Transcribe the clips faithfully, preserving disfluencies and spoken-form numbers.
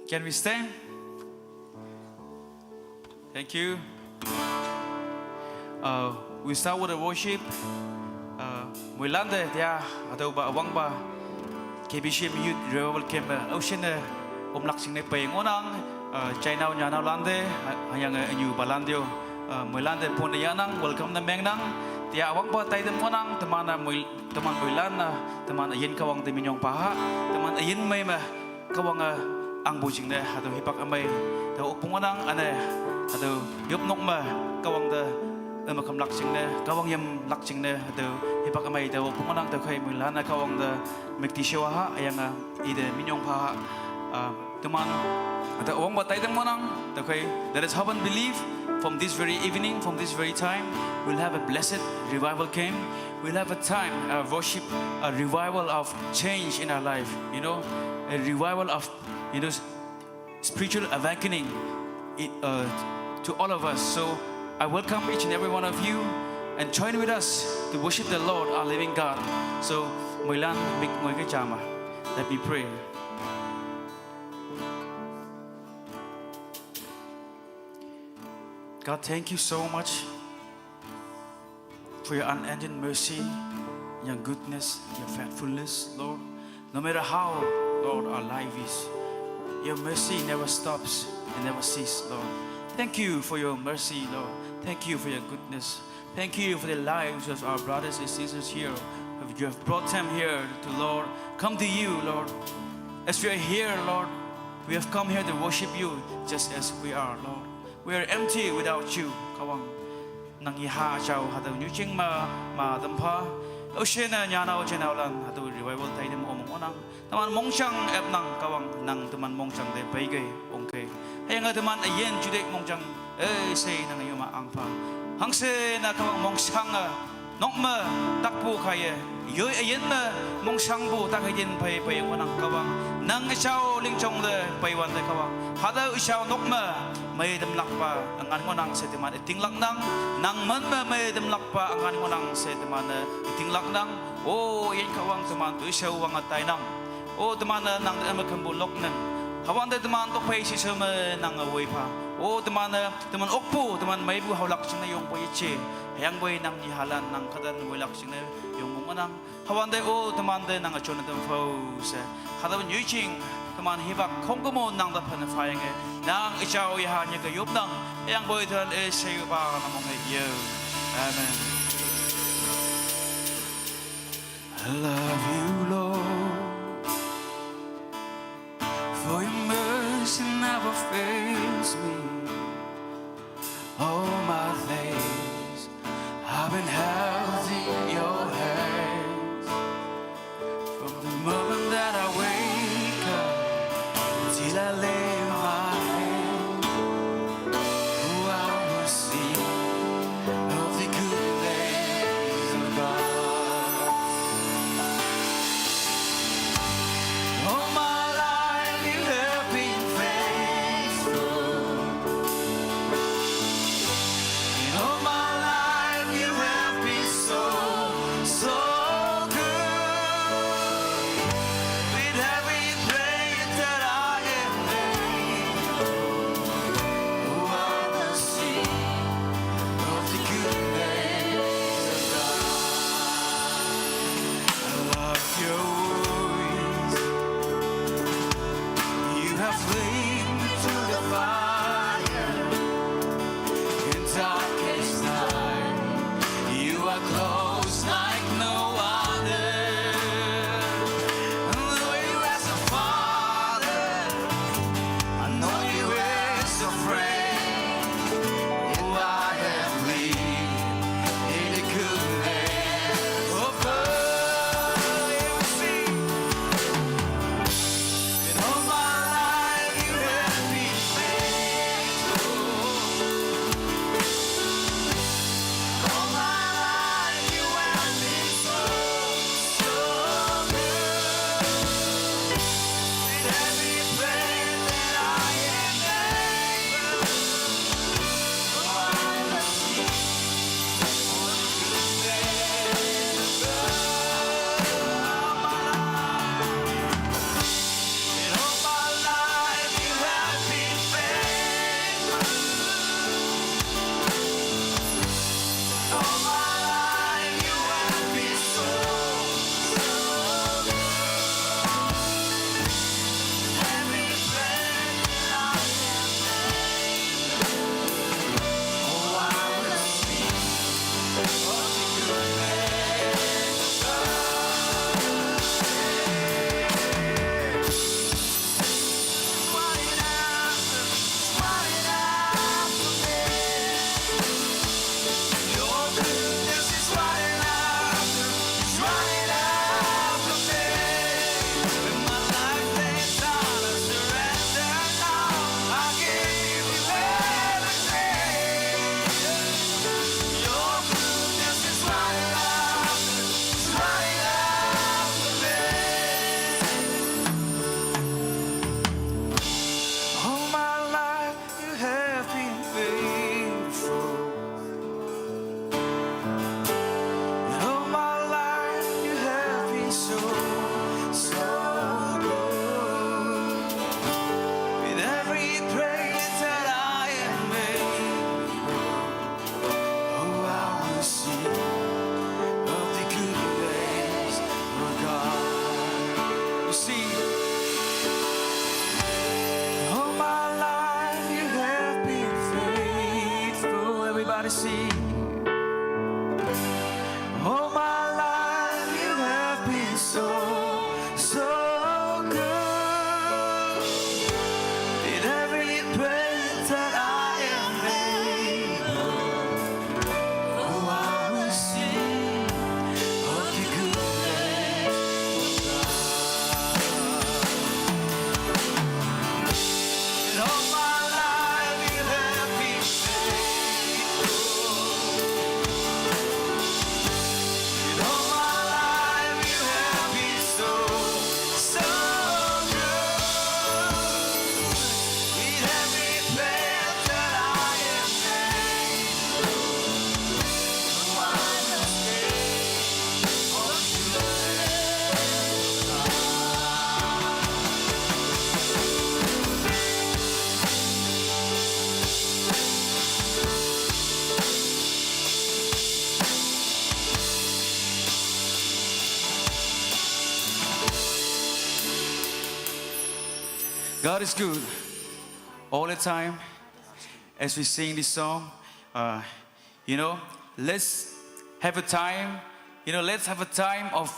Can we stand? Thank you. Uh, we start with the worship. Uh, muilante tia hatüopa üwangpa K B C M Youth Revival Camp, uh, üshin, uh, omlak jingne pei ngohnang, uh, jainao nyanao lante, uh, hüyange, uh, ünyupalan te-o, uh, muilante pone yahnang, welcome ne mengnang. Tia üwangpa taitam ngohnang, teman-e mui, teman muilan-e, teman üyin Kahwang te minyong pha ha, teman üyin mei me Kahwange angpu jingne hatüo hipak ümei tao okpu ngohnang, üne hatüo yopnok me Kahwang te üme kümlak jingne, Kahwang yamlak jingne hatüo hipak ümei tao okpu ngohnang. Tüokhei muilan-e Kahwang te müktishiwa ha, hüyange ite minyong pha ha. Ah, teman hatüo üwangpa taitam ngohnang. Tüokhei, let us hope and believe from this very evening, from this very time, we'll have a blessed revival camp. We'll have a time, a worship, a revival of change in our life, you know, a revival of, you know, spiritual awakening, uh, to all of us. So I welcome each and every one of you and join with us to worship the Lord, our living God. So, muilan mik ngoi ke jama. Let me pray. God, thank you so much for your unending mercy, your goodness, your faithfulness, Lord. No matter how, Lord, our life is, your mercy never stops and never ceases, Lord. Thank you for your mercy, Lord. Thank you for your goodness. Thank you for the lives of our brothers and sisters here. You have brought them here to, Lord, come to you, Lord. As we are here, Lord, we have come here to worship you just as we are, Lord. We are empty without you, Kahwang. Nang yaha jao hatüo nyu jing ma, ma tampha. Üshin-e nyanao jeiheinaolan hatüo revival taitam om ngohnang. Teman mongjang epnang Kahwang, nang teman mongjang te peikei, ongkei. Hüyange teman üyin juteih mongjang, eh, she nang yoma angpha. Hangshe na Kahwang mongjange nok me takpu kaiye, yoi üyin me mongshangpu tak hei tin pei pei ngohnang Kahwang. Nang üjao lingjong te peiwante Kahwang, hatüo üjao nok me mei tamlakpa üngan ngohnang she teman ütinglaknang. Nang men me mei tamlakpa üngan ngohnang she teman-e ütinglaknang. O yin Kahwang, teman toishao wange tainang. O teman-e nang te üme kümpu loknang. Hüwante teman tokphei shishao me nange woipha. O teman-e teman okpu, teman meipu haolak jingne yongpu yeje. Hüyangpoi nang nyihalan nang kahta woilak jingne yongpu ngohnang. Hüwante o temante nange jone tam phao she, hatüo nyu jing teman hipak khongkümpu nang te phane phayange, nang üjao yaha nyike yopnang. Hüyangpoi teman-e shepa ne mong hei yo. Amen. I love you, Lord, for your mercy never fails me. All my days I've been held in your hands. From the moment that I wake up till I lay my head, oh, I will sing of the goodness of God. All my life you have been faithful. Mercy. All my life you have been so, so good. With every breath that I am able, oh, I will sing of your goodness, oh God. And all my life you have been faithful. And all my life you have been so, so good. With every breath that I am able, oh, I will sing of your goodness, oh God. God is good all the time. As we sing this song, uh, you know, let's have a time, you know, let's have a time of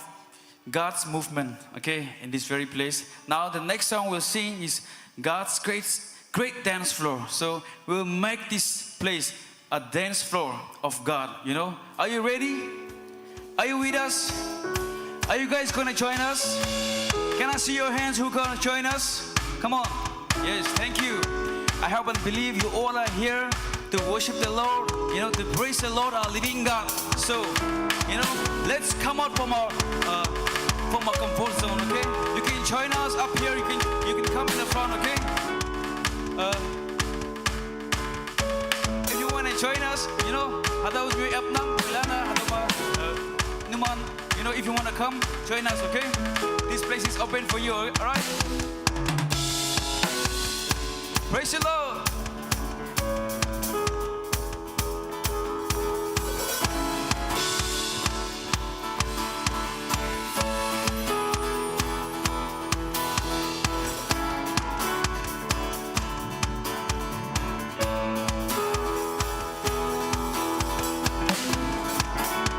God's movement, okay, in this very place. Now, the next song we'll sing is God's great, great dance floor. So we'll make this place a dance floor of God, you know. Are you ready? Are you with us? Are you guys gonna join us? Can I see your hands who gonna join us? Come on. Yes, thank you. I hope and believe you all are here to worship the Lord, you know, to praise the Lord, our living God. So, you know, let's come out from our uh, from our comfort zone, okay? You can join us up here. You can you can come in the front, okay? Uh, if you want to join us, you know, hadaw nyo apnam, Ilana, hadaw ma, uh, Numan, you know, if you want to come, join us, okay? This place is open for you, all right? Praise the Lord.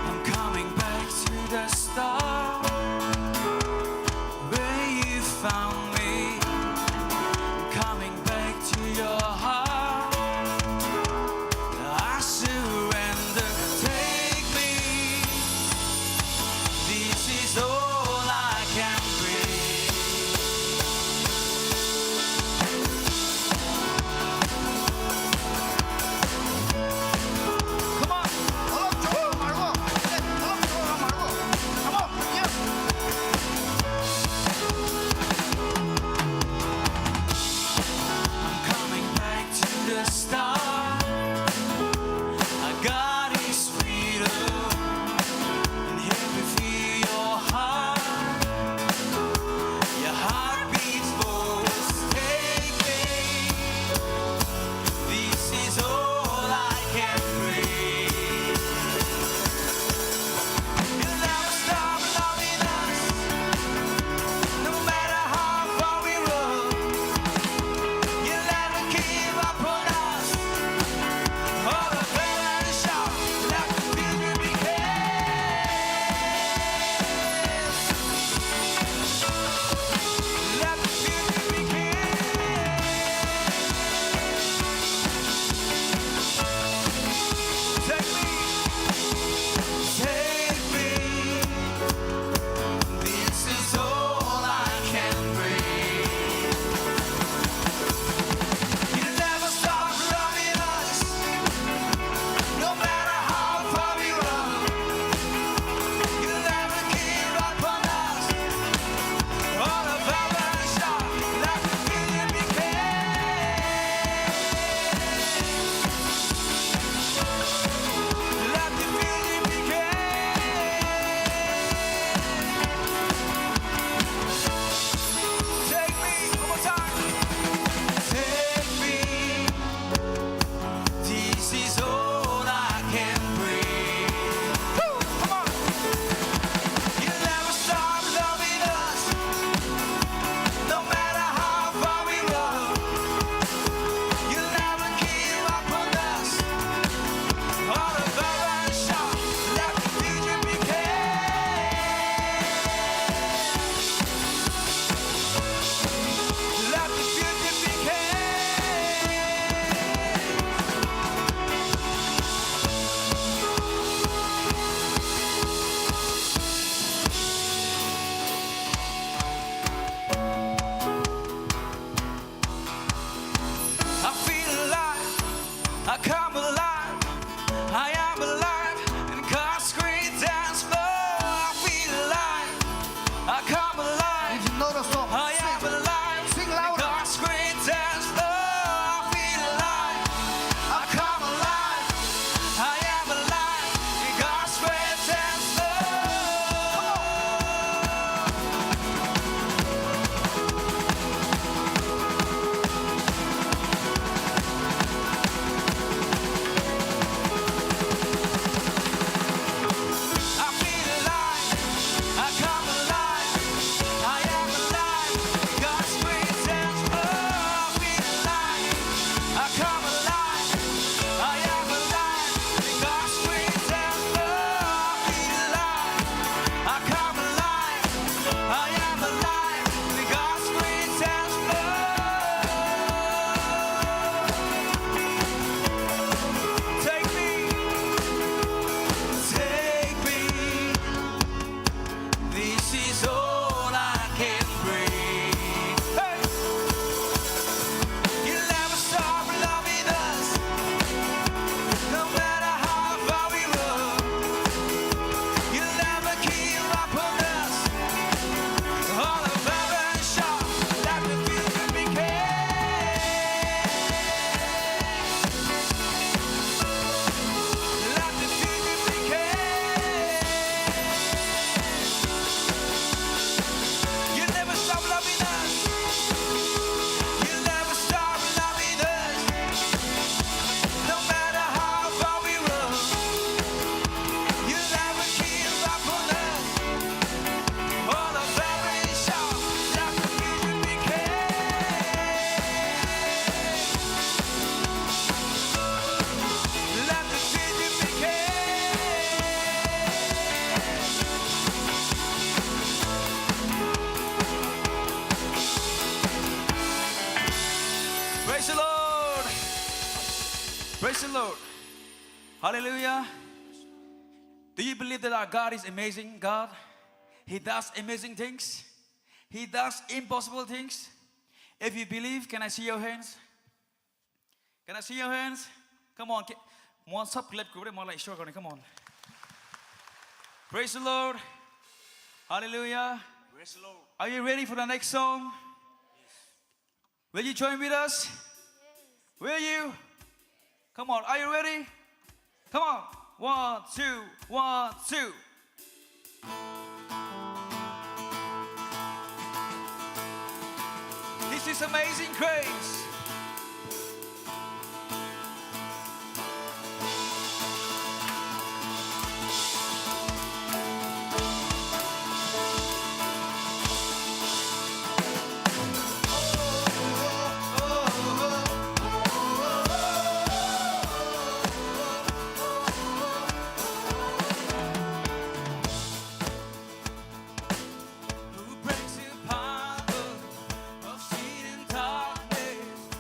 I'm coming back to the start where you found me. I'm coming back to your Praise the Lord. Hallelujah. Do you believe that our God is amazing God? He does amazing things. He does impossible things. If you believe, can I see your hands? Can I see your hands? Come on. One sub clap. Come on. Praise the Lord. Hallelujah. Praise the Lord. Are you ready for the next song? Will you join with us? Will you? Come on, are you ready? Come on. One, two, one, two. This is Amazing Grace. Who breaks the power of sin and darkness?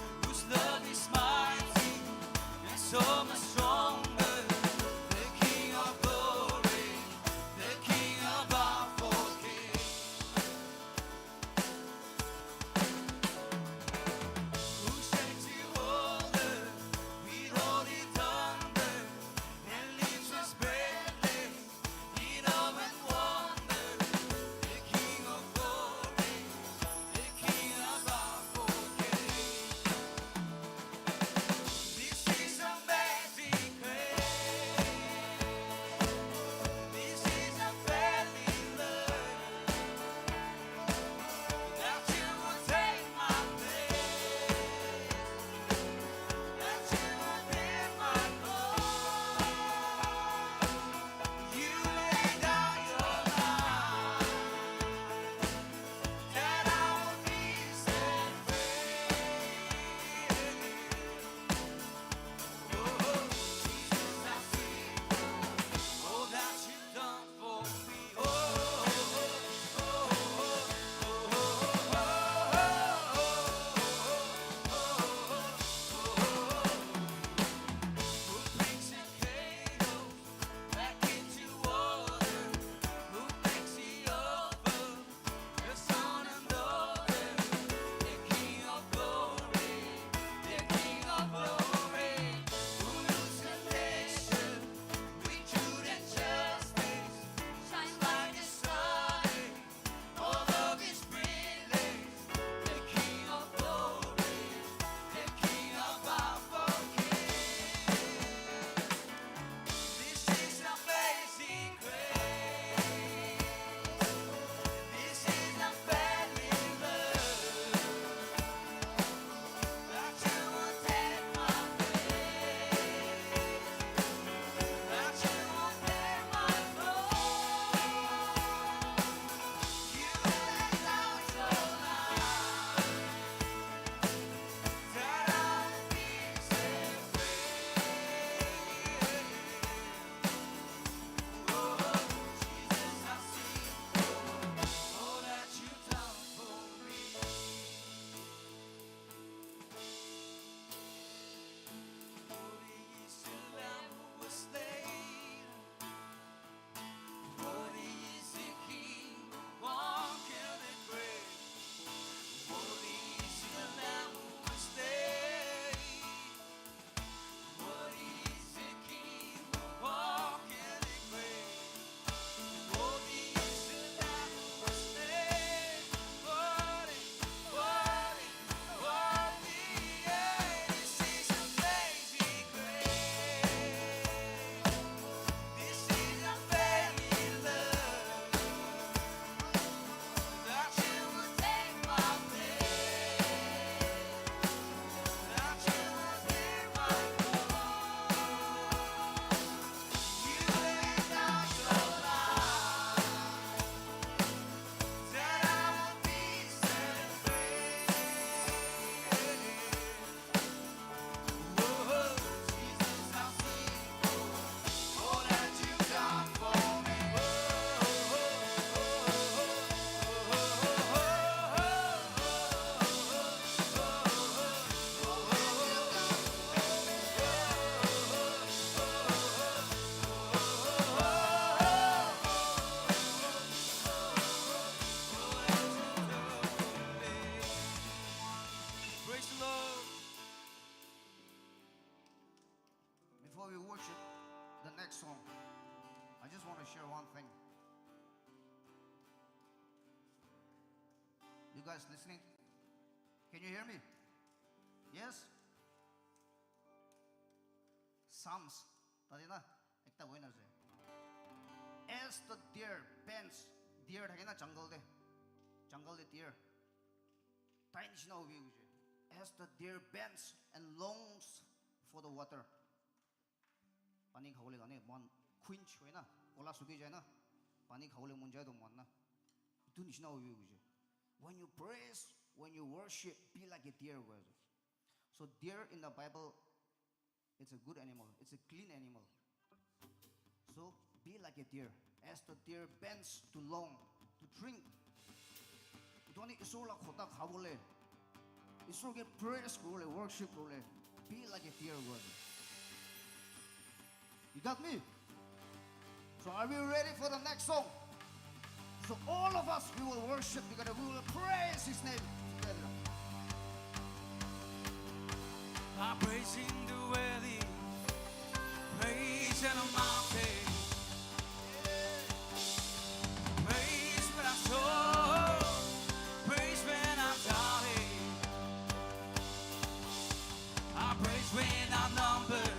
Praise the Lord. Before we worship the next song, I just want to share one thing. You guys listening? Can you hear me? Yes? Psalms. Tadi na, ekta wena ase. As the deer pants, deer thake na jungle te. Jungle te deer. Tai nishina hobi hoise. As the deer pants and longs for the water. Pani khabole karne mon quench hoy na, kola suki jai na. Pani khabole mon jai to mon na. Itu nishina hobi hoise. When you praise, when you worship, be like a deer. So deer in the Bible, it's a good animal. It's a clean animal. So be like a deer. As the deer bends to long, to drink. Itu ani Isor la khota khabole. Isor ke praise kurole, worship kurole. Be like a deer, brother. You got me? So are we ready for the next song? So all of us, we will worship together. We will praise His name together. I'm praising the valley, praise in the mountain, praise when I'm soar, praise when I'm down. I praise when I'm numbered,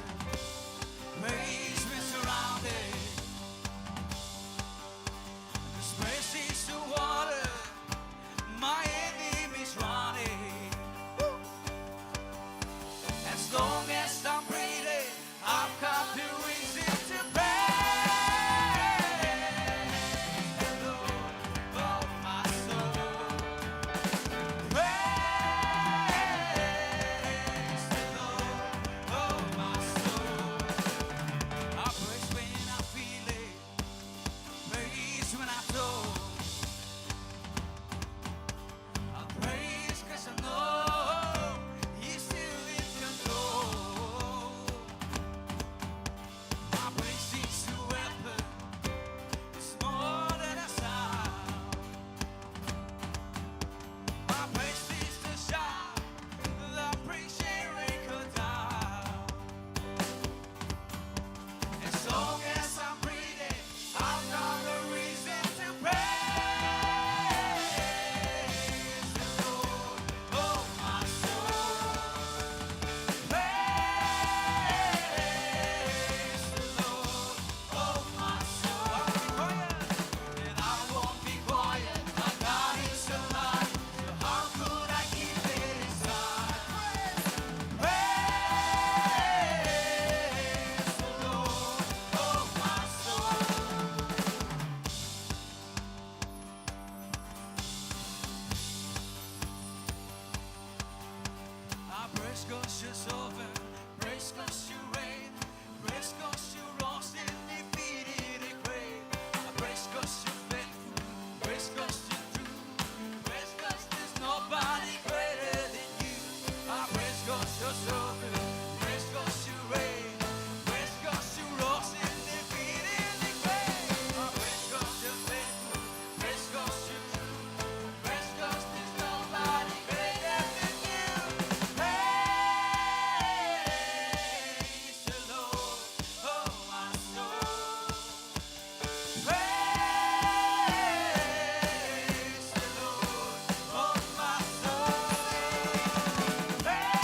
praise when surrounded. This praise is the water my enemies running. As long as I'm breathing, I've got the reason to praise the Lord, oh my soul. Praise the Lord, oh my soul. I praise when I feel it, praise when I don't. I praise 'cause I know He's still in control. My praise is a weapon, it's more than a sound. My praise is the shout, the praise sharing down. As long as I'm breathing, I've got a reason to praise the Lord. Oh, my soul, praise the Lord. Oh, my soul, and I won't be quiet. My God is alive. So how could I keep it inside? Praise the Lord, oh my soul. I praise 'cause you're sovereign, praise 'cause you reign, praise 'cause you're lost and defeated and great. I praise 'cause you're faithful, praise 'cause you're true, praise 'cause there's nobody greater than you. I praise 'cause you're sovereign, praise 'cause you reign, praise 'cause you're lost and defeated and great. I praise 'cause you're faithful, praise 'cause you're true, praise 'cause there's nobody greater than you. Praise the Lord, oh my soul. Praise the Lord, oh my soul. Praise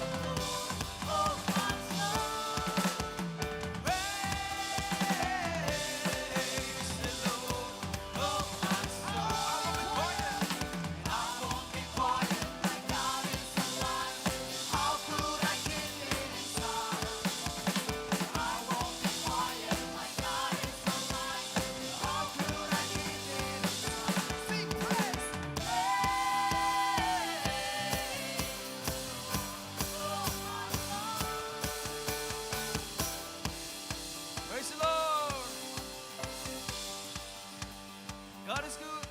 the Lord, oh my soul. Praise the Lord, oh my soul. I won't be quiet. I won't be quiet. My God is alive. How could I keep it inside? I won't be quiet. My God is alive. How could I keep it inside? Sing praise. Praise the Lord. God is good.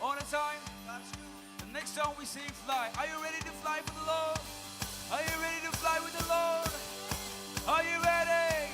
All the time. God is good. The next song we sing, Fly. Are you ready to fly with the Lord? Are you ready to fly with the Lord? Are you ready?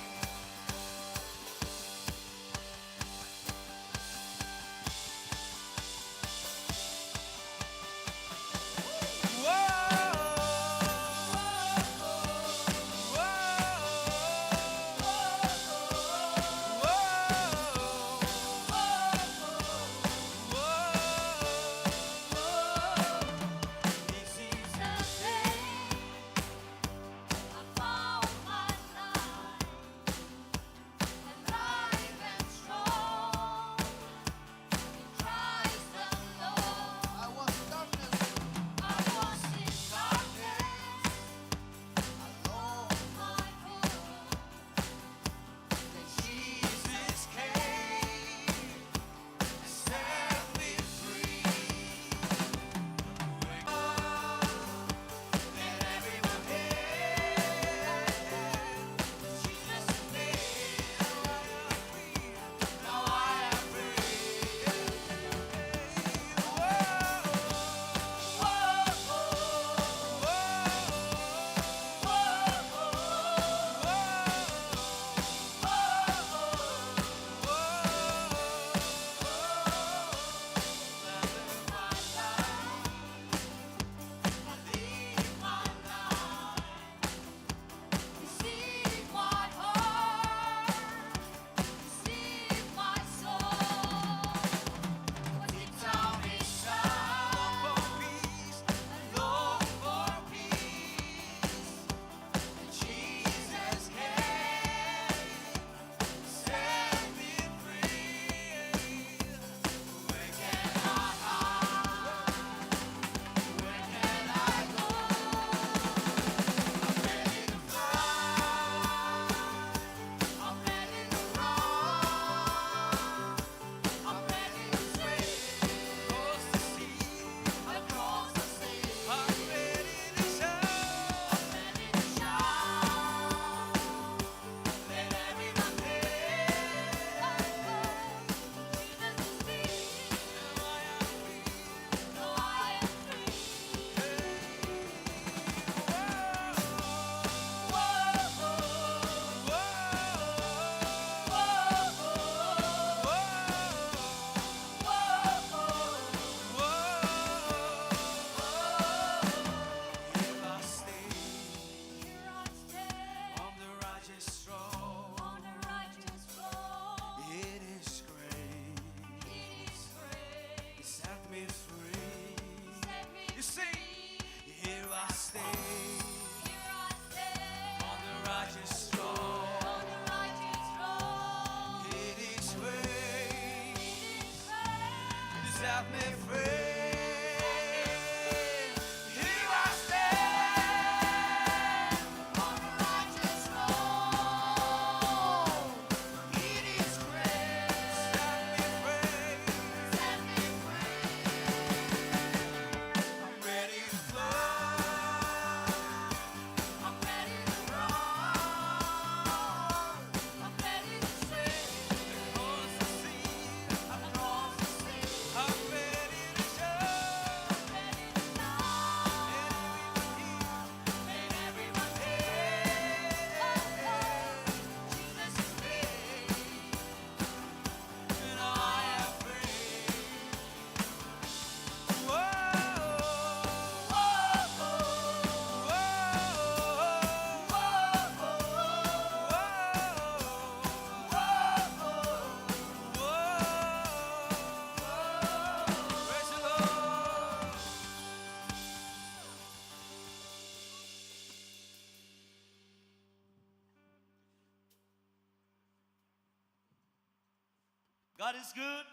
God is good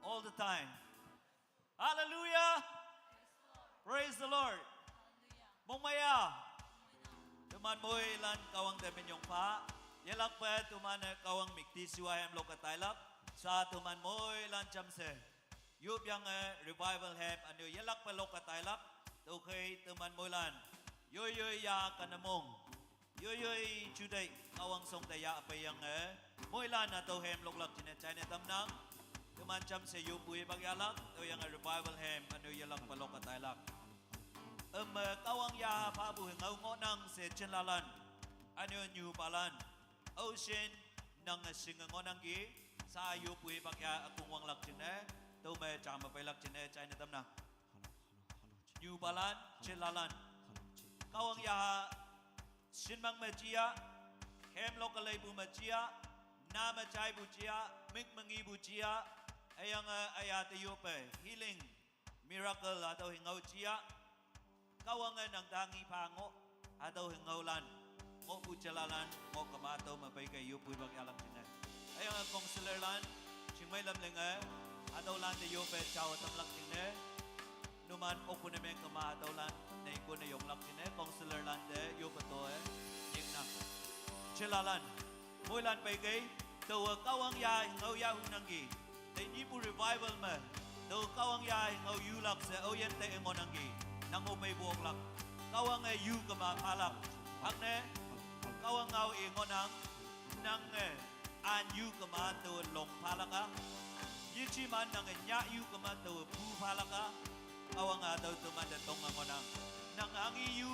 all the time. Hallelujah. Praise the Lord. Mongmei a. Teman moilan Kahwang te minyong pha. Yelakpe teman-e Kahwang müktishiwa hemlok-e tailak. Sa teman moilan jamshe. Yopiang-e revival hem ünyu yelakpe lok-e tailak. Tüokhei teman moilan. Yoiyoi ya kanamong. Yoiyoi juteih Kahwang shong te yahpeiyange, moilan hatüo hem loklak jingne jaine tamnang. Teman jamshe yoppu hipak yahlak, tüoyange revival hem ünyu yelakpe lok-e tailak. Üme Kahwang yaha phapu hüngao ngohnang she jinlalan, ünyu nyupalan, aoshin nange shinge ngohnangki, sa yoppu hipak ya ükong wanglak jingne, tüome jame peilak jingne jaine tamnang. Nyupalan, jinlalan, Kahwang yaha shinmang me jia, hemlok-e leipu me jia, na me jaipu jia, mük me ngipu jia, hüyange aya te yoppe healing, miracle hatüo hüngao jia. Kahwange nang te ngi pha ngoh, hatüo hüngaolan, ngohpu jinlalan, ngoh kema tüome peikei yoppu hipak yahlak jingne. Hüyange counselorlan, chingmei lam linge, hatüolan te yoppe jao tamlak jingne. Numan okpu ne meng kema hatüolan, neikone yonglak jingne, counselorlan te yoppe to-e, nyiknang. Jinlalan, moilan peikei, taowe Kahwang yaha hüngao yahunangki. Tenyihpu revival me, tao Kahwang yaha hüngao yulak she aoyin te ngohnangki. Nang-o peipu oklak. Kahwange yu kema phalak. Hangne, Kahwang ngao i ngohnang, nange an yu kema taowe long phalak a. Yejiman nange nyah yu kema taowe pu phalak a. Kahwange hatüo teman te tonge ngohnang. Nang angyi yu,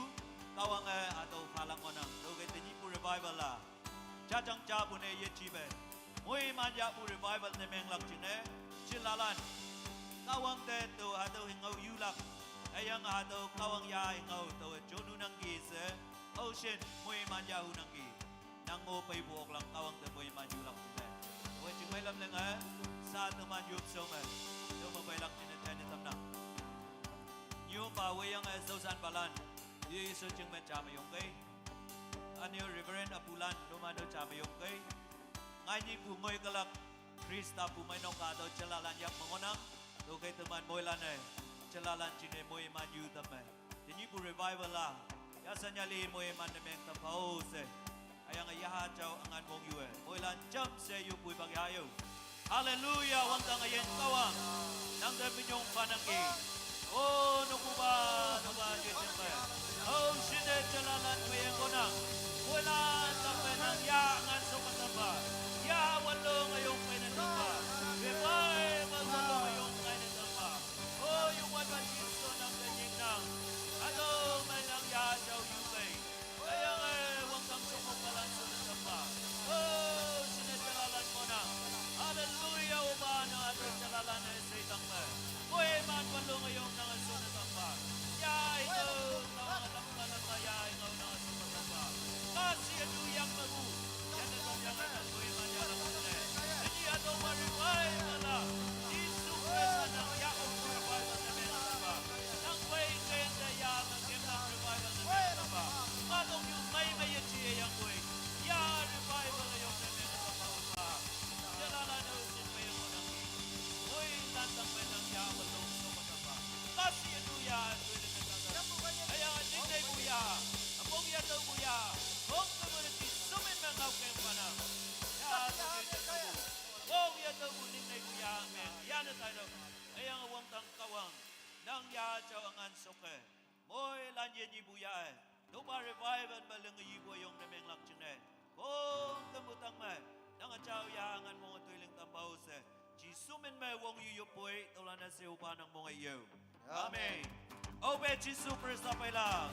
Kahwange hatüo phalak ngohnang. Tüokhei tenyihpu revival a. Jajang japu ne yejipe. Moiman yahpu revival ne menglak jingne, jinlalan. Kahwang te tao hatüo hüngao yulak. Hüyange hatüo Kahwang yaha hüngao taowe jonunangki she, aoshin moiman yahunangki. Nang-o peipu oklak Kahwang te moiman yulak jingne. Tüowe chingmei lam linge, sa teman yopshonge, tüome peilak jingne jaine tamnang. Yopa weyange shaoshanpalan, Yesu jingme jame yongkei. Ünyu Reverend apulan, numan-o jame yongkei. Ngainyihpu ngoikelak, Khrista pumeinok hatüo jinlalan yak me ngohnang. Tüokhei teman moilan-e, jinlalan jingne moiman yu tamme. Tenyihpu revival a, yasanyali moiman ne meng tampha-o she. Hüyange yaha jao üngan wongyue, moilan jamshe yoppu hipak yayo. Haleluya, wangdang üyin Kahwang. Nang te minyong phanangki. O, nokpupa, nupa jejengpe. O, shine jinlalan meiye ngohnang. Moilan tangme nang yaha üngan shoke tampha. Yaha wanlong üyong peine tampha. Revival wanlong üyong ngaine tampha. O, Youngwanpa Jesu nang te nyiknang. Hatüo me nang yaha jao yupei. Hüyange wangdang shongmokpalan shonne tampha. O, shine jinlalan ngohnang. Haleluya, opa nang hatüo jinlalan-e sheitang me. Moiman wanlong üyong nange shonne tampha. Yaha hüngao, Kahwang lam ka lam ka yaha hüngao nange shonne tampha. Kasi ünu yang mepu. Yanne tamyange nang moiman yahlak jingne. Tenyih hatüopa revival a. Jesu Khrista nang yah okpu revival ne meng tampha. Nang pei kente yaha me kemlak revival ne meng tampha. Kahtoknyu mei me yeje yangpoi. Yaha revival üyong ne meng tampha opa. Jinlalan-o shinpei ngohnangki. Moilan tangme nang yaha wanlong shoke tampha. Kasi ünu yaha toine meng tampha. Hüyange ningneipu yaha, üpong yatüopu yaha, khongkümpu te Jesu min me ngaokeng phanang. Yaha toine tüopu, khong yatüopu ningneipu yaha meng yanne taitüoh. Hüyange wangdang Kahwang, nang yaha jao üngan shoke. Moilan yenyihpu yaha-e, tüopa revival me linge yipu üyong ne menglak jingne. Khongkümpu tangme, nange jao yaha üngan monge toiling tampha-o she. Jesu min me wong yu yoppoi, tüolan-e she opa nang monge yo. Amen. Aope Jesu Khrista peilak.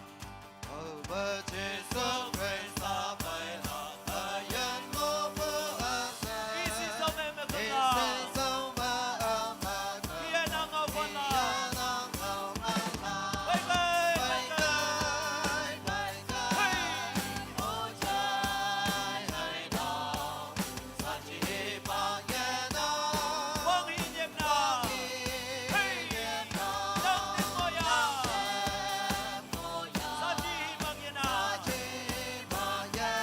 Aope Jesu Khrista peilak. Üyin ngohpu üshei. Ishiso me me kena. Ishiso me me kena. Iye nang ngao phanlak. Iye nang ngao phanlak. Peikai, peikai, peikai. Hei. Ojai hai nao. Saji hipak yenang. Wang hi nyepna. Wang hi nyepna. Nang te moya. Nang te moya. Saji hipak yenang. Saji hipak yenang.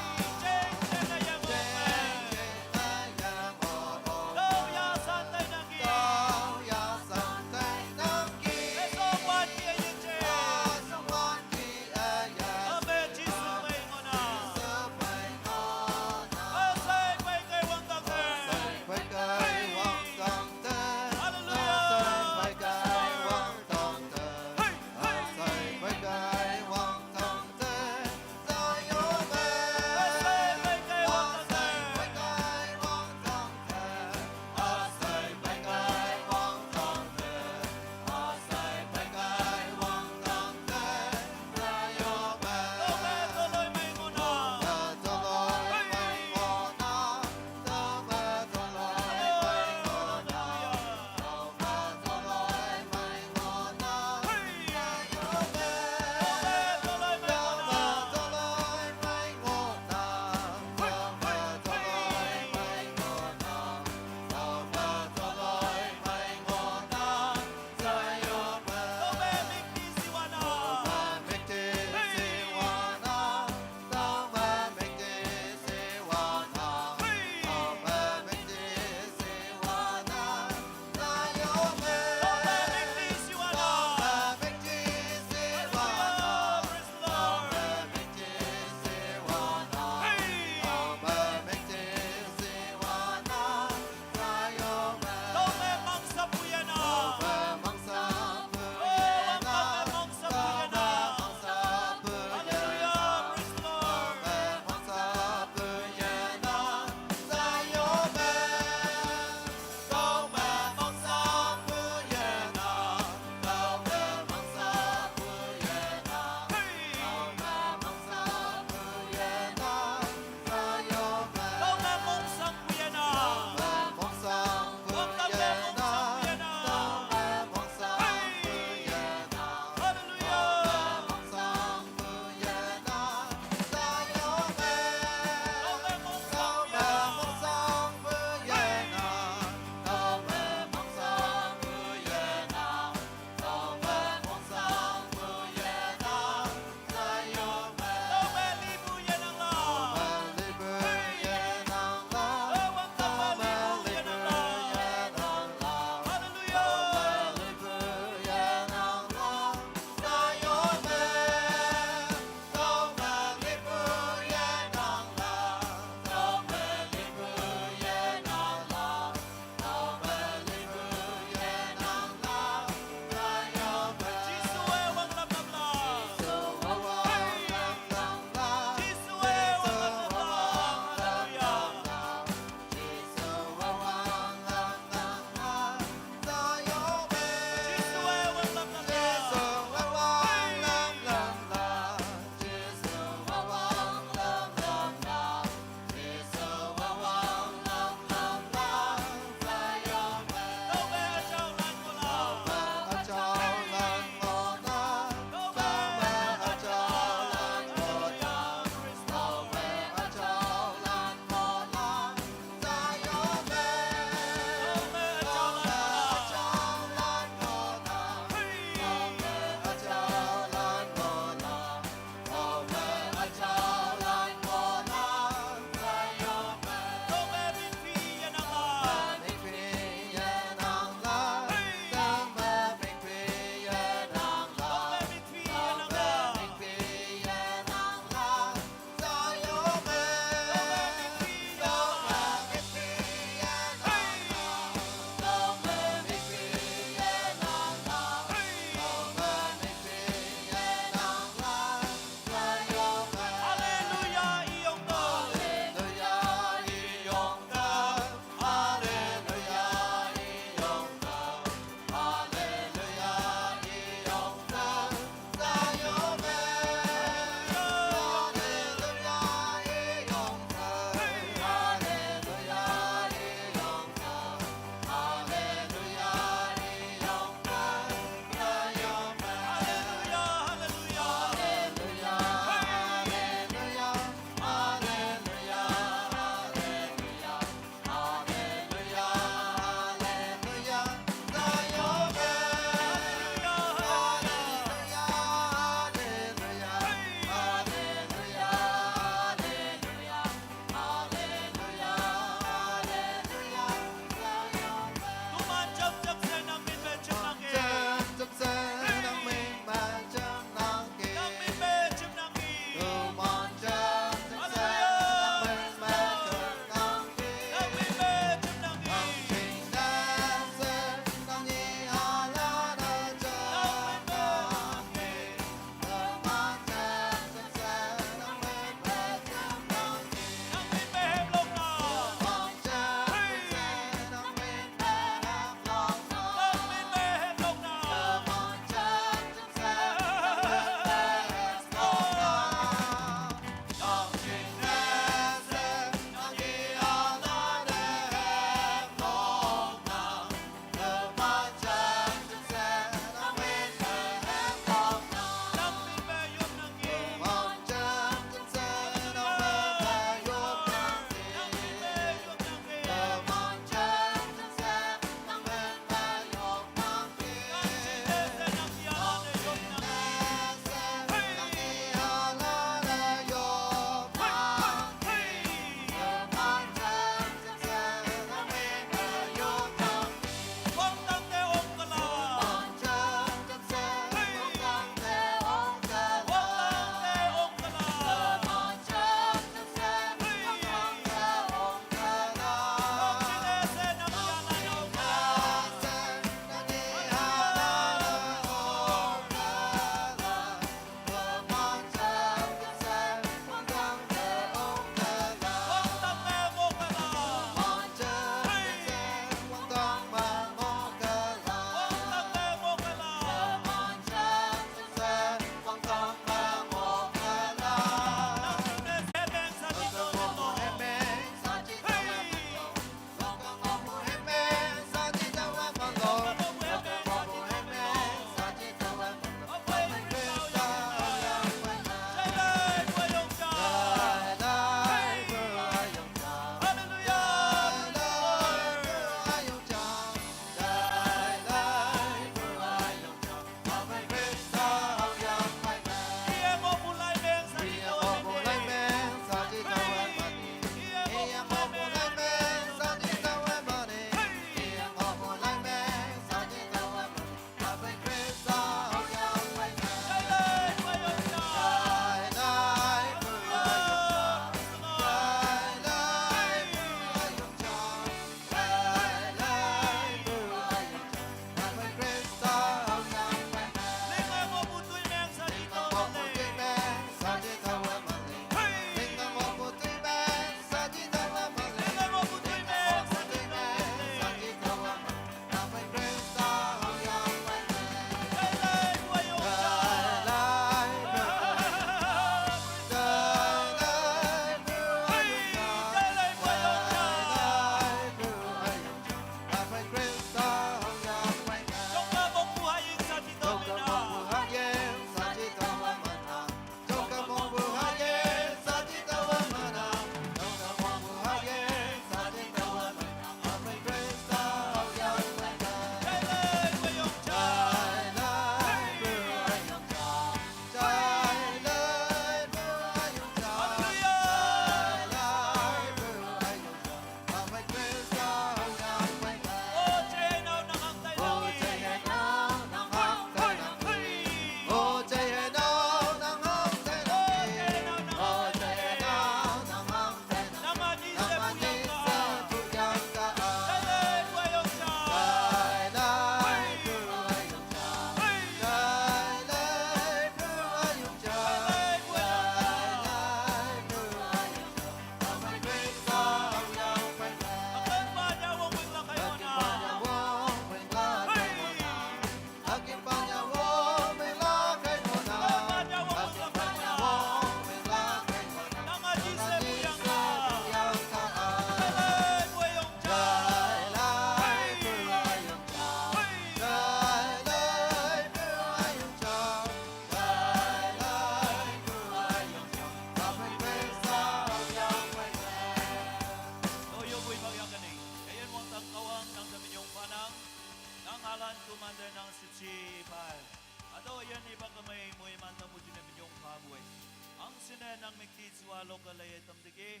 Nang mekti sua local lei tam degi,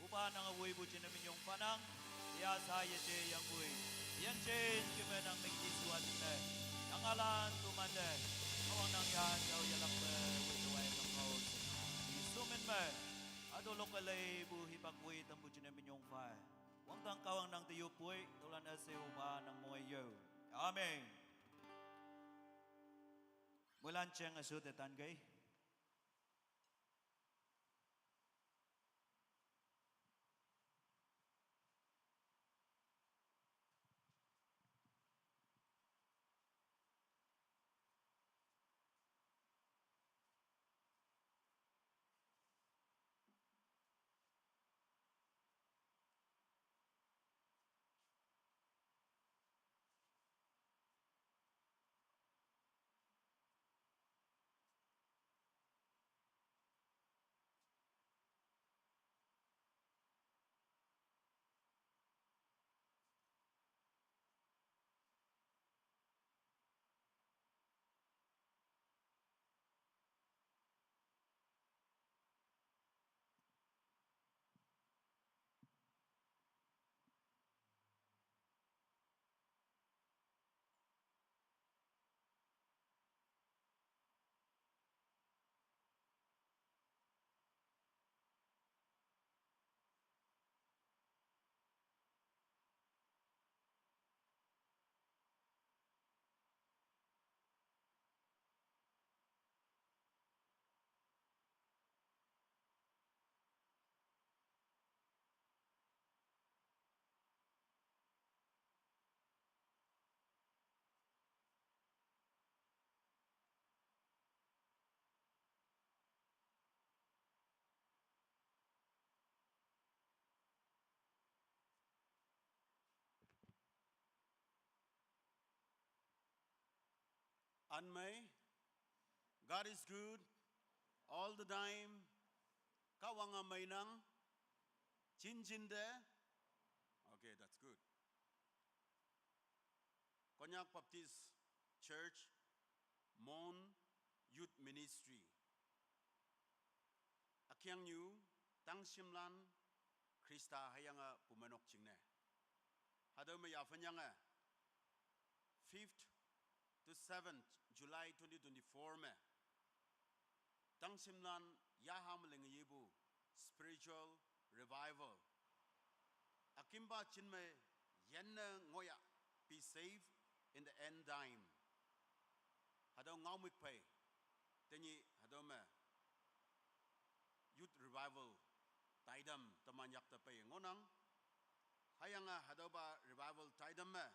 uba nang awui bu jine minyong panang, ya sa ye je yang bui. Yang chen kime nang mekti sua jine, nang alan tu mande, kawang nang ya jao ya lak pe, wei wai nang kau. Isu min me, ado local lei bu hibak wui tam bu jine minyong fai. Wang tang kawang nang te yu pui, tulan ase uba nang moi yo. Amen. Mulan cheng asu te tan gei. Anmei, God is good all the time. Kawanga meinang, chin chin de. Okay, that's good. Konyak Baptist Church, Mon Youth Ministry. Akyang yu, tangshimlan, Krista hayanga pumanok chingne. Hadau me yafanyanga, fifth to seventh July twenty twenty-four me. Tangshimlan yaham leng yibu spiritual revival. Akimba chinme yenne ngoya, be safe in the end time. Hadau ngau mik pei. Tenyi hadau me youth revival taidam teman yak te pei ngonang. Hayanga hadau ba revival taidam me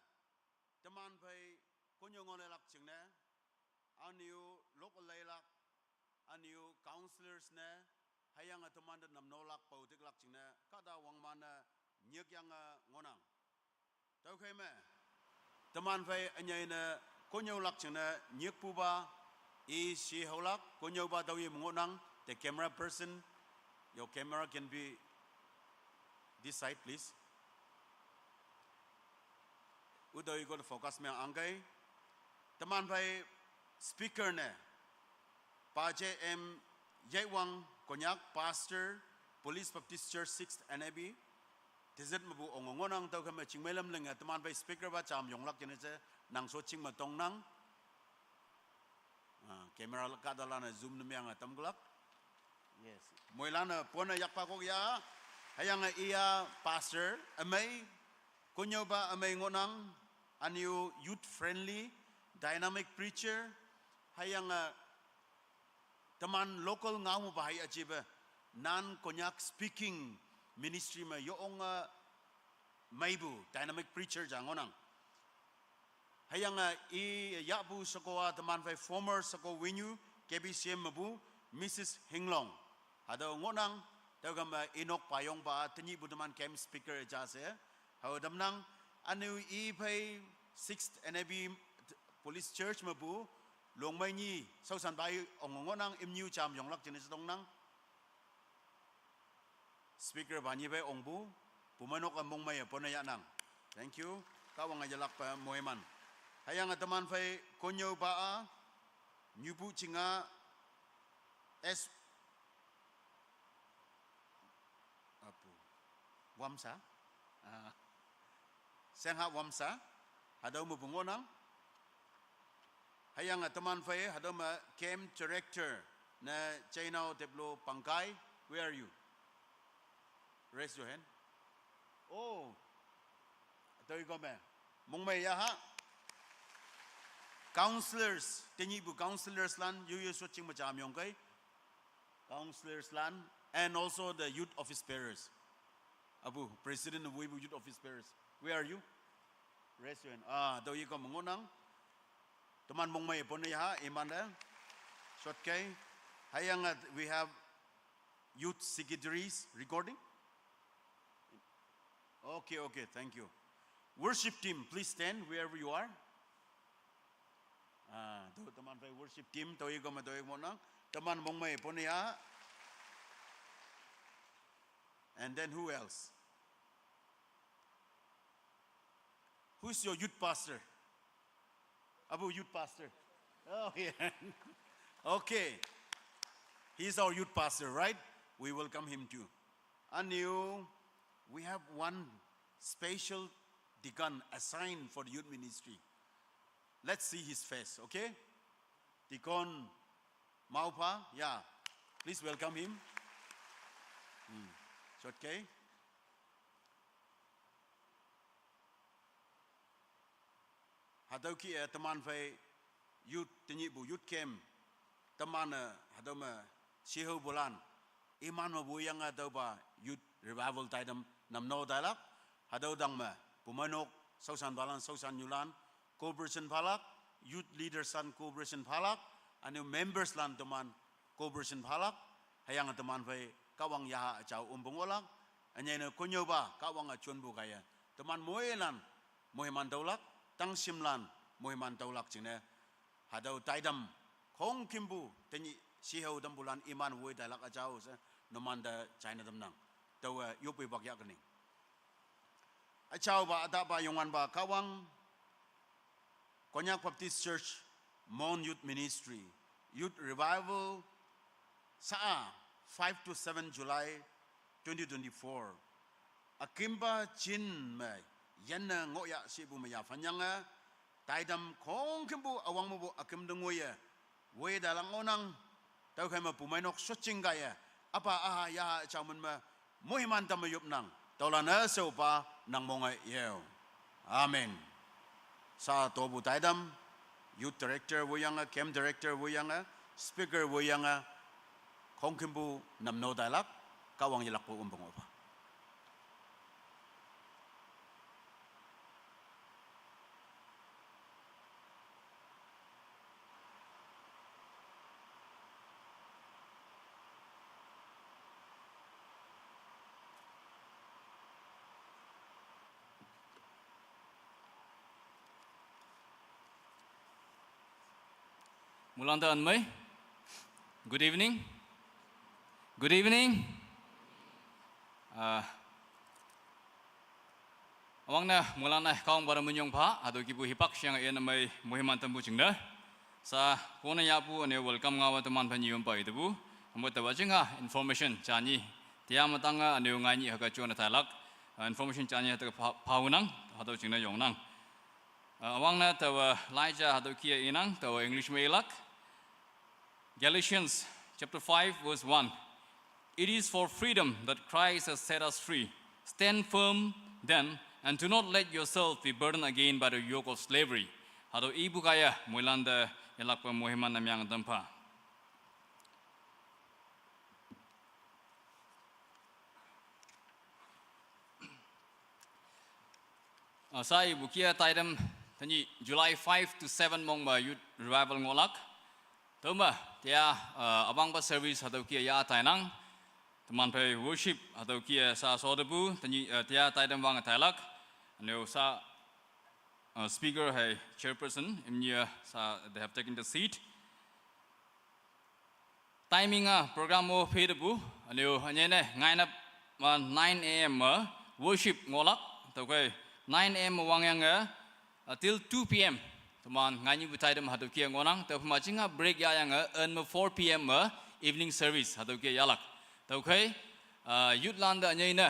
teman pei konyo ngole lak chingne. Aniu local lei lak, aniu counselors ne, hayanga teman de namno lak pau dik lak chingne, kada wangman ne nyek yang ngonang. Tau kei me. Teman fai anyai ne konyo lak chingne nyek pu ba, i si hau lak, konyo ba tau ye mengonang, the camera person, your camera can be this side, please. Udo i got focus me angkai. Teman fai speaker ne. Pa J M Yaiwang Konyak, Pastor, Police Baptist Church, sixth N A B. Tizet mabu ongongonang tau kame chingmailam lenga teman fai speaker ba cham yonglak jene che nang so ching matong nang. Ah, camera ka dalana zoom nemiang atam gulak. Yes. Moilana pona yakpa kok ya. Hayanga iya pastor amai, konyo ba amai ngonang, aniu youth friendly, dynamic preacher. Hayanga teman local ngau bahai achieve, non Konyak speaking ministry ma yoonga maibu dynamic preacher ja ngonang. Hayanga i yabu sakoa teman fai former sako winyu K B C M mabu Missus Hinglong. Hadau ngonang, tau kama Inok Payong ba tenyi bu teman camp speaker ja se. Hau damnang, anu i fai sixth N A B Police Church mabu, longmai nyi, sausan bai ong ngonang, imnyu cham yonglak jenis tongnang. Speaker banyi bai ongbu, pumanok among mai apona ya nang. Thank you. Kawang aja lak pa moeman. Hayang teman fai konyo ba a, nyubu chinga, S, Wamsa. Ah. Sengha Wamsa. Hatüo me pu ngohnang. Hüyange teman phei, hatüo me camp director ne Cheinao Teplo Pangkai. Where are you? Raise your hand. Oh. Toi ko me. Mongmei yaha. Counselors, tenyihpu counselors lan, yo yo shoching me jam yongkei. Counselors lan, and also the youth office bearers. Apu, president of Weibo Youth Office Bearers. Where are you? Raise your hand. Ah, tüo yeko me ngohnang. Teman mongmei pone yaha, imante. Shotkei. Hüyange, we have youth secretaries recording. Okay, okay, thank you. Worship team, please stand wherever you are. Ah, tüo teman phei worship team, tüo yeko me tüo yeko ngohnang. Teman mongmei pone yaha. And then who else? Who's your youth pastor? Apu youth pastor. Oh, yeah. Okay. He's our youth pastor, right? We welcome him too. Ünyu, we have one special deacon assigned for the youth ministry. Let's see his face, okay? Deacon Maopha, yeah. Please welcome him. Hmm. Shotkei. Hatüo kih-e teman phei youth tenyihpu youth camp. Teman-e hatüo me shihaopulan. Iman me woiyange tüopa youth revival taitam namno tailak. Hatüo tang me pumeinok, shaoshanpalan, shaoshannyulan, cooperation phalak, youth leaders lan cooperation phalak, ünyu members lan teman cooperation phalak, hüyange teman phei Kahwang yaha jao ümpu ngohlak, ünyei ne konnyüopa Kahwange jonpu kaiye. Teman moilan moiman tüolak, tangshimlan moiman tüolak jingne. Hatüo taitam khongkümpu tenyih shihao tampulan iman woi tailak üjao she numante jaine tamnang. Taowe yoppe pak yahkening. Üjaopa, ütahpa, Youngwanpa Kahwang, Konyak Baptist Church, Mon Youth Ministry, Youth Revival, sa-a, five to seven July twenty twenty-four. Ükimpa jin me, yanne ngohyah shepu me yaphanyange, taitam khongkümpu üwang mepu üküm te ngoiye, woi tailak ngohnang, tüokhei me pumeinok shoching kaiye, üpa üha yaha jao min me, moiman tamme yopnang, tüolan-e shaopa nang monge yeo. Amen. Sa topu taitam, youth director woiyange, camp director woiyange, speaker woiyange, khongkümpu namno tailak, Kahwang yelakpu ümpu ngohpa. Moilante ünmei. Good evening. Good evening. Ah, üwangne moilan-e Kahwangpa te minyong pha, hatüo kihpu hipak sheyange ünmei moiman tampu jingne. Sa, kone yahpu üne welcome ngaowe teman pha nyiyompa itepu. Hamo taowa jingha information jani. Tiame tange üne-o ngai nyih hüke jone tailak. Ah, information jani hatüo pha, phaonang, hatüo jingne yongnang. Ah, üwangne taowe Elijah hatüo kih-e inang, taowe English me ilak. Galatians chapter five, verse one. It is for freedom that Christ has set us free. Stand firm then, and do not let yourself be burdened again by the yoke of slavery. Hatüo ipu kaiye, moilante yelakpe moiman ne meng tampha. Ah, sa ipu kih-a taitam, tenyih July five to seven mong me Youth Revival ngohlak. Tüome, tia, ah, üwangpa service hatüo kih-a yah tainang. Teman phei worship hatüo kih-a sa shotepu, tenyih, ah, tia taitam wange tailak. Üne-o sa, ah, speaker hei chairperson, imni-a sa, they have taken the seat. Timing-a program-o phetepu, üne-o ünyei ne ngainap ma nine A M me worship ngohlak, tüokhei nine A M me wangyange, uh, till two P M. Teman ngai nyihpu taitam hatüo kih-a ngohnang, tüophei ma jingha break yahyange, ün me four P M me evening service hatüo kih-a yahlak. Tüokhei, uh, youth lante ünyei ne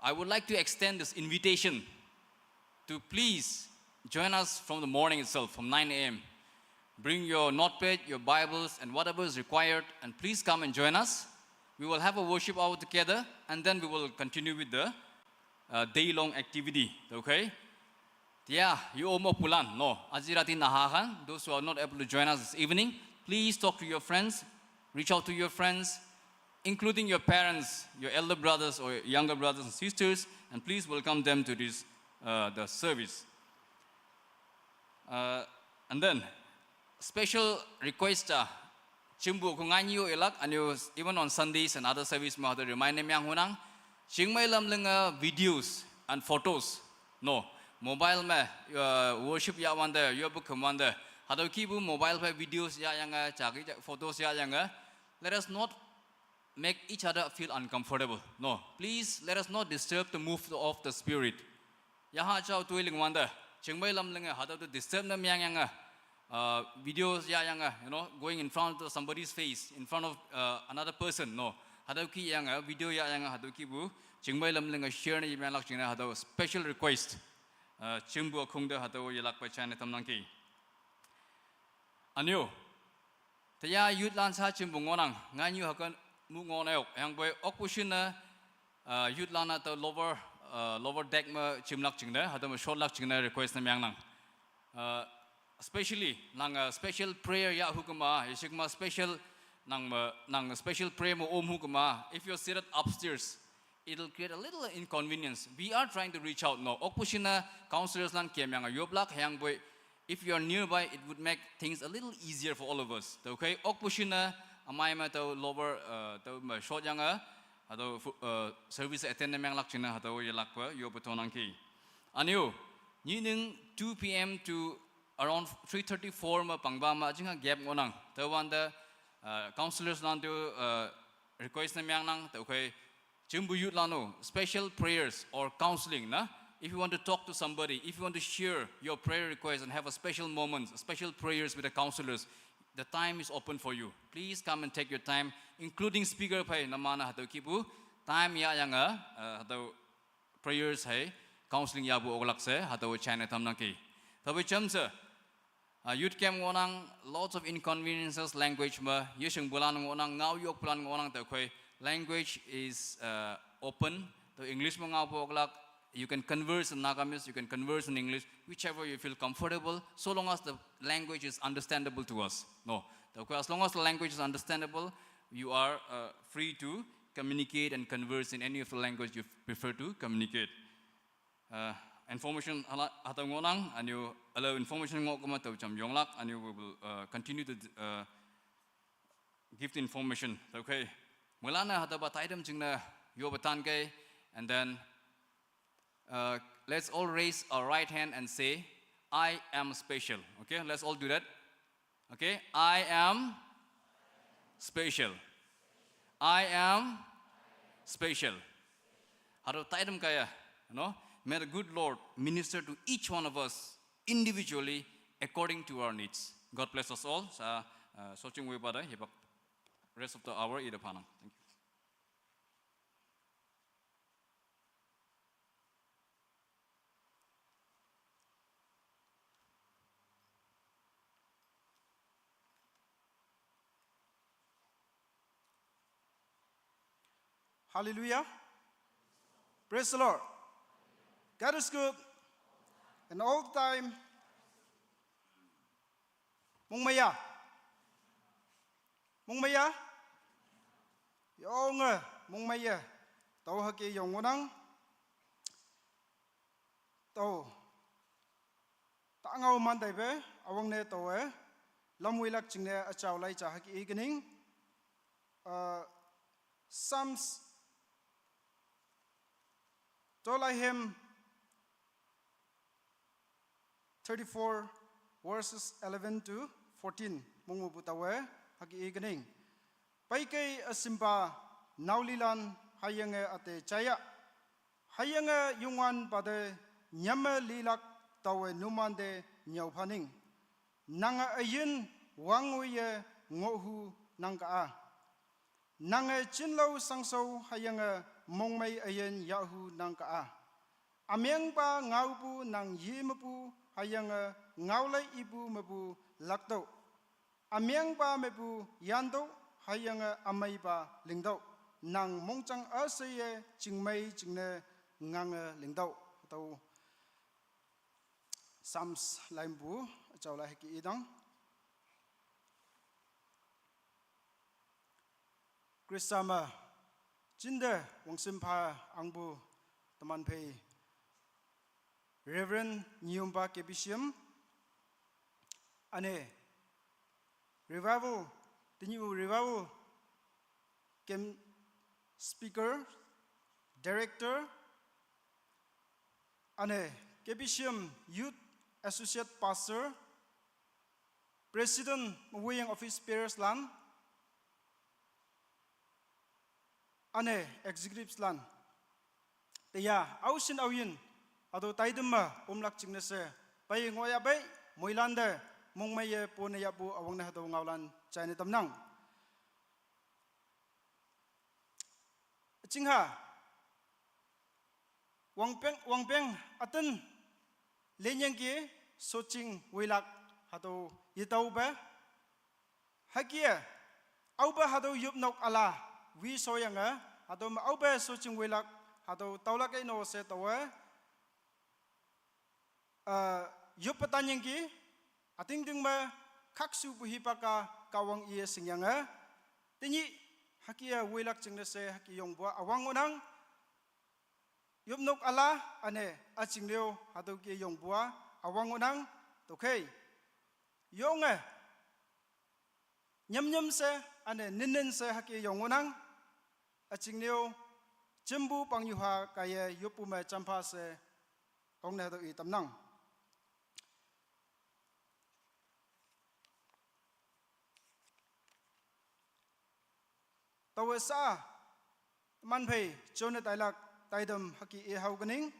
I would like to extend this invitation to please join us from the morning itself, from nine a m. Bring your notepad, your Bibles, and whatever is required, and please come and join us. We will have a worship hour together, and then we will continue with the uh, day long activity, okay? Tia, yu omo pulan, no. Aji rati naha khan, those who are not able to join us this evening, please talk to your friends, reach out to your friends, including your parents, your elder brothers or younger brothers and sisters, and please welcome them to this, uh, the service. Uh, and then, special request, uh, chimbu ku nganyu ilak, and you, even on Sundays and other service ma hada remind me yang hunang, chingmai lam lenga videos and photos, no, mobile me, uh, worship ya wanda, yo bu kum wanda, hada ki bu mobile pe videos ya yanga, chaki photos ya yanga, let us not make each other feel uncomfortable. No, please let us not disturb the move of the Spirit. Yaha chao tuiling wanda, chingbai lam linga, hada to disturb na myang yanga, uh, videos ya yanga, you know, going in front of somebody's face, in front of uh, another person, no. Hada ki yanga, video ya yanga, hada ki bu, chingbai lam linga share na yimya lak chingna, hada special request. Uh, chimbu akung da hada yalak pa chane tam nang ki. Anyo, taya youth lan sa chimbu ngonang, nganyu hakan mu ngonayok, yang boy okpushina, uh, youth lan ata lower, uh, lower deck ma chimlak chingda, hada ma short lak chingda request na myang nang. Uh, especially, nang uh, special prayer ya hukuma, yeshikma special, nang ma, nang special prayer ma om hukuma. If you're seated upstairs, it'll create a little inconvenience. We are trying to reach out now. Okpushina counselors lan kem yang yoblak yang boy. If you are nearby, it would make things a little easier for all of us. Okay? Okpushina amai ma to lower, uh, to ma short yang a, ato uh, service attend yang lak china ato yalak pa yo betonang ki. Anyo, nining two p m to around three thirty-four ma pangba ma jinga gap ngonang. To wanda uh, counselors lan to uh, request na myang nang, to okay, chimbu youth lano, special prayers or counseling, na? If you want to talk to somebody, if you want to share your prayer request and have a special moment, special prayers with the counselors, the time is open for you. Please come and take your time, including speaker pay namana hado kibu, time ya yanga, uh, hado prayers hai, counseling ya bu oglak se, hado china tam nang ki. Tabi cham se, uh, youth camp ngonang, lots of inconveniences, language ma, yeshing bulan ngonang, ngau yok bulan ngonang, ta koi, language is uh, open. To English ma ngau poklak, you can converse in Nagamese, you can converse in English, whichever you feel comfortable, so long as the language is understandable to us. No, ta koi, as long as the language is understandable, you are uh, free to communicate and converse in any of the language you prefer to communicate. Uh, information hala hata ngonang, and you allow information ngo kuma tau cham yonglak, and you will uh, continue to uh, give the information. Okay. Mulana hata ba taidam chingna yo batan kai, and then uh, let's all raise our right hand and say, "I am special." Okay, let's all do that. Okay, "I am special. I am special." Haro taidam kaya, you know, may the good Lord minister to each one of us individually according to our needs. God bless us all. Sa uh, soching we pada, rest of the hour ida panang. Thank you. Hallelujah. Praise the Lord. God is good. And all the time. Mungmaya. Mungmaya. Yonga. Mungmaya. Tau hake yongonang. Tau. Tangau mandai be, awang ne tau e. Lamwilak ching ne achau lai cha haki igening. Uh, Psalms Tolaihem thirty-four verses eleven to fourteen. Mungu butawe haki igening. Paikei asimba naulilan hayange ate chaya. Hayange yungwan bade nyame lilak tawe numande nyau phaning. Nange ayin wanguye ngohu nangka a. Nange chinlou sangsou hayange mongmei ayin yahu nang ka a. Amiangpa ngaopu nang yi mepu hüyange ngaolai ipu mepu laktüoh. Amiangpa mepu yantüoh hüyange ümeipa lingtüoh. Nang mongjang üsheiye chingmei jingne ngange lingtüoh. Hatüo Psalms laimpu, üjao lai hüke itang. Khrista me, jinte wangshim pha angpu teman phei Reverend Nyumpa K B C M, üne Revival, tenyih Revival kem speaker, director, üne K B C M Youth Associate Pastor, President, Wing Office Bearers lan, üne executives lan. Teya, aoshin aoyin, hatüo taidem me omlak jingne she, pei ngohyahpei, moilante, mongmeiye pone yahpu üwangne hatüo ngaolan jaine tamnang. Chingha, wangpeng, wangpeng üten lenyangki Soching Woilak hatüo yetaope. Hüke, aope hatüo yopnok üla, wi shoyange, hatüo me aope Soching Woilak, hatüo taolak ei no she taowe, ah, yoppe tanyangki, ütingting me khakshupu hipak-a Kahwang iye shingyange. Tenyih hüke-e woilak jingne she hüke yongpu-a üwang ngohnang. Yopnok üla üne üchingneo hatüo ke yongpu-a üwang ngohnang. Tüokhei, yonge nyam nyam she, üne nin nin she hüke yong ngohnang. Üchingneo jimpu pangyuha kaiye yoppu me jampha she ongne hatüo itamnang. Taowe sha, teman phei jone tailak taidem hüke ihao kening.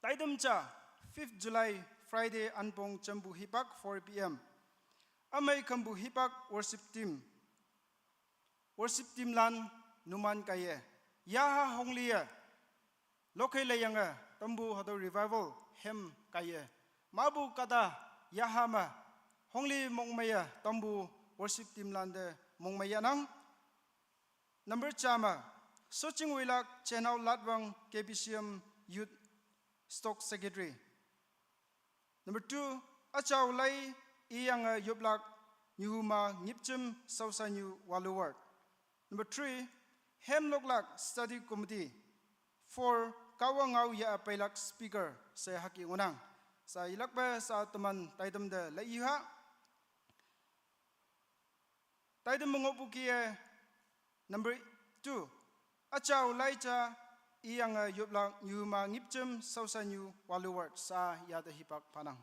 Taidem ja, fifth July, Friday anpong jampu hipak four P M, ümei khampu hipak worship team, worship team lan numan kaiye, yaha hongliye, lokhei leyange tampu hatüo revival hem kaiye, mapu kahta yaha me hongli mongmeiye tampu worship team lante mongmei yahnang. Number ja me, Soching Woilak Chenao Latwang, K B C M Youth Stock Secretary. Number two, üjao lai iyange yoplak Nyuhuma Ngipjem Shaoshanyu Walu Ward. Number three, hemloklak Study Committee. Four, Kahwang ngao ya peilak speaker she hüke ngohnang. Sha yelakpe sha teman taidem te lei iha. Taidem me ngohpu kih-e, number two, üjao lai ja iyange yoplak Nyuhuma Ngipjem Shaoshanyu Walu Ward sha yate hipak phanang.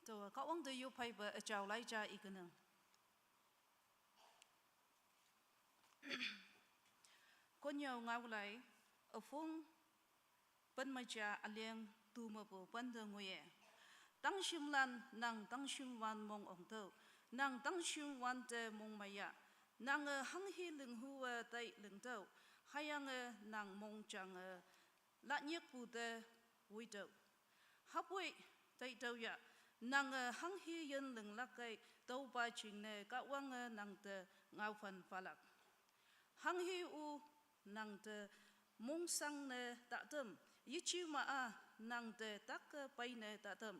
Taowe Kahwang te yopheipe üjao lai ja ikenang. Konnyüo ngaolai, üpong pen me ja üleng tu mepu pente ngoiye. Tangshimlan nang tangshim wan mong ongtüoh, nang tangshim wante mongmei ya, nange hanghe linghuwe tai lingtüoh, hüyange nang mongjange lanyikpu te woitüoh. Hapoi taitüoh ya, nange hanghe yin linglak kei tüopa jingne Kahwange nang te ngaophan phalak. Hanghe-o nang te mongsang ne tatem, yeji ma-a nang te take peine tatem,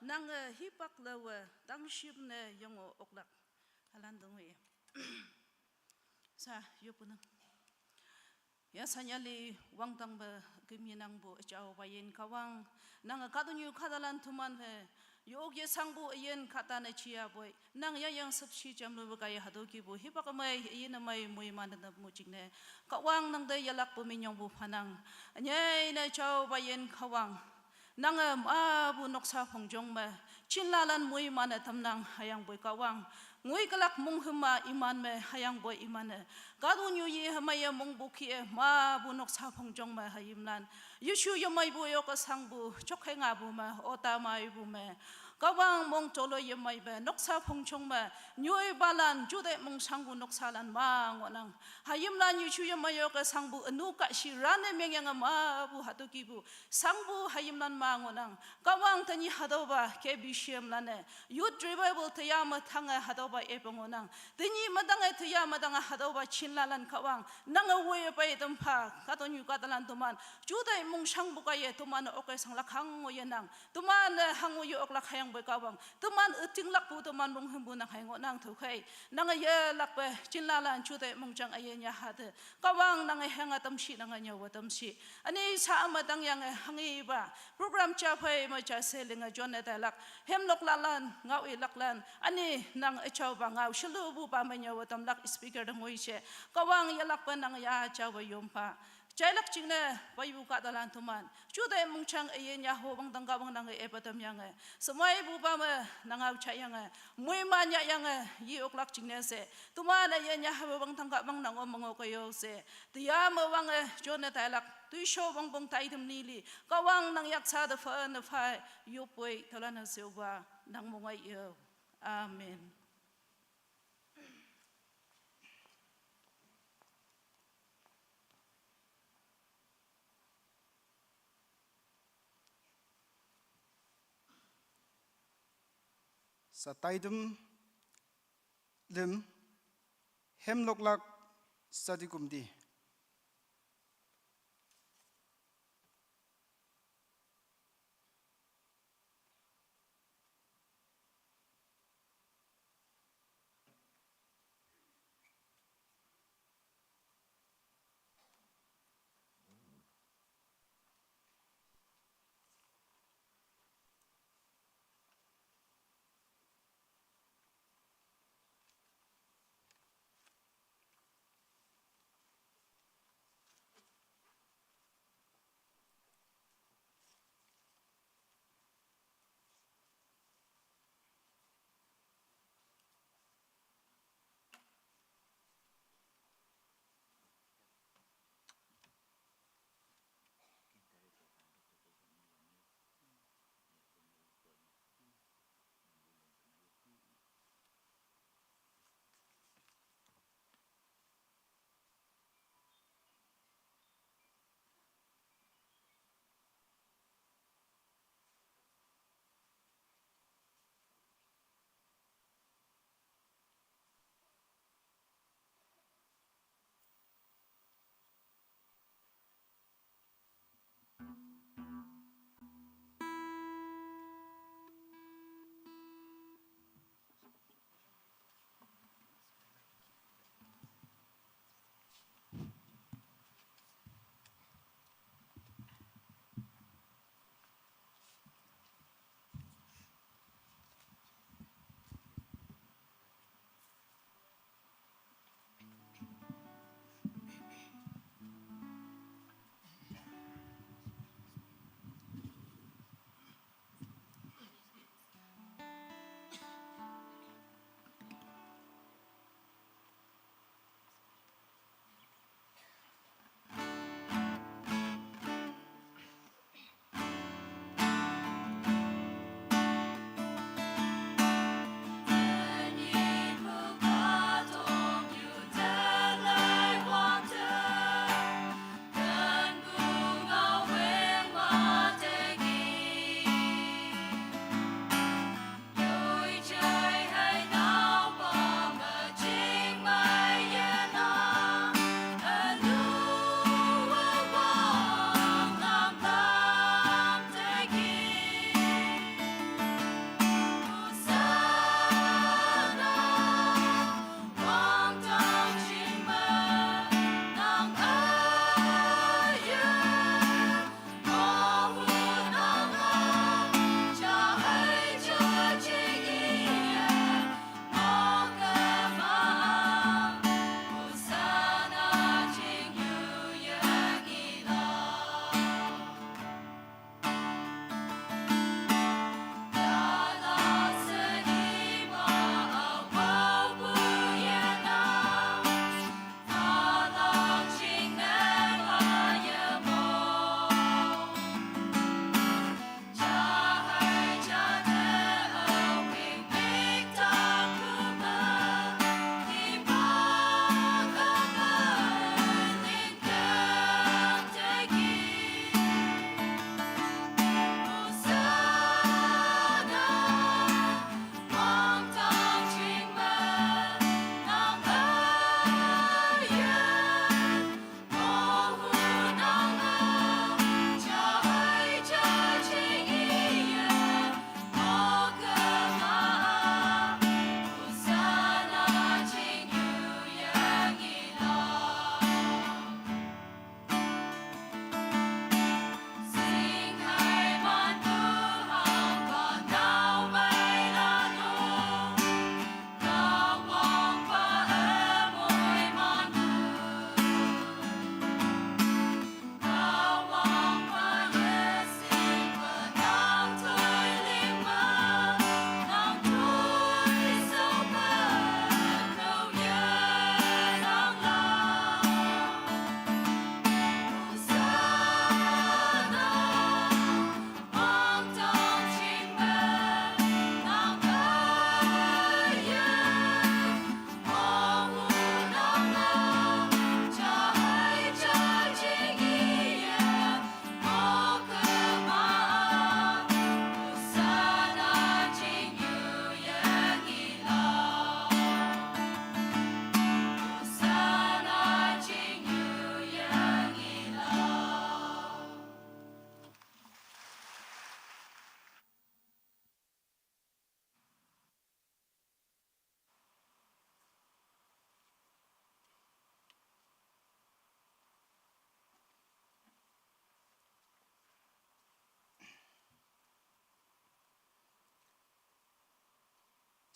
nange hipak laowe tangshim ne yongo oklak. Ülan tong-e. Sha, yopunang. Ya sanyali wangdang me kemyenangpu üjao payin Kahwang. Nange kahtoknyu kahtalan teman-e, yok yeshangpu üyin kahtane jiyapoi. Nang yayang shüpshe jamlüpu kaiye hatüo kihpu hipak ümei, üyin ümei moiman tenap mu jingne. Kahwang nang te yelakpu minyongpu phanang. Ünyei ne jao payin Kahwang. Nange mapu noksa phongjong me, Chinlalan muiman-e tamnang hüyangpoi Kahwang. Nguikülak monghüm-a iman me hüyangpoi iman-e. Kahtoknyu yi hümüye mongpu kih-e mapu noksa phongjong me hayimlan. Yeshu yemeipu yoke sangpu, chokhe ngapu me, ota maipu me. Kahwang mong tolo yemei me, noksa phongjong me, nyoipalan, jute mongshangpu noksalan ma ngohnang. Hayimlan Yeshu yemei yoke sangpu ünu kahshih rane mengyange mapu hatüo kihpu, sangpu hayimlan ma ngohnang. Kahwang tenyih hatüopa K B C M lan-e, Youth Revival teya me tange hatüopa epe ngohnang. Tenyih me tange teya me tange hatüopa chinlalan Kahwang, nange woiye pei tampha, kahtoknyu kahtalan teman, jute mongshangpu kaiye teman oke shanglak hang ngoyenang. Teman-e hango ye oklak hüyangpoi Kahwang. Teman ütinglakpu teman monghümpu nang hei ngohnang tüokhei. Nange yelakpe chinlalan jute mongjang üyin yaha te. Kahwang nange hüyange tamshi nange nyüowe tamshi. Üni sa me tangyange hanghepa. Program ja phei me ja she linge jonne tailak. Hemlok lalan, ngao ilaklan. Üni nang üjaopa ngao shelupupa me nyüowe tamlak speaker te ngoi she. Kahwang yelakpe nange yajawe yompha. Jailak jingne, peipu kahtalan teman. Jute mongjang üyin yaho wangdang Kahwang nange epa tamyange. Semeipupa me nang ao jayange. Moiman yahyange, yi oklak jingne she. Teman üyin yahawe wangdang Kahwang nang-o me ngoh keyo she. Teya me wange jonne tailak. Toisho wangpong taitam nili. Kahwang nang yaksa te phane phei. Yopoi tüolan-e sheopa. Nang mongaiyo. Amen. Sa taitam lüm, hemloklak satikumti.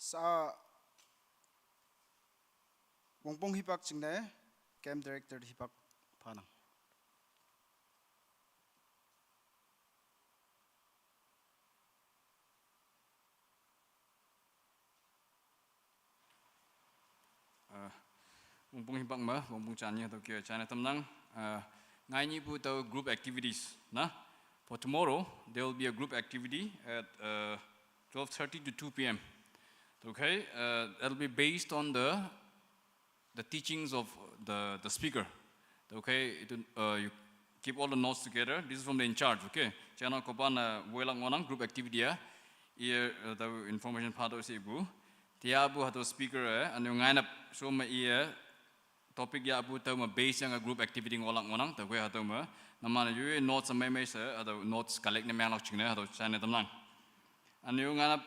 Sa wongpong hipak chingne, camp director hipak phanang. Uh, wongpong hipak ma, wongpong chani to kyo chani tamnang. Uh, ngai ni bu to group activities na. For tomorrow, there will be a group activity at uh, twelve thirty to two p m. Okay, uh, that'll be based on the the teachings of the, the speaker. Okay, it, uh, you keep all the notes together. This is from the in charge. Okay, channel kopan uh, wela ngonang group activity ya. Ia uh, the information part of sibu. Tia bu hatu speaker eh, anu ngainap so ma ia topic ya bu tau ma base yang group activity ngolak ngonang tau kwe hatu ma. Namana yu notes amai mai se hatu notes collect ne menglak chingne hatu channel tamnang. Anu ngainap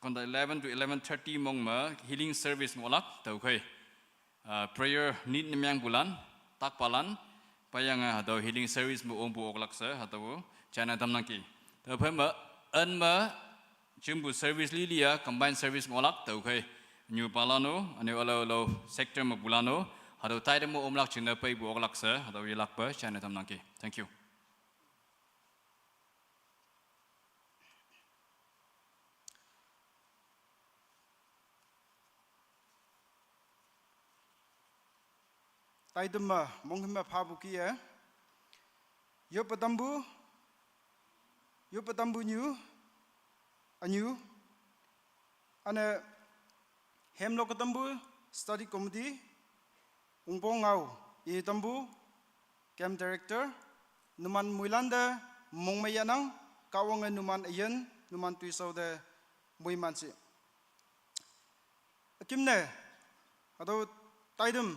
konda eleven to eleven thirty mong ma healing service ngolak tau kwe. Uh, prayer need ni miang bulan, tak palan, payang uh, hadaw healing service mu ombu oklak se, hadaw china tam nangki. Tau phe ma, an ma, jimbu service li liya, combined service ngolak, tau khe, new palano, anu alo alo sector ma bulano, hadaw tai mu omlak china pay bu oklak se, hadaw yelak pa, china tam nangki. Thank you. Taidum ma, monghim ma phabu ki eh. Yo patambu, yo patambu nyu, anyu. Ane hemlo katambu study committee, ungpong ngau, i tambu, camp director, numan muilande, mongmayanang, kawang eh numan ayen, numan tuisau de, muiman si. Akim ne, atau taidum,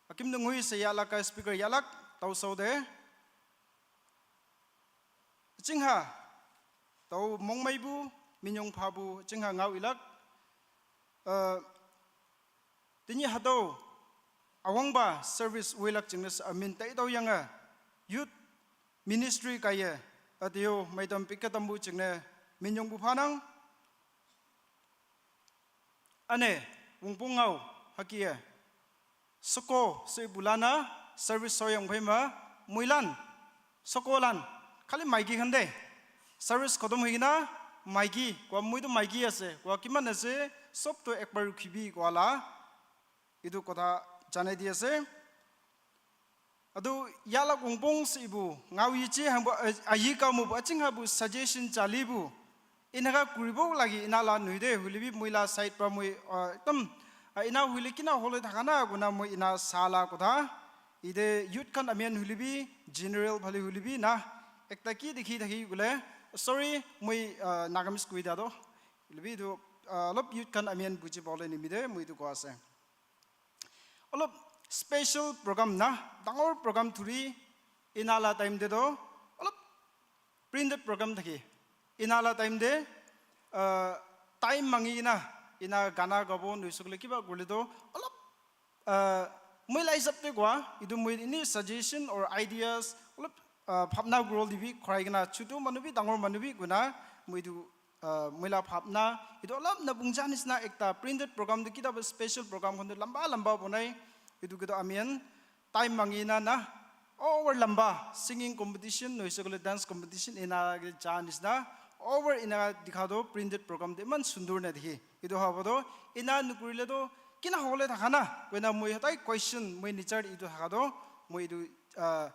akim ne ngui se yalak ka speaker yalak, tau sau de. Chingha, tau mongmai bu, minyong pha bu, chingha ngau ilak. Uh, tini hatau, awang ba service wilak chingnes amin tai tau yang eh, youth ministry kaya, atio, maitam pika tambu chingne, minyong bu phanang. Ane, wungpung ngau, hakia. Soko, se bulana, service soyang phaima, muilan, soko lan, kali maigi khande. Service khodom higina, maigi, kwa muidu maigi ase, kwa kiman ase, sob to ekbar rukhibi, kwa la, idu kotha janai di ase. Adu yalak wongpong si ibu, ngau yichi hangbu, eh, ayi kau mubu, aching habu suggestion chali bu. Inaga kuribo lagi inala nuide, hulibi muila side pa mui, eh, tam, eh, ina huli kina hole thakana guna mui ina sala kotha. Ide youth kan amian hulibi, general phali hulibi na. Ekta ki dekhi dekhi gule. Sorry, mui, eh, Nagamese kui dado. Hulibi du, eh, lop youth kan amian buji bole nimide, mui du ko ase. Olop special program na, dangor program thuri, inala time de do, olop printed program thaki. Inala time de, uh, time mangi na, ina gana gabo, nuisukle kiba gule do, olop, uh, mui la hisab te gwa, idu mui ini suggestion or ideas, olop, uh, bhabna gurol dibi, khorai gana, chutu manubi, dangor manubi guna, mui idu uh, muila bhabna, idu olop na bungja nisna ekta printed program de kita ba special program khon de lamba lamba bonai, idu kitu amian time mangi na na, over lamba singing competition, noise kole dance competition, ina ke ja nisna, over ina dikha do printed program de man sundur na dikhi. Idu habo do, ina nukuri le do, kina hole thakana, wena mui hatai question, mui nichar idu thaka do, mui idu, uh,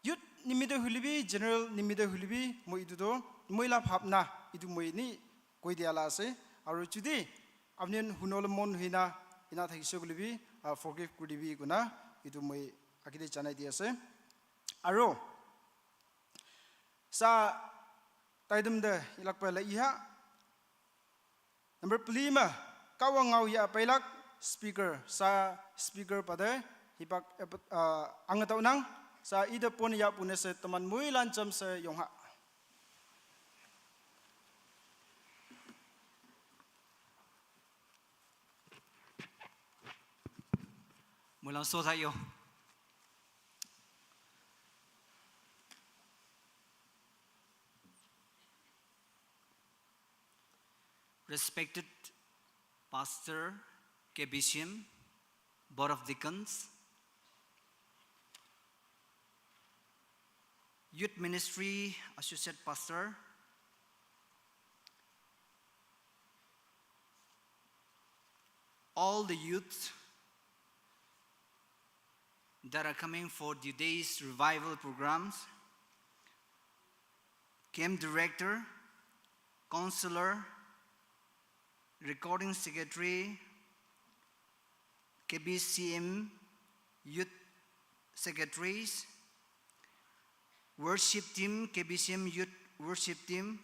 youth nimide hulibi, general nimide hulibi, mui idu do, muila bhabna, idu mui ni koi dia la ase. Aru judi, apni hunole mon huina, ina thakise hulibi, ah, forgive kuri dibi kuna, idu mui agide janai di ase. Aru, sa taidum de ilak pa la iha, Number plima, kawang ngau ya pailak speaker, sa speaker pade, hipak, eh, ah, angatau nang, sa ida pon ya pune se teman mui lancam se yongha. Mulang so thayo. Respected Pastor, K B C M, Board of Deacons, Youth Ministry Associate Pastor, all the youths that are coming for today's revival programs, camp director, counselor, recording secretary, K B C M youth secretaries, worship team, K B C M youth worship team,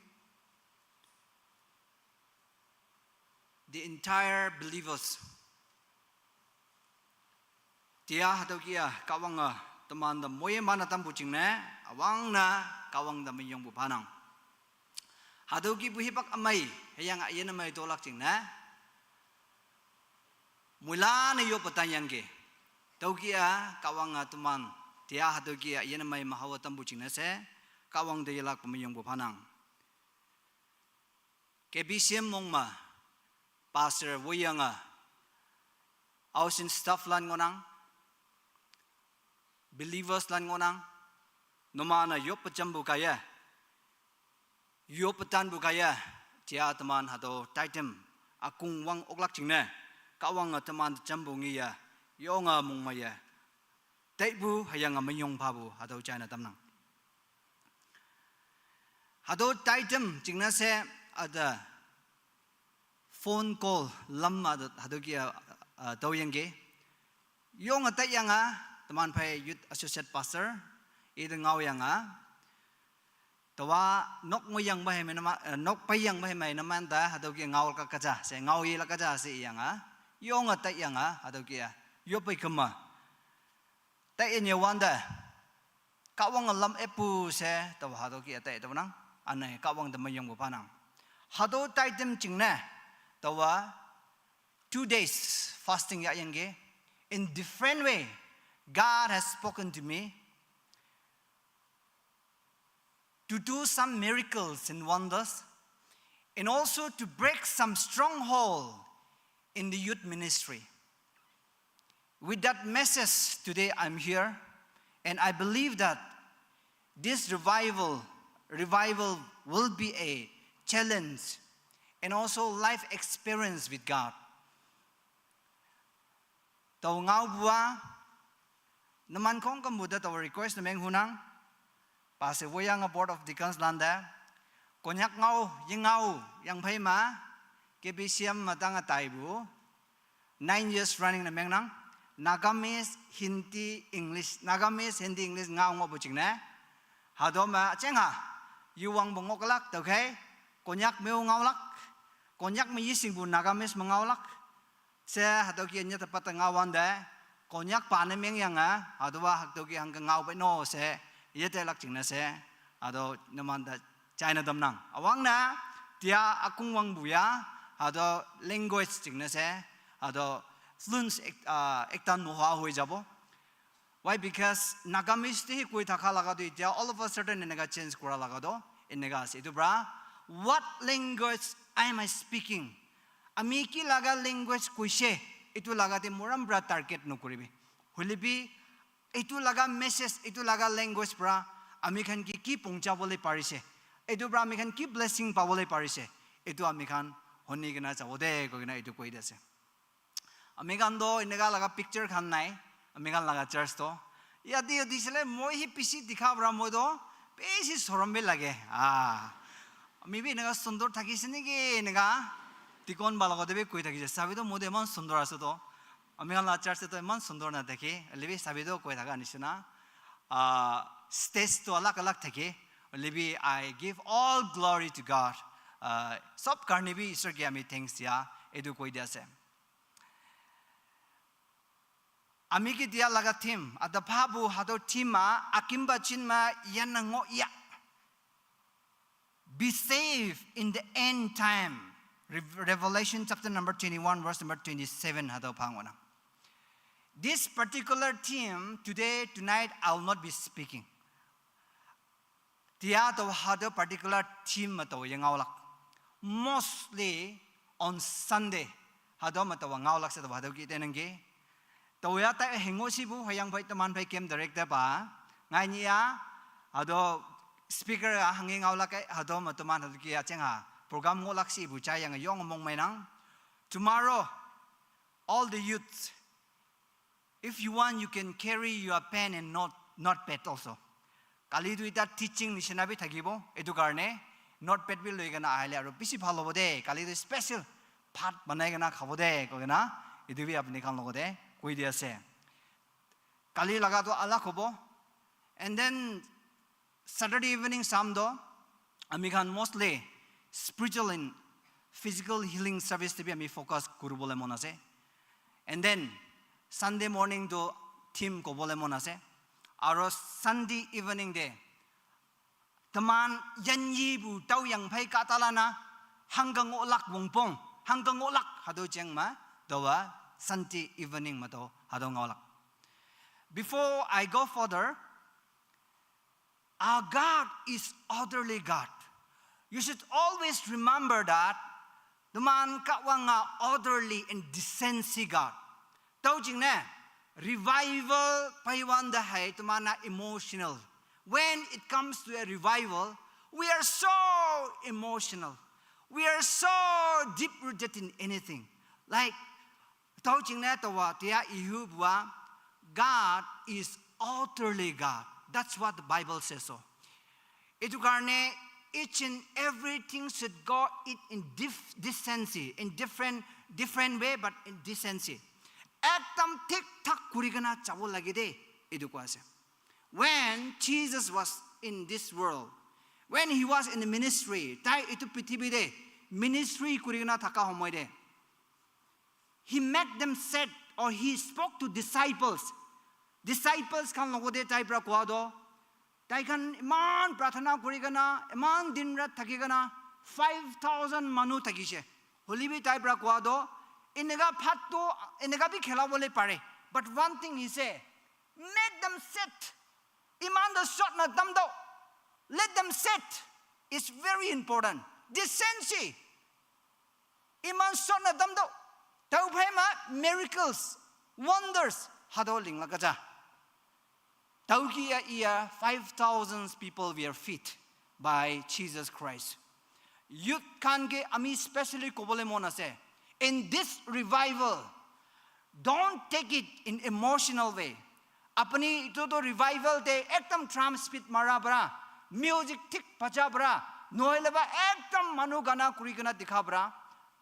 the entire believers. Tia hatüoki a Kahwang a teman te moiman-e tampu jingne, üwangne Kahwang te minyongpu phanang. Hatüoki pu hipak ümei, hüyange üyin ümei tolak jingne, moilan-e yoppe tanyangki. Tüoki a Kahwang a teman, tia hatüoki a üyin ümei me haowe tampu jingne she, Kahwang te yelakpe minyongpu phanang. K B C M mong me, Pastor woiyange, aoshin staff lan ngohnang, believers lan ngohnang, numan-e yoppe jampu kaiye, yoppe tanpu kaiye, tia teman hatüo tithe ükongwang oklak jingne, Kahwange teman te jampu ngeye, yonge mongmeiye, taipu hüyange minyong phapu hatüo jaine tamnang. Hatüo tithe jingne she üte phone call lam a hatüoki a, a, tüoyangki. Yonge taiyange, teman phei youth associate pastor, ite ngaoyange, taowa nok ngoiyangpe hei me nama, eh, nok peiyangpe hei me numan te hatüoki ngaolak kaja she, ngaoyelak kaja she iyange, yonge taiyange hatüoki a, yoppei kema, taiye nyewante, Kahwange lam epu she taowa hatüoki a tai taonang, üne Kahwang te minyongpu phanang. Hatüo tithe jingne, taowa two days fasting yahyangki. In different way, God has spoken to me to do some miracles and wonders, and also to break some stronghold in the youth ministry. With that message, today I'm here, and I believe that this revival, revival will be a challenge and also life experience with God. Tao ngaopu a, numan khongkümpu te tao request ne meng hunang, Pastor woiyange Board of Deacons lan te, Konyak ngao, yengao, yangphei me, K B C M me tange taipu, nine years running ne mengnang, Nagamese, Hindi, English, Nagamese, Hindi, English ngao ngohpu jingne. Hatüo me jengha, yewangpu ngohlak, tüokhei, Konyak me-o ngaolak, Konyak me yeshingpu Nagamese me ngaolak, she hatüoki nyate patte ngaowante, Konyak pa ne mengyange, hatüowa hatüoki hangke ngao pei no she, yetelak jingne she, hatüo numan te jaine tamnang. Üwangne, tia ükongwangpu ya, hatüo language jingne she, hatüo fluent ek-, ah, ekta noha hoi jabo. Why? Because Nagamese te hi koi thaka laga to, tia all of a sudden eneka change kora laga to, eneka ase. Etu pra, what language am I speaking? Ami ki laga language koise, etu laga te morom pra target nokoribi. Hoile bi, etu laga message, etu laga language pra ami khan ki ki pohuncha bole parise, etu pra ami khan ki blessing pabole parise, etu ami khan huni kena jabo de, koi kena etu koi de ase. Ami khan to eneka laga picture khan nai, ami khan laga church to. Yate yate sile moi hi bishi dikha pra moi to bishi sorom bi lage. Ah. Ami bi eneka sundor thakise neki eneka deacon ba logote bi koi thakise. Sabi to moi to iman sundor ase to. Ami khan laga church te to iman sundor na dekhe. Hoile bi sabi to koi thaka nisina. Ah, stage to alag alag thake. Hoile bi I give all glory to God. Ah, sob karne bi Isor ke ami thanks dia. Etu koi dia ase. Ami ke dia laga theme, ata phapu hatüo theme ma, akimba chin ma, yan na ngo ya. Be saved in the end time. Rev-, Revelation chapter number twenty-one, verse number twenty-seven, hatüo pha ngohnang. This particular theme, today, tonight, I will not be speaking. Tia to hatüo particular theme me to yengaolak. Mostly on Sunday, Ado matawa ngaolak se tawa hado ki tenang ki. Tawa ya ta hengo sibu hayang phai teman phai kem director ba. Ngai ni ya. Ado speaker a hangi ngaolak ke hado ma teman hado ki ya cheng ha. Program ngolak sibu chai yang yong mong mai nang. Tomorrow, all the youths, if you want, you can carry your pen and not, notepad also. Kali tu ita teaching nishina bi thakibo, etu karne notepad bi loi kena ahile aru bisi bhal hobo de. Kali tu special bhat banai kena khabo de, koi kena etu bi apni khan logote koi di ase. Kali laga tu alag hobo. And then Saturday evening sam do, ami khan mostly spiritual and physical healing service te bi ami focus kuribole mon ase. And then Sunday morning do theme kobole mon ase. Aro Sunday evening de, teman yanyi bu tau yang phai ka talana, hangka ngolak wongpong, hangka ngolak hado cheng ma, dawa Sunday evening ma do hado ngolak. Before I go further, our God is orderly God. You should always remember that. Teman Kahwang a orderly and decency God. Tau jing ne, revival paiwan da hai teman a emotional. When it comes to a revival, we are so emotional. We are so deep rooted in anything. Like, tau jing ne tawa tia ihu bua, God is orderly God. That's what the Bible says so. Etu karne, each and everything should go it in dif- decency, in different, different way, but in decency. Ekdam thik thak kuri kena jabo lage de, etu koi ase. When Jesus was in this world, when he was in the ministry, tai etu prithibi de ministry kuri kena thaka homoy de, he made them sit, or he spoke to disciples. Disciples khan logote tai pra koa do, tai khan iman prarthana kuri kena, iman din rat thaki kena, five thousand manu thakishe. Holi bi tai pra koa do, eneka bhat to, eneka bi khela bole pare. But one thing he say, make them sit. Iman the short na dam do. Let them sit. It's very important. Decency. Iman short na dam do. Tau phai ma miracles, wonders hado ling la kaja. Tau ki ya iya five thousand people were fed by Jesus Christ. Youth khan ke ami specially kobole mon ase. In this revival, don't take it in emotional way. Apni itu to revival de ekdam drum beat mara pra, music thik baja pra, nohole ba ekdam manu gana kuri kena dikha pra,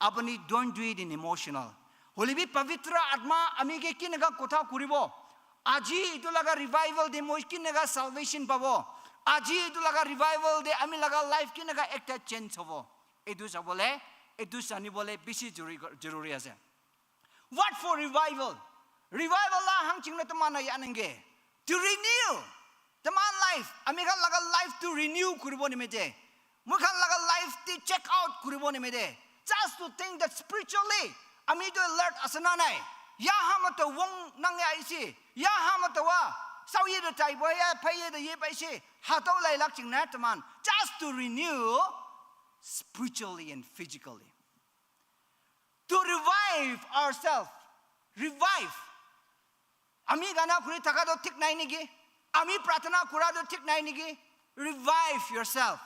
apni don't do it in emotional. Holi bi pavitra atma ami ke kineka kotha kuribo. Aji itu laga revival de moi kineka salvation pabo. Aji itu laga revival de ami laga life kineka ekta change hobo. Itu sabole, itu sanibole bisi jori-, joruri ase. What for revival? Revival la hang ching na teman na ya nenge. To renew. Teman life. Ami khan laga life to renew kuribo nimite. Moi khan laga life to check out kuribo nimite. Just to think that spiritually, ami to alert ase na nai. Ya hama to wong nang ya isi. Ya hama to wa. Sao ye to tai bo ya, phai ye to ye pa isi. Hatau lai lak ching na teman. Just to renew spiritually and physically. To revive ourselves. Revive. Ami gana kuri thaka to thik nai niki? Ami prarthana kura to thik nai niki? Revive yourself.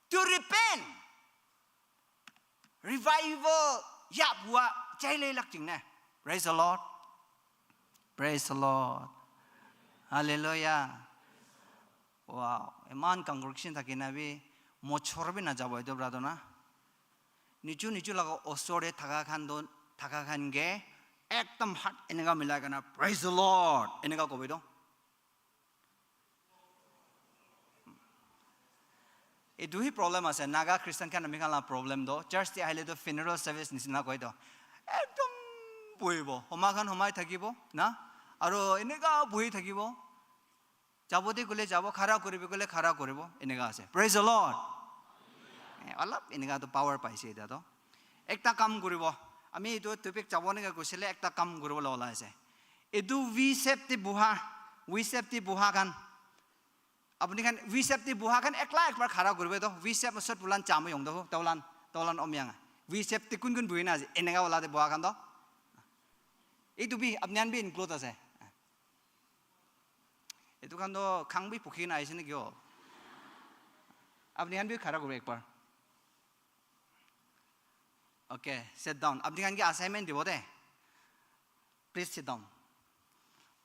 To repent. Revival ya bua chai le lak ching ne. Praise the Lord. Praise the Lord. Hallelujah. Wow. Iman congregation thaki na bi mochor bi na jabo itu brother na. Nichu nichu laga osor te thaka khan do, thaka khan ke ekdam hat eneka milai kena, "Praise the Lord," eneka kobi do. Etu hi problem ase, Naga Christian khan ami khan la problem do. Church te ahile to funeral service nisina koi do. Ekdam bohibo. Homa khan homai thakibo, na? Aro eneka bohi thakibo. Jabo de kule jabo, khara koribo kule khara koribo, eneka ase. Praise the Lord. Eh, olop eneka to power paise eta to. Ekta kam koribo. Ami etu topic jabo neka koisile ekta kam koribo la ola ase. Etu V shape te buha, V shape te buha khan. Apuni khan V shape te buha khan ekla ekbar khara koribo to. V shape ma sot bulan chamo yong do, taulan, taulan omyang. V shape te kun kun buhi na ase, eneka wala te boha khan toh. Etu bi, apni khan bi include ase. Etu khan toh khang bi pukhi na ahise na kyo? Apni khan bi khara kuro ekbar. Okay, sit down. Apni khan ke assignment dibo de. Please sit down.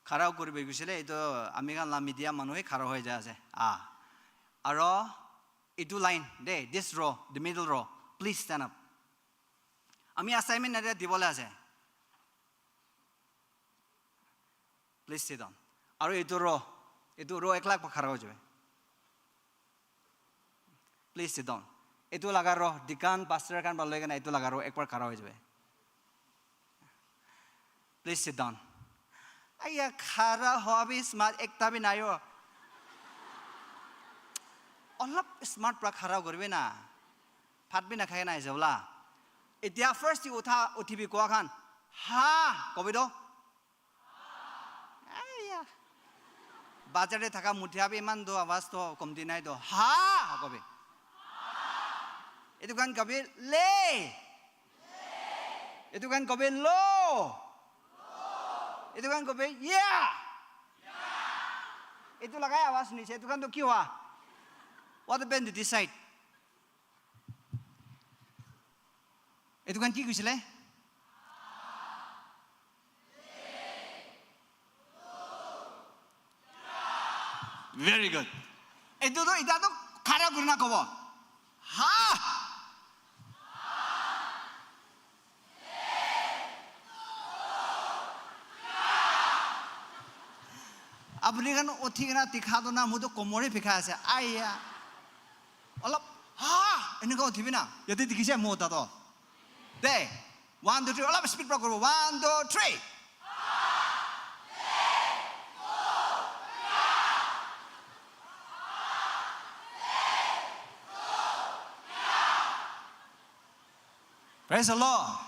Khara kuribo gusile, etu ami khan la media manu he khara hoi jai ase. Ah. Aro, etu line de, this row, the middle row, please stand up. Ami assignment ete dibole ase. Please sit down. Aro etu row, etu row ek lakh pa khara hoi jaibe. Please sit down. Etu laga row, deacon, pastor khan pa loi kena etu laga row ek bar khara hoi jaibe. Please sit down. Aya, khara hoa bi smart ekta bi nai o. Olop smart pra khara kuribi na. Bhat bi nakhai na ahise bola. Etia first utha, uthibi koa khan. Ha, kobi toh. Aya. Bazar te thaka muthia bi iman toh awaz toh komti nai toh. Ha, kobi. Etu khan kobi le. Etu khan kobi lo. Etu khan kobi ya. Etu lagai awaz sunise. Etu khan toh ki hua? What happened to this side? Etu khan ki koisile? Very good. Etu toh, eta toh khara kurina kobo. Ha! Apni khan uthi kena dikha toh na, moi toh komor he bikhai ase. Aiya. Olop, ha! Eneka uthibi na. Yate dikhise mo ta toh. De, one, two, three. Olop speed pra koribo. One, two, three. Praise the Lord.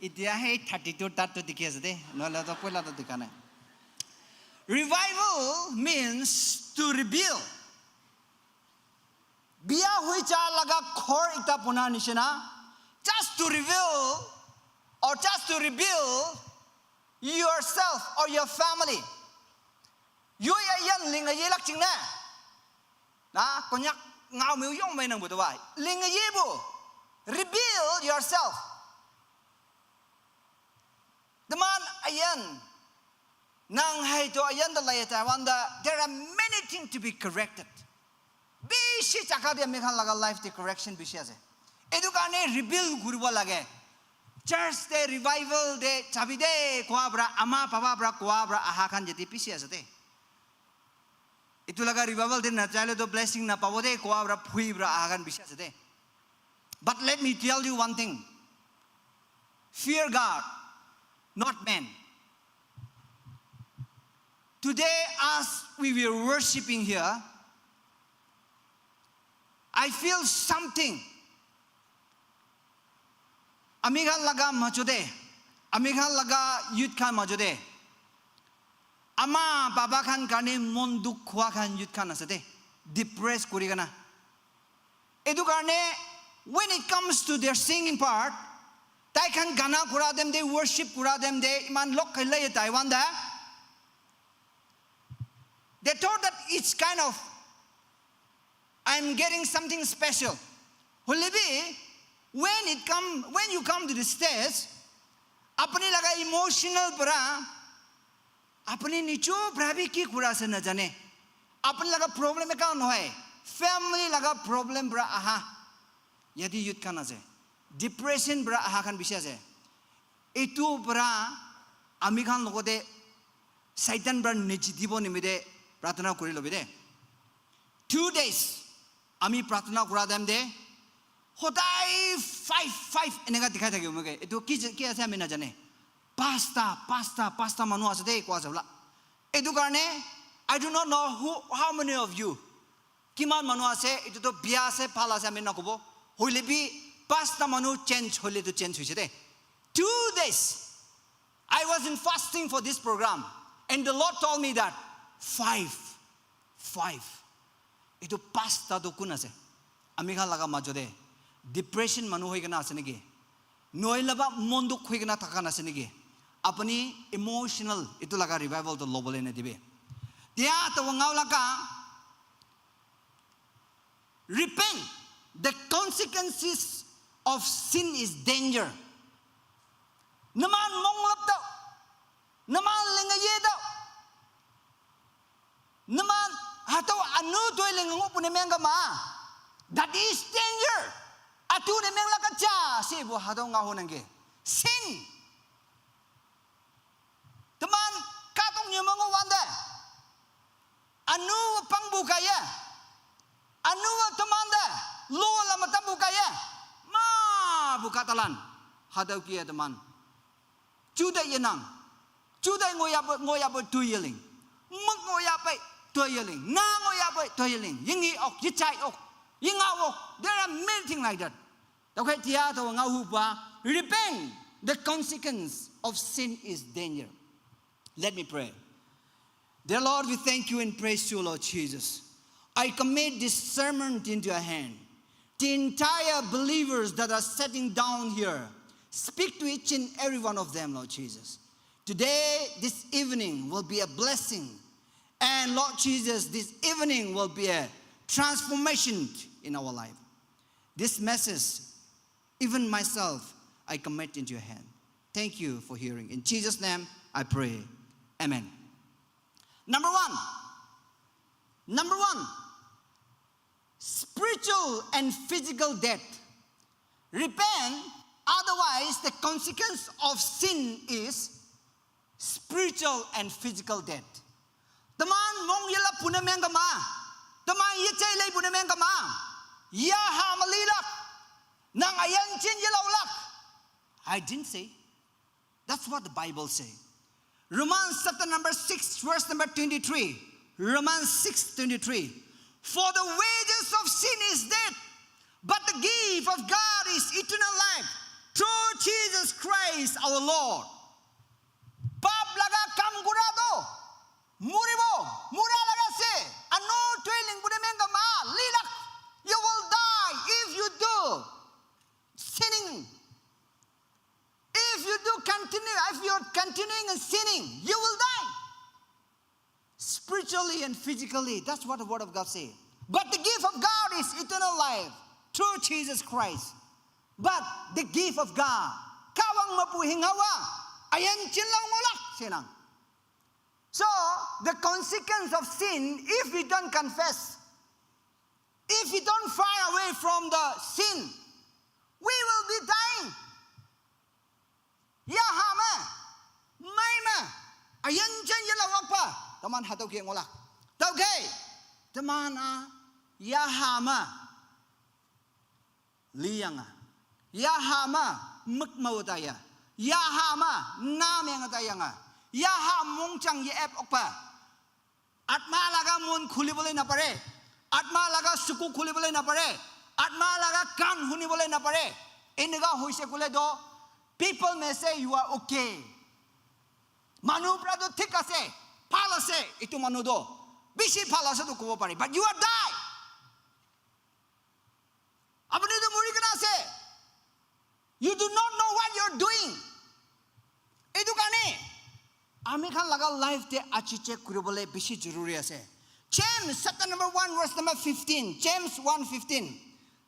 Etiahe thirty-two ta toh dikhi ase de. Nohole toh poila toh dikha nai. Revival means to rebuild. Bia hoi ja laga ghor ekta bana nishina, just to reveal or just to rebuild yourself or your family. Yo ya yan linga ye lak ching na. Na, Konyak ngau meu yong mai nang bu tu bai. Linga ye bu. Rebuild yourself. Teman ayan, nang hai to ayan da lai Taiwan da, there are many things to be corrected. Bishi jaga de ami khan laga life de correction bishi ase. Etu karne rebuild kuribo lage. Church de revival de jabi de koa pra, ama baba pra koa pra aha khan jati bishi ase de. Etu laga revival de najaile toh blessing napabo de koa pra phui pra aha khan bishi ase de. But let me tell you one thing. Fear God, not man. Today, as we were worshiping here, I feel something. Ami khan laga majo de, ami khan laga youth khan majo de, ama baba khan karne mon dukh hua khan youth khan ase de, depress kuri kena. Etu karne, when it comes to their singing part, tai khan gana kura time de, worship kura time de, iman log khaile Taiwan da. They thought that it's kind of, I'm getting something special. Hoile bi, when it come, when you come to the stage, apni laga emotional pra, apni nijo pra bi ki kura ase najane. Apni laga problem ekta nohoi. Family laga problem pra aha. Yate youth khan ase. Depression pra aha khan bishi ase. Etu pra ami khan logote Satan pra nijitibo nimite pratana kuri lobi de. Two days ami pratana kura time de hodai five, five eneka dikhai thake moike. Etu ki, ki ase ami najane. Pasta, pasta, pasta manu ase de koa ase bola. Etu karne, I do not know who, how many of you, kiman manu ase, etu toh bia ase, bhal ase, ami nakobo. Hoile bi, pasta manu change hoile toh change hoise de. Two days, I was in fasting for this program, and the Lord told me that five, five. Etu pasta toh kun ase? Ami khan laga majo de. Depression manu hoi kena ase niki? Nohoi laba mon dukh hoi kena thaka na ase niki? Apuni emotional itu laga revival to lobole na dibi. Tia to ngau laka, repent. The consequences of sin is danger. Naman monglap tau. Naman lengaye tau. Naman hatau anu toi lengangu pune mengama. That is danger. Atu ne meng laka cha si bu hatau ngahu nangge. Sin. Teman katong nyu mangu wande. Anu pang buka ye. Anu teman de. Lo lama tam buka ye. Ma buka talan. Hatau kia teman. Chuda yenang. Chuda ngoya bo ngoya bo tu yeling. Muk ngoya pai tu yeling. Na ngoya pai tu yeling. Yingi ok, yichai ok. Yinga ok. There are many things like that. Okay, tia to ngau hupa. Repent. The consequence of sin is danger. Let me pray. Dear Lord, we thank you and praise you, Lord Jesus. I commit this sermon into your hand. The entire believers that are sitting down here, speak to each and every one of them, Lord Jesus. Today, this evening will be a blessing. And Lord Jesus, this evening will be a transformation in our life. This message, even myself, I commit into your hand. Thank you for hearing. In Jesus' name, I pray. Amen. Number one. Number one. Spiritual and physical death. Repent, otherwise the consequence of sin is spiritual and physical death. Teman mong yela puna mengama. Teman yechai lei puna mengama. Ya ha malilak. Nang ayan chin yela ulak. I didn't say. That's what the Bible says. Romans chapter number six, verse number twenty-three. Romans six twenty-three. For the wages of sin is death, but the gift of God is eternal life through Jesus Christ our Lord. Pap laga kam gura do. Muribo, mura laga se. Ano training bude mengama, lilak. You will die if you do sinning. If you do continue, if you're continuing in sinning, you will die. Spiritually and physically, that's what the word of God says. But the gift of God is eternal life through Jesus Christ. But the gift of God, kawang mapu hingawa, ayan chilang ngolak sinang. So, the consequence of sin, if we don't confess, if we don't far away from the sin, we will be dying. Ya ha ma, mai ma, ayan chen ya lawak pa, teman hatau ke ngolak. Tau ke, teman a, ya ha ma, liyanga. Ya ha ma, muk mau taya. Ya ha ma, na meng tayanga. Ya ha mong chang ye ep okpa. Atma laga mon khulibole napare. Atma laga suku khulibole napare. Atma laga kan hunibole napare. Eneka hoise kule do, people may say you are okay. Manu pra do thik ase, bhal ase, itu manu do. Bishi bhal ase to kobo pare. But you are die. Apuni to muri kena ase. You do not know what you're doing. Itu karne, ami khan laga life te achi check kuribole bishi jaruri ase. James chapter number one, verse number fifteen. James one fifteen.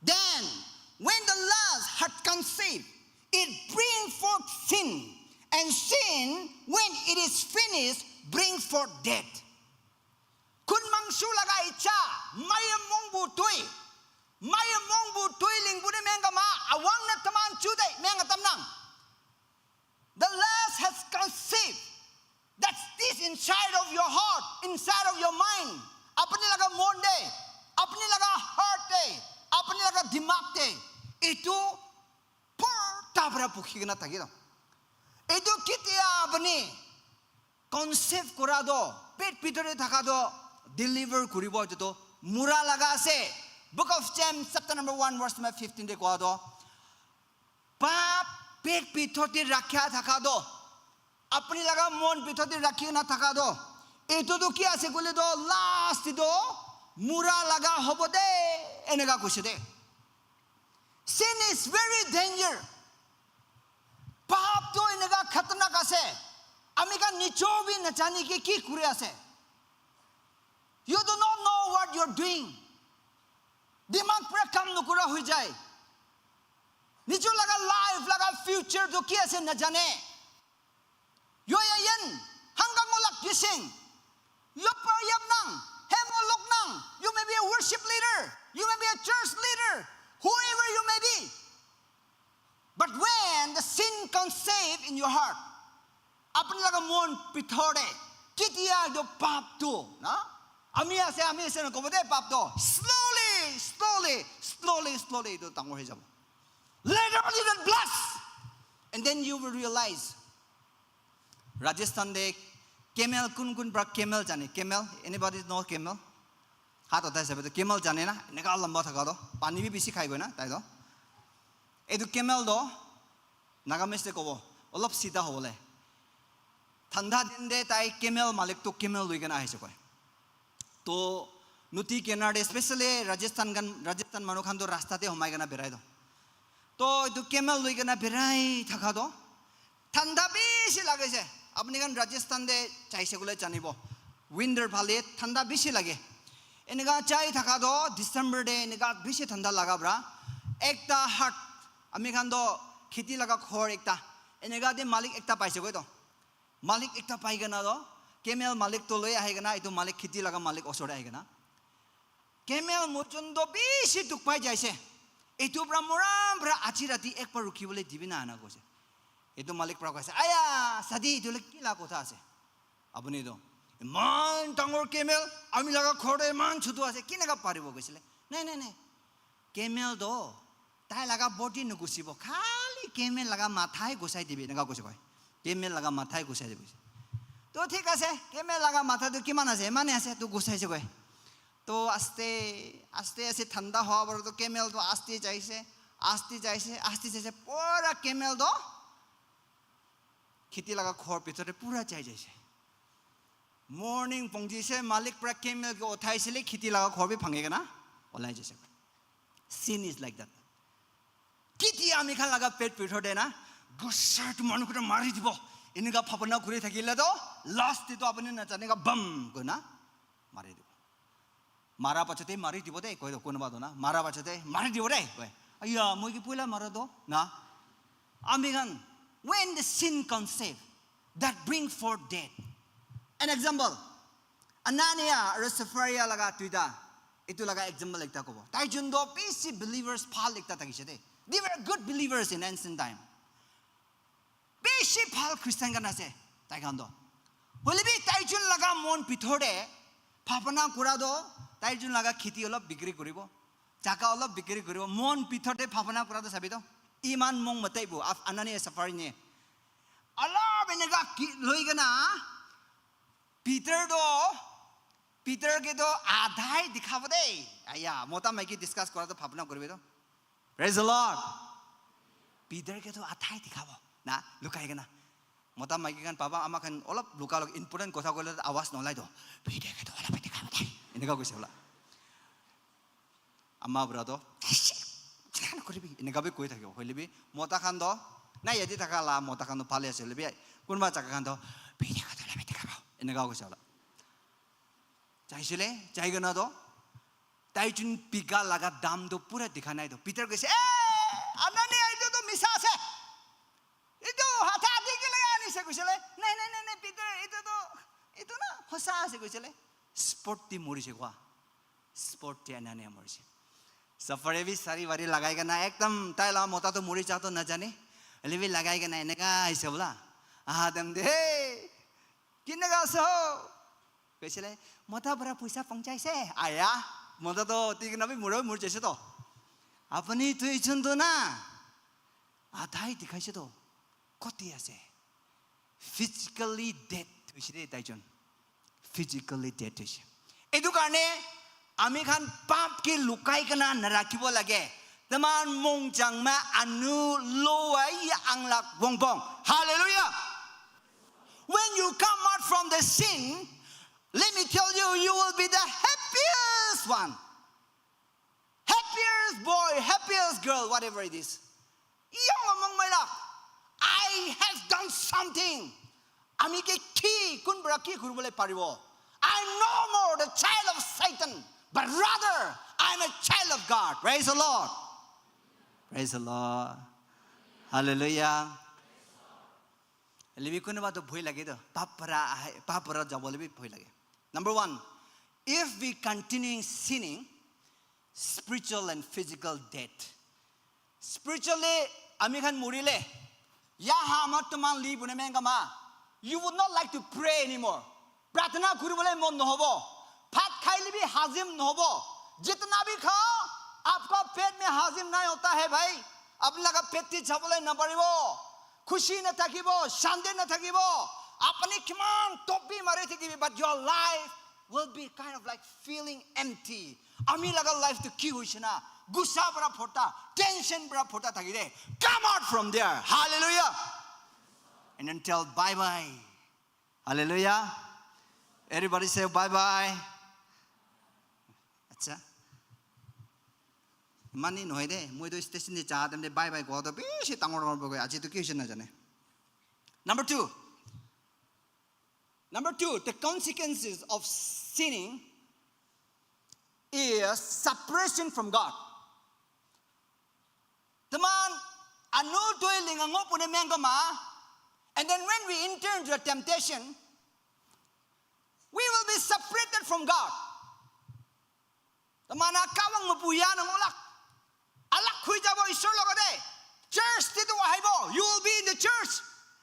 Then, when the lust had conceived, it bring forth sin. And sin, when it is finished, bring forth death. Kun mangsu laga icha, maya mongbu tui. Maya mongbu tui lingbu ne mengama, awang na taman chudai, menga tamnang. The lust has conceived. That's this inside of your heart, inside of your mind. Apni laga mon de, apni laga heart de, apni laga dimag de. Itu purta para pukhi kena thaki do. Itu kitia apni conceive kura do, pet bhitor te thaka do, deliver kuribo etu to mura laga ase. Book of James chapter number one verse number fifteen te koa do, pap pet bhitor te rakha thaka do, apni laga mon bhitor te rakhi na thaka do, etu to ki ase kule do, last te do mura laga hobo de, eneka koise de. Sin is very danger. Pap to eneka khatarnak ase. Ami khan nijo bhi najani ke ki kuri ase. You do not know what you're doing. Dimag pura kam nokura hoi jai. Nijo laga life, laga future to ki ase najane. Yo ya yen, hanggang olak gising. Lok pa yap nang, hem olok nang. You may be a worship leader. You may be a church leader. Whoever you may be. But when the sin conceive in your heart, apni laga mon bhitor te, ketia etu pap tu, na? Ami ase, ami ase na kobo de pap tu. Slowly, slowly, slowly, slowly etu dangor hoi jabo. Little, little blast. And then you will realize, Rajasthan te camel, kun kun pra camel jane? Camel, anybody know camel? Hat uthai sabi to, camel jane na? Eneka lamba thaka to. Pani bhi bishi khai koi na, tai to. Etu camel to, Nagamese te kobo, olop sida hobole. Thanda din te tai camel malik to camel loi kena ahise koi. To nodi kinar te, especially Rajasthan khan, Rajasthan manu khan to rasta te homai kena berai to. To etu camel loi kena berai thaka to, thanda bishi lagise. Apni khan Rajasthan te jaise koile janibo. Winter phale thanda bishi lage. Eneka jai thaka to December te eneka bishi thanda laga pra. Ekta hat, ami khan to kheti laga ghor ekta. Eneka te malik ekta paise koi to. Malik ekta pai kena to, camel malik to loi ahi kena, etu malik, kheti laga malik osor te ahi kena. Camel mojun to bishi dukh pai jaise. Etu pra moram pra aji rati ek par rukhi bole dibi na, ena koise. Etu malik pra koise, "Aya, sadi, etu le ki la kotha ase? Apuni to iman dangor camel, ami laga ghor te iman chutu ase, kineka paribo?" koisile. "Nai, nai, nai. Camel to tai laga body nogusibo, khali camel laga matha he gusai dibi," eneka koise koi. "Camel laga matha he gusai dibi." To thik ase, camel laga matha to kiman ase, imane ase, to gusaise koi. To aste, aste, aste thanda hoa para to camel to aste jaise, aste jaise, aste jaise, pura camel to kheti laga ghor bhitor te pura jai jaise. Morning pongji se, malik pra camel ke uthai sile, kheti laga ghor bhi bhangi kena olai jaise. Sin is like that. Ketia ami khan laga pet bhitor te na, "Gusa tu manu kena mari dibo," eneka bhabona kuri thakile to, last te to apuni najane ka bam koi na mari dibo. Mara pachate mari dibo de, koi to, kunuba to na, mara pachate mari dibo de, koi. "Aya, moi ke poila mara to," na. Ami khan, when the sin conceive, that bring forth death. An example, Anania aru Sapphira laga duita, etu laga example ekta kobo. Tai jun to bishi believers bhal ekta thakise de. They were good believers in ancient time. Bishi bhal Christian khan ase tai khan to. Hoile bi tai jun laga mon bhitor te bhabona kura to, tai jun laga kheti olop bikri kuribo, jaga olop bikri kuribo. Mon bhitor te bhabona kura to sabi to, iman mong mataibo, af-, Anania Sapphira ne. Olop eneka ki loi kena, Peter to, Peter ke to adhai dikhabo de. Aya, mota maiki discuss kora to bhabona kuribi to. Praise the Lord. Peter ke to adhai dikhabo. Na, lukai kena. Mota maiki khan, baba, ama khan olop luka lok important kotha koile to awaz nolai to. "Peter ke to olop dikhabo de." Eneka koise bola. Ama bura to, "Eneka nokoribi," eneka bi koi thakibo. Hoile bi mota khan to, na yate thaka la mota khan to bhale ase, hoile bi kunba jaga khan to, "Peter ke to olop dikhabo," eneka koise bola. Jaisile, jai kena to, tai jun bika laga dam to pura dikha nai to. Peter koise, "Eh, Anania, etu to misa ase. Etu hatha di kile anise," koisile. "Nai, nai, nai, nai, Peter, etu to, etu na hosa ase," koisile. Spot te morise koa. Spot te Anania morise. Sapphira bi sari wari lagai kena, ekdam tai la mota to mori ja to najane. Hoile bi lagai kena eneka aise bola. Aha time te, "Hey, kineka ase ho?" koisile. "Mota para poisa pongchaise." Aya, mota to oti kena bi mori, mori jaise to. "Apuni duijon to na adhai dikhaise to. Koti ase?" Physically dead hoise de tai jun. Physically dead hoise. Etu karne ami khan pap ke lukai kena narakhibo lage. Taman mong jang ma anu lowai anglak wongbong. Hallelujah. When you come out from the sin, let me tell you, you will be the happiest one. Happier Boy, happiest girl, whatever it is. Iyang among my life, I have done something. Ami ke ki kun bra ki kuribole paribo. I'm no more the child of Satan, but rather I'm a child of God. Praise the Lord. Praise the Lord. Hallelujah. Lebi kunuba to bhoi lage to. Pap para ahe, pap para jabole bi bhoi lage. Number one, if we continuing sinning, spiritual and physical death. Spiritually, ami khan murile, ya ha amar tuman li bune menga ma, you would not like to pray anymore. Pratana kuribole mon nohobo. Bhat khaile bi hazim nohobo. Jitna bhi khao, aapka pet mein hazim nahi hota hai bhai. Apni laga pet te jabole naparibo. Khushi nathakibo, shanti nathakibo. Apni kiman topi mari thakibi, but your life will be kind of like feeling empty. Ami laga life to ki hoise na? Gussa para phota, tension para phota thaki de. Come out from there. Hallelujah. And then tell bye bye. Hallelujah. Everybody say bye bye. Acha. Mani nohoi de, moi to station de cha dem de bye bye ko to bishi tangor tangor boi aji to ki hoise na jane. Number two. Number two, the consequences of sinning is separation from God. Teman anu toi linga ngo pune menga ma, and then when we enter into a temptation, we will be separated from God. Teman akawang mapuya na ngolak. Alak hui jabo Ishwar logate. Church te to ahibo. You will be in the church.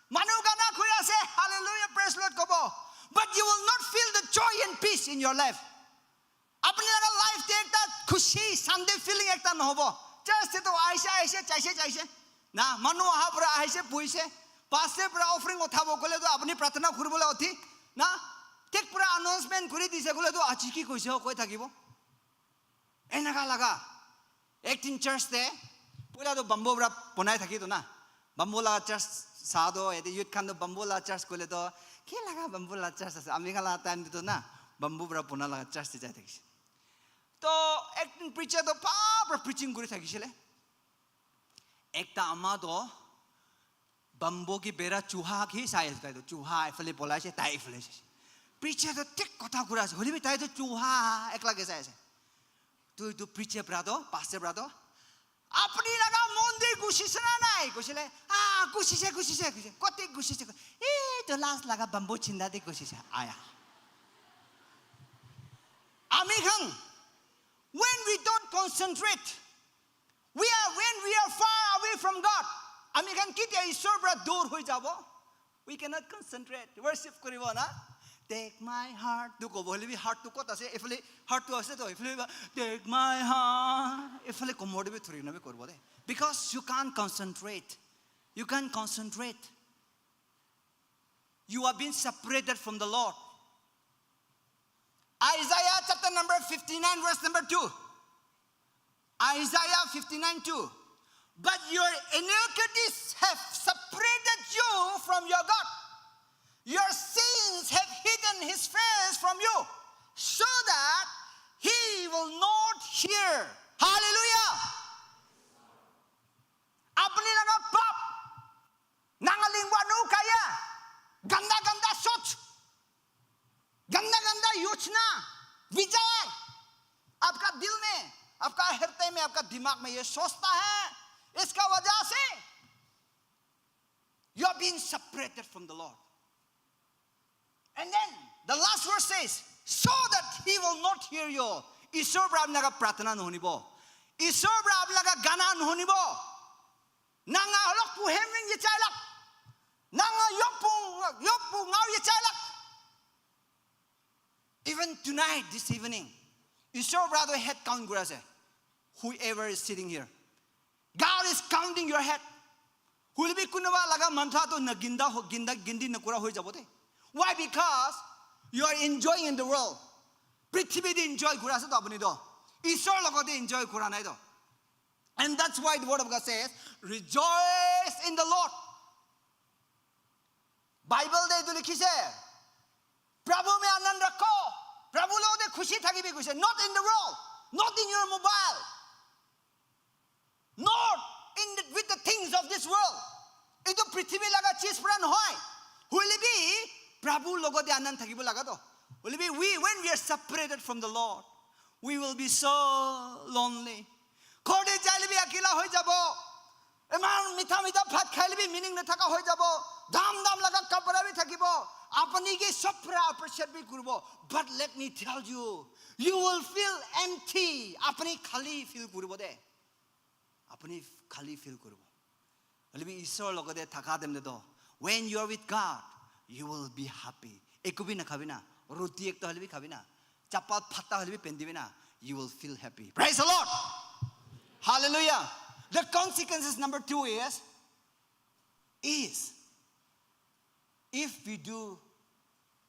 Manu gana khui ase. Hallelujah, praise Lord kobo. But you will not feel the joy and peace in your life. Apni laga life te ekta khushi, Sunday feeling ekta nohobo. Church te to aise, aise, chaise, chaise. Na, manu aha pura ahise, puise. Pastor pura offering uthabo kole to apni pratana kuribole uthi. Na, thik pura announcement kuri dise kole to aji ki koise ho koi thakibo. Enaka laga. Ek din church te, poila to bamboo para bonai thaki to na. Bamboo laga church sa to, ete youth khan to bamboo laga church kole to, ki laga bamboo laga church ase? Ami khan laga time te to na, bamboo para bona laga church te jai thakise. To ek din preacher to pa para preaching kuri thakisile. Ekta ama to bamboo ki bera chuha ki sai ase, tai to chuha ephale polai ase, tai ephale ase. Preacher to thik kotha kura ase, hoile bi tai to chuha ekla ke sai ase. To etu preacher para to, pastor para to, apni laga mon te gushise na nai? Koisile, ah, gushise, gushise, gushise. Kote gushise? Ei to last laga bamboo chinda te gushise. Aya. Ami khan, when we don't concentrate, we are, when we are far away from God, ami khan ketia Ishwar para dur hoi jabo. We cannot concentrate. Worship koribo na. Take my heart. Tu kobo hoile bi heart tu kot ase? Ephale heart tu ase to. Ephale ba, take my heart. Ephale komor te bi thori na bi koribo de. Because you can't concentrate. You can't concentrate. You have been separated from the Lord. Isaiah chapter number fifty-nine, verse number two. Isaiah fifty-nine two. But your iniquities have separated you from your God. Your sins have hidden his face from you, so that he will not hear. Hallelujah. Apni laga pap nanga lingwa nu kaya. Ganda ganda soch, ganda ganda yochna, vichar, aapka dil mein, aapka hirday mein, aapka dimag mein ye sochta hai, iska wajah se you are being separated from the Lord. And then the last verse says, so that he will not hear you. Ishwar para apni laga pratana nohunibo. Ishwar para apni laga gana nohunibo. Nanga holok pu hemring ye chailak. Nanga yokpu, yokpu ngau ye chailak. Even tonight, this evening, Ishwar para to head count kura ase. Whoever is sitting here, God is counting your head. Hoile bi kunuba laga mantha to na ginda ho, ginda gindi na kura hoi jabo de. Why? Because you are enjoying in the world. Prithibi te enjoy kura ase to apuni to. Ishwar logote enjoy kura nai to. And that's why the word of God says, rejoice in the Lord. Bible te etu likhise, Prabhu mein anand rakho. Prabhu logote khushi thakibi koise. Not in the world, not in your mobile. Not in the, with the things of this world. Etu prithibi laga cheez para nohoi. Hoile bi Prabhu logote anand thakibo laga to. Hoile bi we, when we are separated from the Lord, we will be so lonely. Ghor te jaile bi akila hoi jabo. Iman mitha mitha bhat khaile bi meaning nathaka hoi jabo. Dam dam laga kapra bi thakibo. Apni ke sob pora appreciate bi kuribo. But let me tell you, you will feel empty. Apni khali feel kuribo de. Apni khali feel kuribo. Hoile bi Isor logote thaka time te to, when you are with God, you will be happy. Eku bi nakhabi na, roti ekta hoile bi khabi na, chapal phata hoile bi pendibi na, you will feel happy. Praise the Lord. Hallelujah. The consequences number two is, is if we do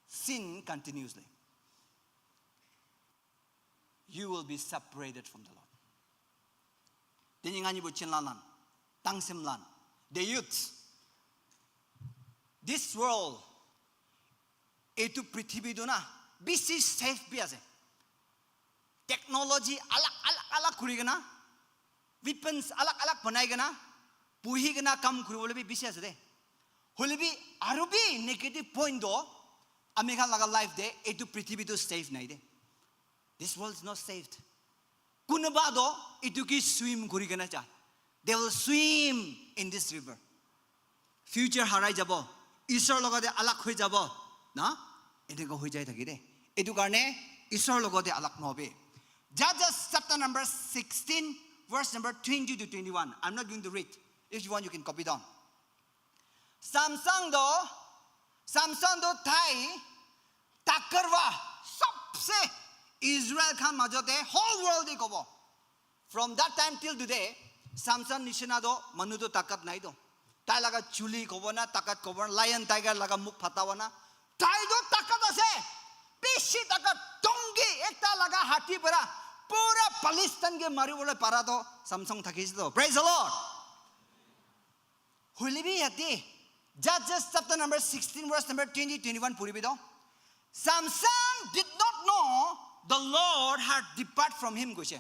sin continuously, you will be separated from the Lord. Tini ngani bu chinla lan, tangsim lan, the youth, this world, etu prithibi tu na, bisi safe bi ase. Technology alag alag alag kuri kena, weapons alag alag banai kena, puhi kena kam kuribole bi bisi ase de. Hoile bi aru bi negative point to, ami khan laga life te etu prithibi tu safe nai de. This world is not saved. Kunuba to etu ke swim kuri kena jai. They will swim in this river. Future harai jabo. Isor logote alag hoi jabo. Na? Eneka hoi jai thaki de. Etu karne Isor logote alag nohobi. Judges chapter number sixteen, verse number twenty to twenty-one. I'm not going to read. If you want, you can copy down. Samson to, Samson to tai takarwa, sabse Israel khan majote whole world di kobo. From that time till today, Samson nishina to manu to takat nai to. Tai laga chuli kobo na, takat kobo na, lion tiger laga mukh phata wa na. Tai to takat ase. Bishi takat, tongi ekta laga hati para pura Palestine ke mari bole para to Samson thakise to. Praise the Lord. Hoile bi yate, Judges chapter number sixteen, verse number twenty, twenty-one puribi to. Samson did not know the Lord had depart from him, koise.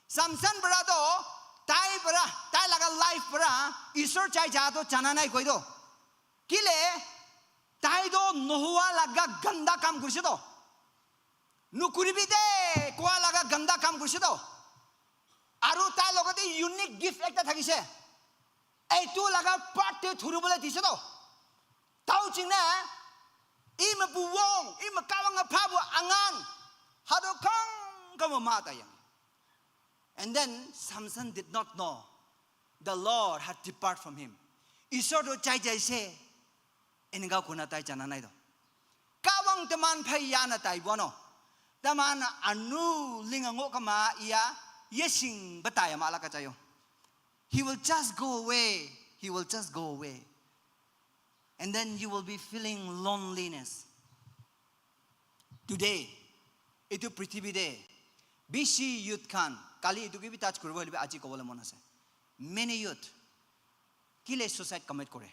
Samson para to, tai para, tai laga life para, Isor chai ja to jana nai koi to. Kile, tai to nohua laga ganda kam kurise to. Nukuribi de, koa laga ganda kam kurise to. Aru tai logote unique gift ekta thakise. Etu laga part te thuribole dise to. Tau ching na, ima buwong, ima kawang aphabu angan. Hado kang kamo mata yang. And then Samson did not know the Lord had depart from him. Isor to chai jai se, enga kuna tai jana nai to. Kawang teman phai ya na tai bono. Teman anu linga ngo kama iya, yesing batai ama la kachayo. He will just go away. He will just go away. And then you will be feeling loneliness. Today, etu prithibi de, bishi youth khan, kali etu ke bi touch kuribo hoile bi aji kobole mon ase. Many youth, kile suicide commit kore.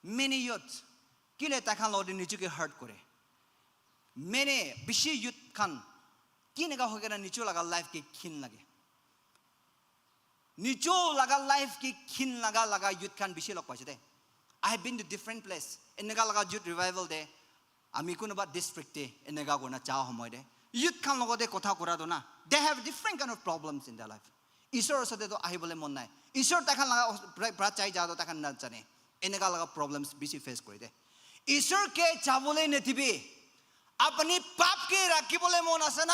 Many youth, kile tai khan logote nijuke hurt kore. Many, bishi youth khan, kineka hoi kena nijo laga life ke khin lage. Nijo laga life ke khin laga laga youth khan bishi log paise de. I have been to different place. Eneka laga youth revival de, ami kunuba district de, eneka kona cha homoy de. Youth khan logote kotha kura to na. They have different kind of problems in their life. Isor osate to ahibole mon nai. Isor takhan laga pra, pra chai ja to takhan na jane. Eneka laga problems bishi face kore de. Isor ke jabole nedibi. Apni pap ke rakhibole mon ase na,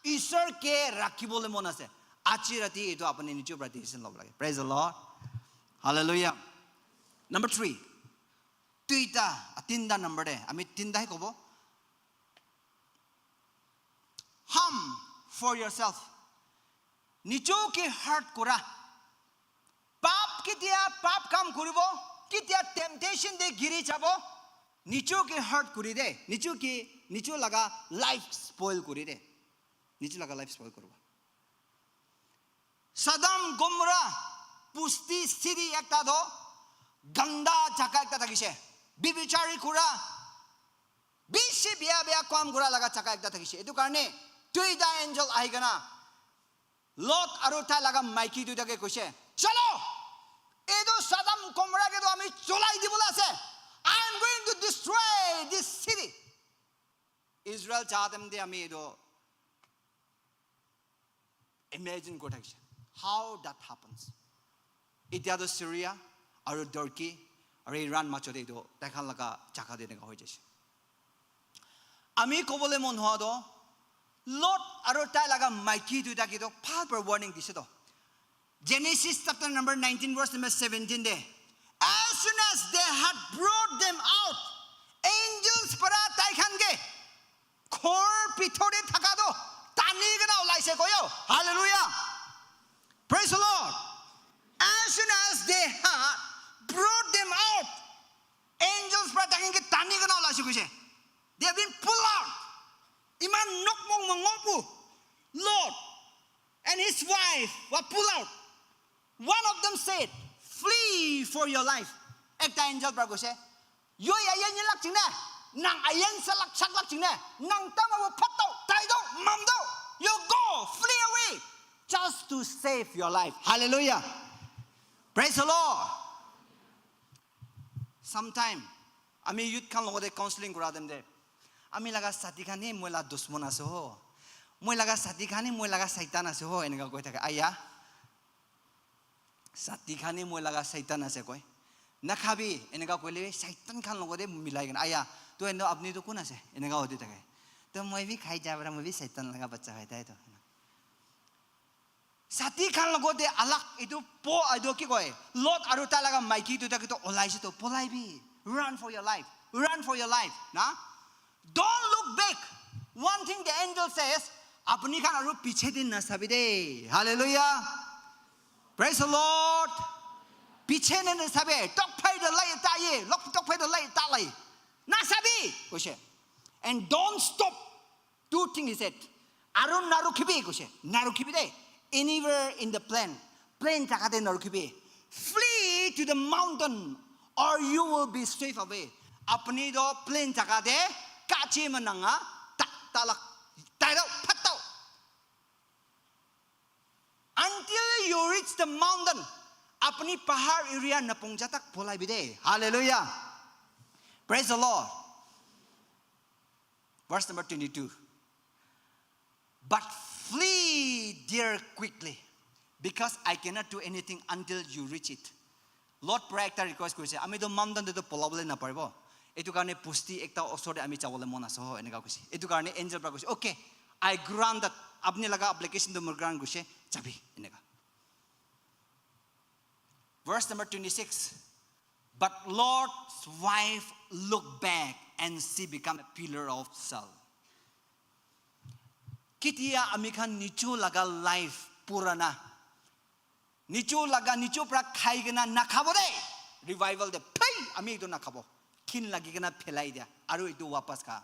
Isor ke rakhibole mon ase. Aji rati etu apni nijo pra decision lobo lage. Praise the Lord. Hallelujah. Number three. Duita, ah, tinta number de. Ami tinta he kobo. Harm for yourself. Nijo ke hurt kura. Pap ketia pap kam kuribo, ketia temptation de giri jabo, nijo ke hurt kuri de, nijo ke, nijo laga life spoil kuri de, nijo laga life spoil kuribo. Sodom Gomorrah, pusti city ekta to, ganda jaga ekta thakise, bibichari kura, bishi bia bia kam kura laga jaga ekta thakise. Etu karne, duita angel ahi kena, Lot aru tai laga maiki duita ke koise, "Chalo, etu Sodom Gomorrah ke tu ami cholai dibole ase. I am going to destroy this city." Israel jadem de ami etu imagine kori thakise. How that happens? Itya to Syria aru Turkey aru Iran majo te etu tai khan laga jaga te eneka hoi jaise. Ami kobole mon hoa to, Lot aru tai laga maiki duita ke to bhal para warning dise to. Genesis chapter number nineteen, verse number seventeen de, "As soon as they had brought them out, angels para tai khan ke ghor bhitor te thaka to tani kena ulaise koyo." Hallelujah. Praise the Lord. As soon as they had brought them out, angels para tai khan ke tani kena ulaise koise. They have been pulled out. Iman nok mong mong ngopu. Lot and his wife were pulled out. One of them said, "Flee for your life." Ekta angel para koise, "Yo ya ya ni lak ching na. Nang ayen sa lak chak lak ching na. Nang tama wo phat tau, tai dau, mam dau. You go, flee away, just to save your life." Hallelujah. Praise the Lord. Sometime ami youth khan logote counseling kura time te, "Ami laga sati khan he moi la dushman ase ho. Moi laga sati khan he moi laga Satan ase ho," eneka koi thake. "Aya, sati khan he moi laga Satan ase," koi. "Nakhabi," eneka koile, "Satan khan logote milai kena." "Aya, to endo apni to kun ase?" Eneka hodi thake. "To moi bhi khai ja para, moi bhi Satan laga bacha hai tai to." Sati khan logote alag etu po etu ki koi, Lot aru tai laga maiki duita ke to olaise to, "Polai bi, run for your life, run for your life, na? Don't look back." One thing the angel says, "Apni khan aru piche te nasabi de." Hallelujah. Praise the Lord. "Piche te nasabi, tok phai de lai ta ye, lok tok phai de lai ta lai. Nasabi," koise. "And don't stop." Two things he said. "Aru narukhibi," koise. "Narukhibi de. Anywhere in the plain. Plain jaga te narukhibi. Flee to the mountain or you will be swept away." Apni to plain jaga te kachi mananga ta talak tai dau phat dau. "Until you reach the mountain, apni pahar area na pongja tak polai bi de." Hallelujah. Praise the Lord. Verse number twenty-two. "But flee there quickly, because I cannot do anything until you reach it." Lot para ekta request korise, "Ami to mountain te to polabole naparibo. Etu karne bosti ekta osor te ami jabole mon ase ho," eneka koise. Etu karne angel para koise, "Okay, I grant that. Apni laga application to moi grant koise, jabi," eneka. Verse number twenty-six. "But Lot's wife looked back and she became a pillar of salt." Ketia ami khan nijo laga life purana, nijo laga, nijo para khai kena nakhabo de. Revival de, "Phei, ami etu nakhabo." Khin lagi kena phelai dia. Aru etu wapas kha.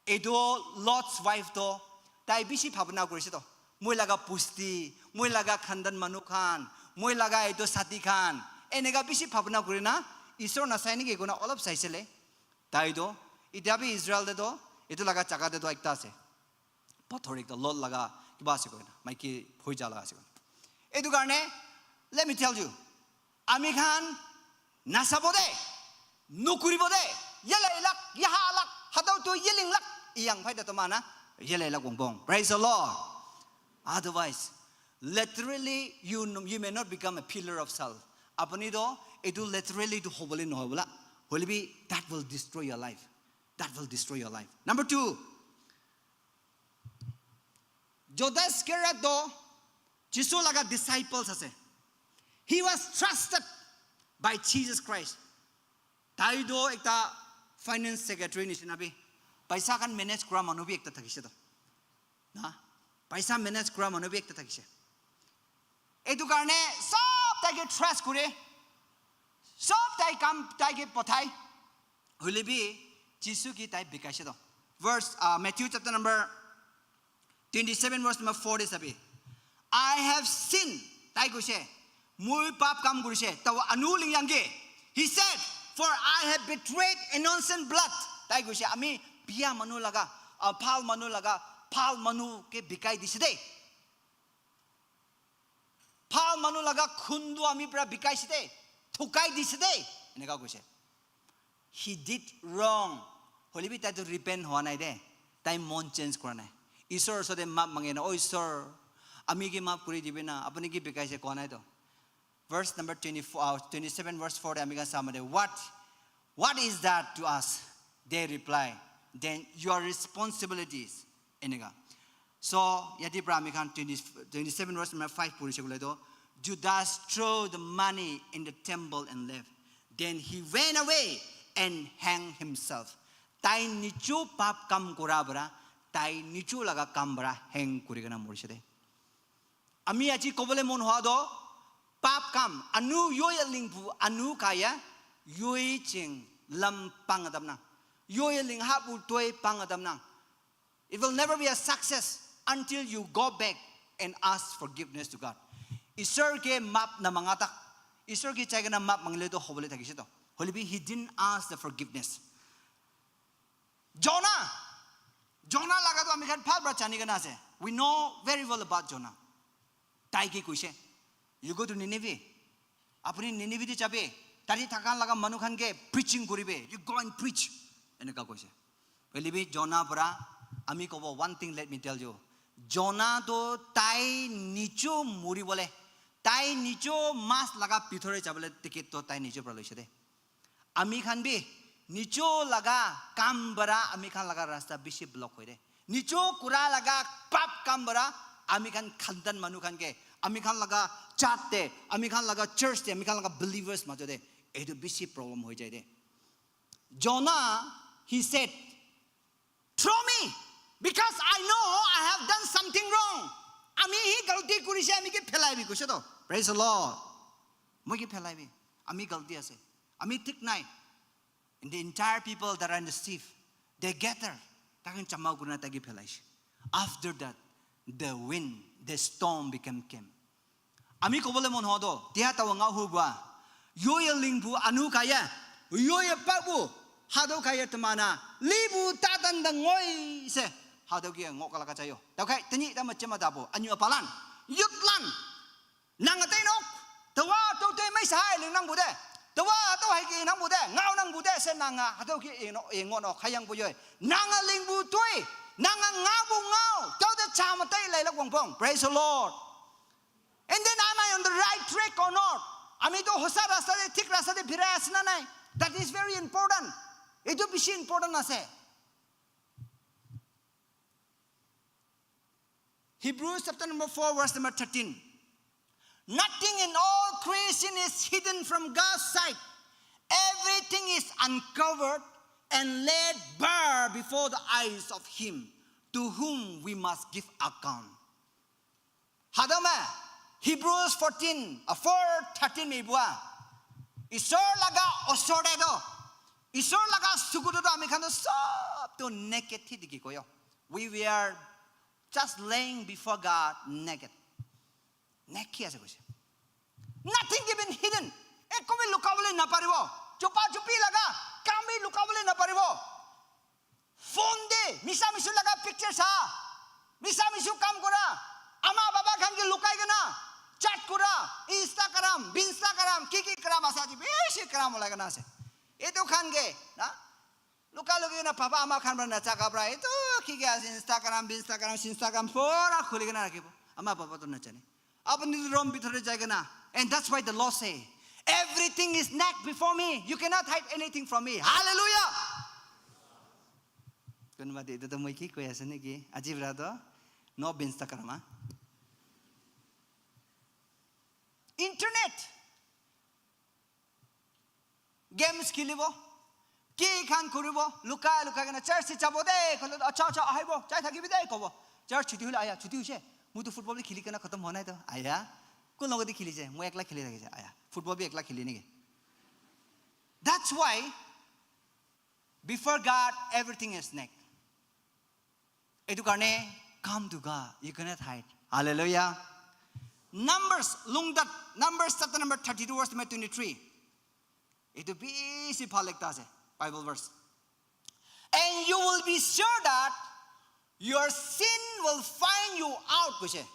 Etu Lot's wife to, tai bishi bhabna korise to. "Moi laga bosti, moi laga khandan manu khan, moi laga etu sati khan." Eneka bishi bhabna kuri na, "Isor nasai niki?" koi na olop saise le. Tai to, itya bi Israel te to, etu laga jaga te to ekta ase. Pathor ekta Lot laga kiba ase koi na, maiki bhoi ja laga ase koi na. Etu karne, let me tell you, ami khan nasabo de, nukuribo de, yele ilak, yaha alak, hadau tu yeling lak, iyang phai da tomana, yele ilak wong bong. Praise the Lord. Otherwise, literally, you, you may not become a pillar of salt. Apni to, etu literally to hobole nohoi bola. Hoile bi, that will destroy your life. That will destroy your life. Number two, Judas Iscariot to Jisu laga disciples ase. He was trusted by Jesus Christ. Tai to ekta finance secretary nishina bi. Paisa khan manage kura manu bi ekta thakise to. Na? Paisa manage kura manu bi ekta thakise. Etu karne sob tai ke trust kure. Sob tai kam tai ke pathai. Hoile bi Jisu ki tai bikaise to. Verse, uh, Matthew chapter number twenty-seven, verse number four de sabi. "I have sinned," tai koise, "moi pap kam korise." Tawa anu lingyang ke, he said, "For I have betrayed innocent blood." Tai koise, "Ami biya manu laga, uh, bhal manu laga, bhal manu ke bikai dise de." Bhal manu laga khun tu ami para bikaise de, thukai dise de, eneka koise. He did wrong. Hoilebi tai tu repent hua nai de. Tai mon change kura nai. Isor osor te map mange na, "Oh Isor, ami ke map kuri dibi na, apuni ke bikaise," koa nai to. Verse number twenty-four, uh, twenty-seven, verse four te ami khan samade, "What, what is that to us?" They reply, "Then your responsibilities." Eneka. So, yate pra ami khan twenty, twenty-seven verse number five puri shakule to, "Judas threw the money in the temple and left. Then he went away and hanged himself." Tai nichu pap kam kura para, tai nichu laga kam para hang kuri kana morishe de. Ami aji kobole mon hoa do, pap kam, anu yoi lingpu, anu kaya, yoi ching lam pang adam nang. Yoi ling hapu toi pang adam nang. It will never be a success until you go back and ask forgiveness to God. Isor ke map na mangatak. Isor ke chai kana map mangle to hobole thakishe to. Hoilebi he didn't ask the forgiveness. Jonah. Jonah laga to ami khan bhal para jani kana ase. We know very well about Jonah. Tai ke koise, "You go to Nineveh. Apuni Nineveh te jabe. Tari thakan laga manu khan ke preaching koribe. You go and preach." Eneka koise. Hoilebi Jonah para ami kobo, one thing let me tell you. Jonah to tai nichu muri bole, tai nichu mas laga bithore jabole ticket to tai nichu para loise de. Ami khan bi nicho laga kam para ami khan laga rasta bishi block hoi de. Nicho kura laga pap kam para ami khan khandan manu khan ke, ami khan laga chat te, ami khan laga church te, ami khan laga believers majo te etu bishi problem hoi jai de. Jonah, he said, "Throw me, because I know I have done something wrong." Ami hi galti kurise, ami ke phelai bi koise to. Praise the Lord. Moi ke phelai bi. Ami galti ase. Ami thik nai. And the entire people that are in the ship, they gather. Takan chamau kurina taki phelai shi. After that, the wind, the storm became calm. Ami kobole mon hodo, tia tawa nga hubwa. Yoye lingpu anu kaya, yoye pabu, hado kaya temana, libu tatan da ngoi se, hado kia ngok kala kachayo. Tau kai, tani tama chema dapo, anyu apalan, yutlan, nanga tei nok, tawa tau tei mai sahai ling nang bude, tawa tau hai ki nang bude, ngau nang bude, se nanga, hado ki ino, ingono, kayang bu yoy, nanga lingbu tui, nanga ngau bu ngau, tau de chama tei lai lak wangpong. Praise the Lord. And then, am I on the right track or not? Ami to hosa rasta de, thik rasta de phirai ase na nai? That is very important. Itu bishi important ase. Hebrews chapter number four, verse number thirteen. "Nothing in all creation is hidden from God's sight. Everything is uncovered and laid bare before the eyes of Him to whom we must give account." Hadama, Hebrews fourteen, uh, four thirteen mi bua. Isor laga osor de do. Isor laga suku do ami khan to sob to naked hi dikhi koyo. We were just laying before God naked. Naked ase koise. Nothing even hidden. Ekko bi lukabole naparibo. Chupa chupi laga kam bi lukabole naparibo. Phone de, misa misu laga picture sa. Misa misu kam kura. Ama baba khan ke lukai kena. Chat kura. Instagram, Instagram, ki ki kram ase aji bishi kram olai kena ase. Etu khan ke, na? Luka luki kena baba ama khan para nacha kabra. Etu ki ki ase Instagram, Instagram, Instagram pura khuli kena rakhibo. Ama baba to nachane. Apuni room bithore jai kena. And that's why the Lord say, "Everything is naked before me. You cannot hide anything from me." Hallelujah. Konoba de, "Etu to moi ki koi ase neki? Aji bra to no Instagram, ha?" Internet. Games khilibo. Ki khan kuribo. Lukai lukai kena church se jabo de. Kole, "Acha, acha, ahibo. Jai thakibi de," kobo. Church chuti hole, "Aya, chuti hoise. Moi to football bi khili kena khatam hua nai to. Aya. Kon logot de khilise? Moi ekla khili thakise. Aya. Football bi ekla khili neki?" That's why before God, everything is naked. Etu karne, come to God. You cannot hide. Hallelujah. Numbers, lungdat, Numbers chapter number thirty-two, verse number twenty-three. Etu bishi bhal ekta ase, Bible verse. "And you will be sure that your sin will find you out," koise.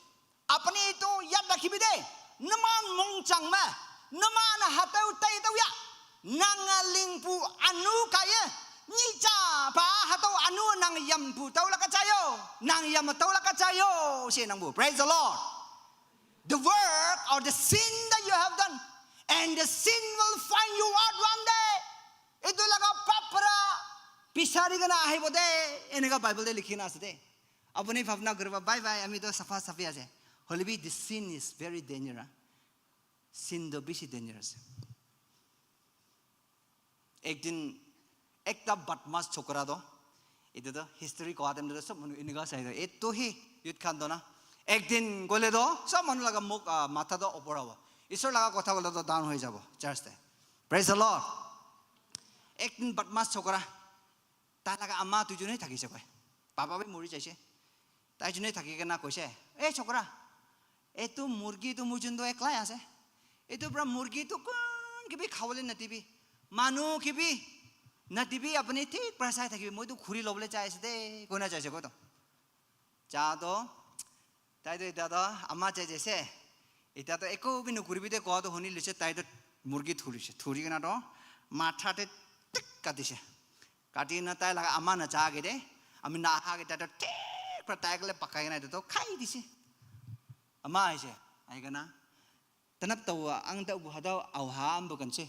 Apuni etu yad rakhibi de. Naman mongchang ma, naman hatau tai tau ya, nang lingpu anu kaya, nyi cha pa hatau anu nang yampu tau laka chayo, nang yam tau laka chayo, si nang bu. Praise the Lord. The work or the sin that you have done, and the sin will find you out one day. Itu laka papra pisari kana ahibo de, eneka Bible de likhina ase de. Apuni bhabna kuribo, bye bye, ami to safa safi ase. Hoilebi, the sin is very dangerous. Sin to bishi dangerous. Ek din, ekta badmash chokra to, etu to history kowa time to sob manu enika sai to, etu hi youth khan to na. Ek din gole to sob manu laga muk, ah, matha to opor hobo. Isor laga kotha kole to down hoi jabo church te. Praise the Lord. Ek din badmash chokra, tai laga ama duijun he thakise koi. Baba bi mori jaise. Tai jun he thaki kena koise, "E chokra, etu murgi tu mujun to eklai ase. Etu pra murgi tu kun kibi khabole nadibi. Manu kibi nadibi, apuni thik pra sai thakibi. Moi tu khuri lobole chai ase de," koina jaise koi to. Ja to, tai to eta to ama jai jaise. Eta to eko bi nokuribi de kowa to huni lise, tai to murgi thurise. Thuri kena to matha te thik katise. Kati na tai laga ama na ja ke de, ami na aha ke tai to thik pra tai kole pakai kena etu to khai dise. Ama aise, ahi kena, "Tanap tau ang tau bu hatau au ha am bu kan se.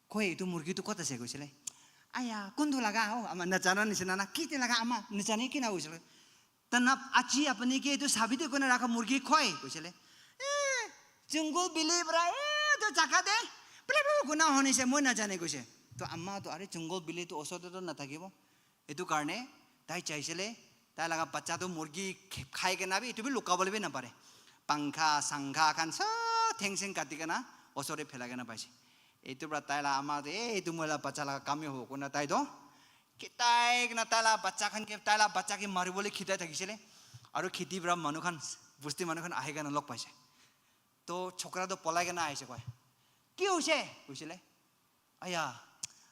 Koi, etu murgi tu kota se?" koisile. "Aya, kuntu laga ho?" Ama najana nisina na, "Kiti laga ama?" Najani kina koisile. "Tanap aji apuni ke etu sabi de kona rakha murgi khoi?" koisile. "Eh, jungle bili pra, eh, to jaka de, bla bla kuna honi se, moi najane," koise. To ama to, "Are, jungle bili to osor te to nathakibo." Etu karne tai chaisile, tai laga bacha tu murgi khai kena bi, etu bi lukabole bi napare. Pangkha, sangkha khan sob theng seng kati kena osor te phelai kena paise. Etu pra tai la ama tu, "Eh, etu moi la bacha laga kam hi hobo," koina tai to khitai kena tai la bacha khan ke, tai la bacha ke maribole khitai thakisile. Aru kheti pra manu khan, busti manu khan ahi kena log paise. To chokra to polai kena aise koi. "Ki hoise?" koisile. "Aya,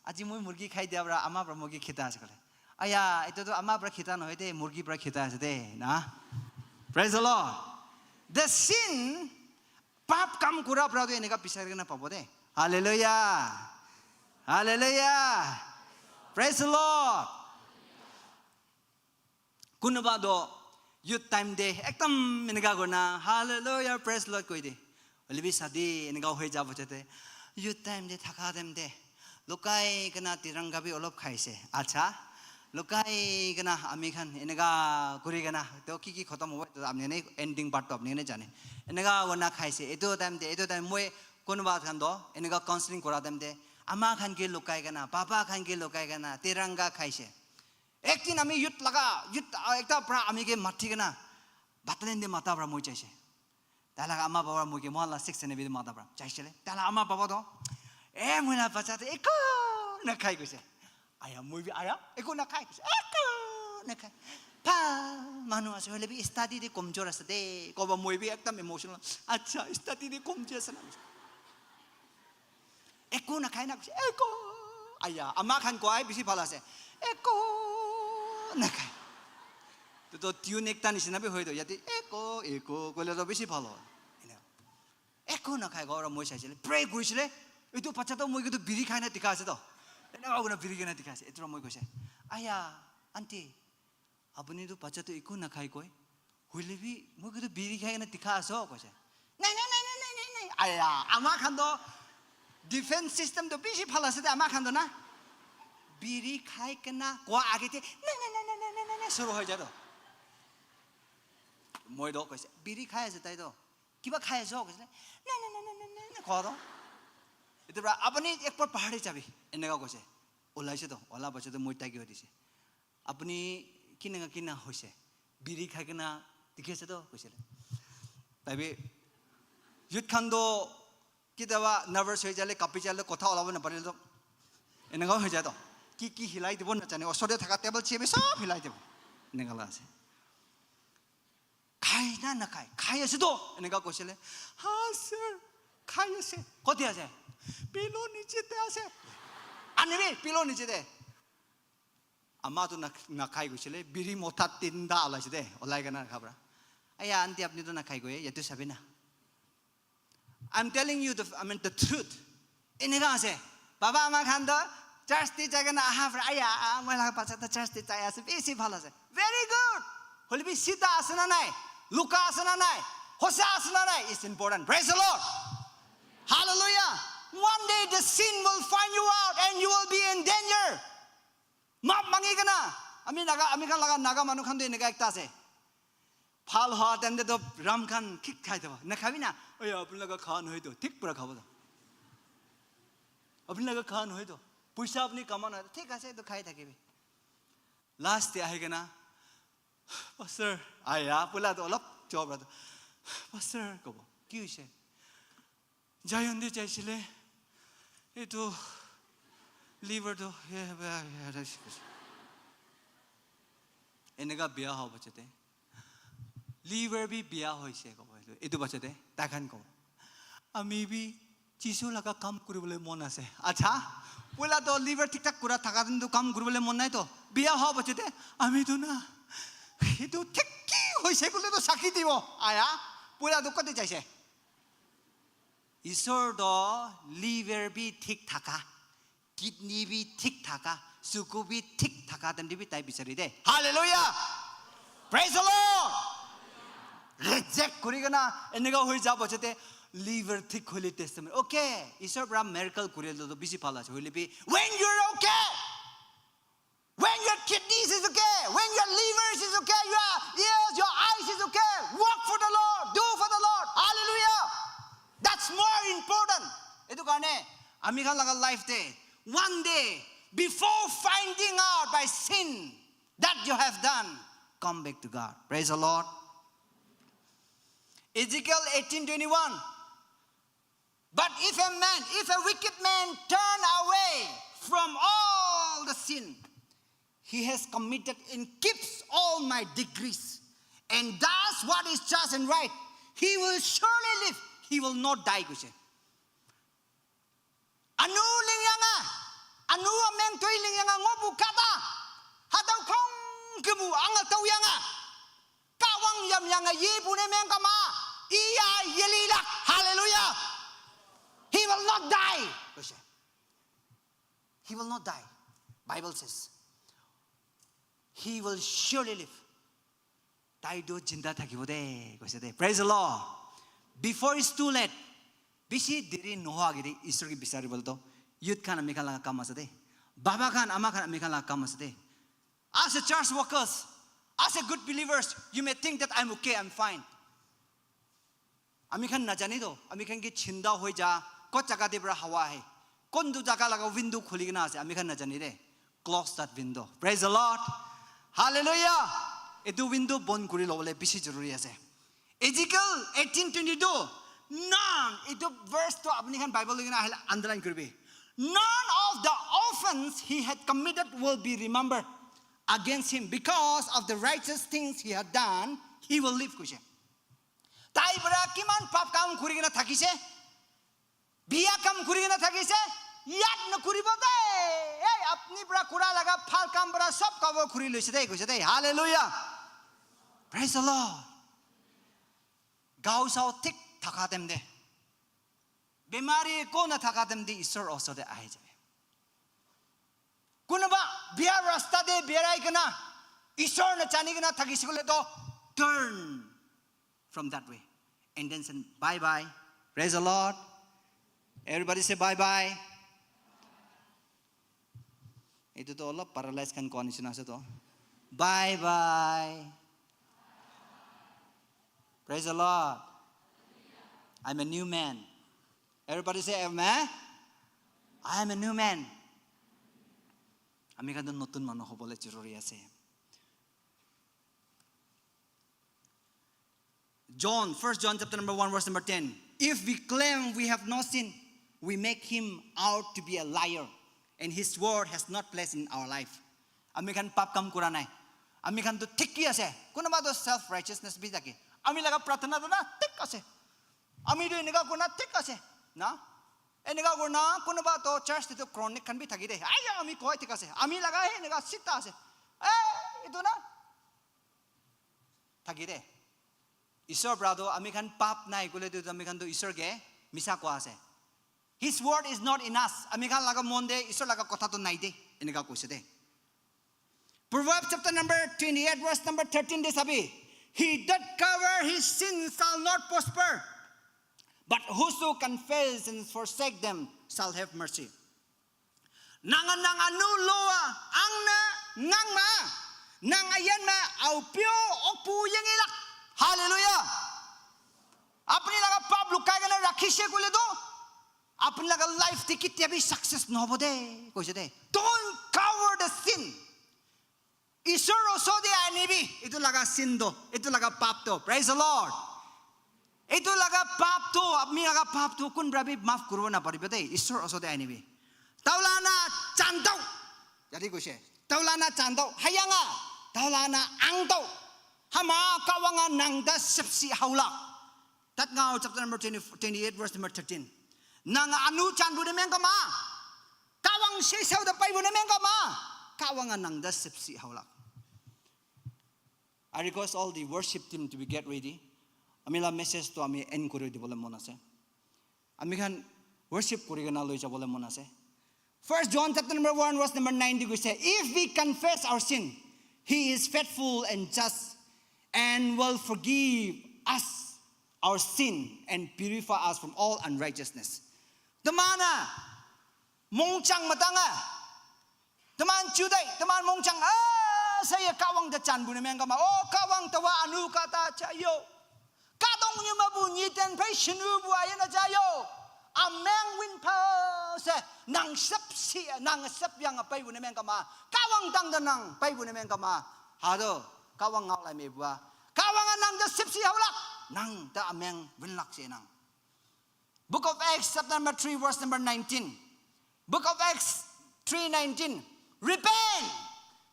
aji moi murgi khai dia pra, ama pra murgi khita ase," kole. "Aya, etu to ama pra khita nohoi de, murgi pra khita ase de na." Praise the Lord. The sin, pap kam kura pra to eneka bisari kena pabo de. Hallelujah. Hallelujah. Praise the Lord. Kunuba to youth time te ekdam eneka kurina, "Hallelujah, praise Lord," koi de. Hoilebi shadi eneka hoi jabo chate, youth time te thaka time te lukai kena tiranga bi olop khaise. Acha, lukai kena ami khan eneka kuri kena, to ki ki khotom hobo, to apni ne ending part to apni ne jane. Eneka kurina khaise. Etu time te, etu time moi kunuba khan to eneka counseling kura time te, ama khan ke lukai kena, baba khan ke lukai kena tiranga khaise. Ek din ami youth laga, youth, ah, ekta pra ami ke mati kena, battalion te mata pra moi jaise. Tai laga ama baba moi ke, moi la six and every mata pra jaisile. Tai la ama baba to, "Eh, moi la bacha to eko nakhai," koise. "Aya, moi bi aya, eko nakhai," koise. "Eko nakhai." Pa, manu ase, hoile bi study te komjor ase de. Koba moi bi ekdam emotional. "Acha, study te komjor ase na." Eko nakhai na koise, eko. Aya, ama khan koai bishi bhal ase. Eko nakhai. To, to tune ekta nisina bi hoi to, yate eko, eko koile to bishi bhal hoy. Ene. Eko nakhai, ghor moi saisile, pray kurisile. Etu bacha to moi ke to biri khai na dikha ase to. Ene koi na biri khai na dikha ase. Etu moi koise, "Aya, aunty, apuni tu bacha tu eku nakhai koi, hoile bi moi ke tu biri khai kena dikha ase," koise. "Nai, nai, nai, nai, nai, nai, nai." Aya, ama khan to defense system to bishi bhal ase de, ama khan to na. Biri khai kena koa age te, "Nai, nai, nai, nai, suru hoi jai to. Moi to koise, "Biri khai ase tai to. Kiba khai ase?" koise. "Nai, nai, nai, nai, nai, nai," koa to. Etu pra, "Apuni ek bar bahar te jabi," eneka koise. Olaise to, ola bacha to moi tai ke hoi dise. "Apuni kineka kina hoise? Biri khai kena dikhi ase to," koisile. Tai bi, youth khan to ketiaba nervous hoi jale, kapi jale, kotha olabo naparile to eneka hoi jai to. Ki ki hilai dibo najane, osor te thaka table chair bi sob hilai dibo. Eneka la ase. "Khai na nakhai?" "Khai ase to," eneka koisile. "Ha, sir, khai ase." "Koti ase?" "Pillow niche te ase." "Anibi pillow niche te." Ama tu na, nakhai koisile, biri motha tinta olaise de, olai kena rakha pra. "Aya, aunty, apni tu nakhai koi, yate sabi na." I'm telling you the, I mean, the truth. Eneka ase. Baba ama khan toh church te jai kena aha pra, aya, ah, moi laga bacha toh church te jai ase, bisi bhal ase. Very good. Hoilebi sita ase na nai? Luka ase na nai? Hosa ase na nai? It's important. Praise the Lord. Hallelujah. One day the sin will find you out and you will be in danger. Map mangi kena. Ami Naga, ami khan laga Naga manu khan toh eneka ekta ase. Bhal hoa time te toh ram khan khik khai thabo. Nakhabi na? Oya, apni laga khan hoi toh thik pura khabo toh. Apni laga khan hoi toh. Puisa apni kamana, thik ase, etu khai thakibi. Last te ahi kena, "Pastor," aya, pula toh olop job ra toh, "Pastor," kobo. "Ki hoise?" "Zion te jaisile, etu liver toh, eh, bia, bia, bia." Eneka bia hobo chate. Liver bi bia hoise kobo. Etu, etu bachate, tai khan kobo, "Ami bi Jisu laga kam kuribole mon ase." Acha, pula toh liver thik thak kura thaka din toh kam kuribole mon nai toh. Bia hobo chate, "Ami toh na, etu thik ki hoise koile toh sakhi dibo." Aya, pula toh kote jaise? Isor toh liver bi thik thaka, kidney bi thik thaka, suku bi thik thaka time te bi tai bichari de. Hallelujah. Praise the Lord. Reject kuri kena eneka hoi jabo chate, liver thik hoile testimony. Okay, Isor pra miracle kuri le toh bisi bhal ase. Hoile bi, when you're okay, when your kidneys is okay, when your livers is okay, your ears, your eyes is okay, work for the Lord, do for the Lord. Hallelujah. That's more important. Etu karne ami khan laga life te, one day, before finding out by sin that you have done, come back to God. Praise the Lord. Ezekiel eighteen twenty-one. "But if a man, if a wicked man turn away from all the sin he has committed and keeps all my decrees and does what is just and right, he will surely live, he will not die," koise. Anu lingyanga, anu ameng toi lingyanga ngobu kata, hatau khong kemu angal tau yanga, kawang yam yanga ye pune meng kama, iya yelilak. Hallelujah. He will not die. He will not die. Bible says, "He will surely live." Tai toh jinda thakibo de, koise de. Praise the Lord. Before it's too late. Bisi deri nohoa agete Isor ke bisari bole toh youth khan ami khan laga kam ase de. Baba khan, ama khan, ami khan laga kam ase de. As a church workers, as a good believers, you may think that I'm okay, I'm fine. Ami khan najani toh, ami khan ke chinda hoi ja, kot jaga te pra hawa ahe, kontu jaga laga window khuli kena ase, ami khan najani de. Close that window. Praise the Lord. Hallelujah. Etu window bon kuri lobole bisi jaruri ase. Ezekiel eighteen twenty-two. None, etu verse toh apni khan Bible loi kena ahile underline kuribi. "None of the offense he had committed will be remembered against him. Because of the righteous things he had done, he will live," koise. Tai para kiman pap kam kuri kena thakise, biya kam kuri kena thakise, yad nokuribo de. Ei, apni para kura laga bhal kam para sob cover kuri loise de, koise de. Hallelujah. Praise the Lord. Gao sao thik thaka time te, bemari eko nathaka time te Isor osor te ahi jai. Kunuba bia rasta te berai kena, Isor najani kena thakise koile toh, turn from that way and then say, "Bye bye." Praise the Lord. Everybody say, "Bye bye." Etu toh olop paralyzed khan koa nishina ase toh. Bye bye. Praise the Lord. I'm a new man. Everybody say, "Amen." I am a new man. Ami khan toh notun manu hobole jaruri ase. John, First John chapter number one, verse number ten. If we claim we have no sin, we make him out to be a liar, and his word has not place in our life. Ami khan pap kam kura nai. Ami khan toh thik hi ase. Kunuba toh self righteousness bi thake. Ami laga prarthana toh na thik ase. Ami toh eneka kurna thik ase. Na? Eneka kurna kunuba toh church te toh chronic khan bi thaki de. Aya, ami koi thik ase. Ami laga he eneka sita ase. Eh, etu na? Thaki de. Isor pra toh ami khan pap nai koile toh ami khan toh Isor ke Misa koa ase. His word is not in us. Ami khan laga mon te Isor laga kotha toh nai de. Eneka koise de. Proverbs chapter number twenty-eight, verse number thirteen te sabi. He that cover his sins shall not prosper, but whoso confess and forsake them shall have mercy. Nang nang anu loa, ang na ngang ma, nang ayan ma, au pio, okpu yang ilak. Hallelujah. Apni laga pap lukai kena rakhishe koile toh, apni laga life te ketia bi success nohobo de, koise de. Don't cover the sin. Isor osor te anibi, etu laga sin toh, etu laga pap toh. Praise the Lord. Etu laga pap toh, apni laga pap toh, kun para bi maaf kuribo na paribo de, Isor osor te anibi. Taula na chandau. Jadi koise. Taula na chandau. Hayanga. Taula na angdau. Hama kawanga nang da sepsi haula. That now chapter number twenty, twenty-eight, verse number thirteen. Nang anu chan bu de meng kama. Kawang she sau da pai bu de meng kama. Kawanga nang da sepsi haula. I request all the worship team to be get ready. Ami la message to ami end kuri dibole mon ase. Ami khan worship kuri kena loi jabole mon ase. First John chapter number one, verse number nine, they say, if we confess our sin, he is faithful and just and will forgive us our sin and purify us from all unrighteousness. Tamana, mongchang matanga. Taman chudai, taman mongchang, ah, saya kawang da chan bu ne meng kama. Oh, kawang tawa anu kata chayo. Kadong nyu mabu nyi ten pai shinu bu ayana chayo. Ameng win pa se, nang sep si, nang sep yang pai bu ne meng kama. Kawang tang da nang pai bu ne meng kama. Hado, kawang ngau lai me bua. Kawang nang da sep si haulak, nang da ameng win lak se nang. Book of Acts, chapter number three, verse number nineteen. Book of Acts three nineteen. Repent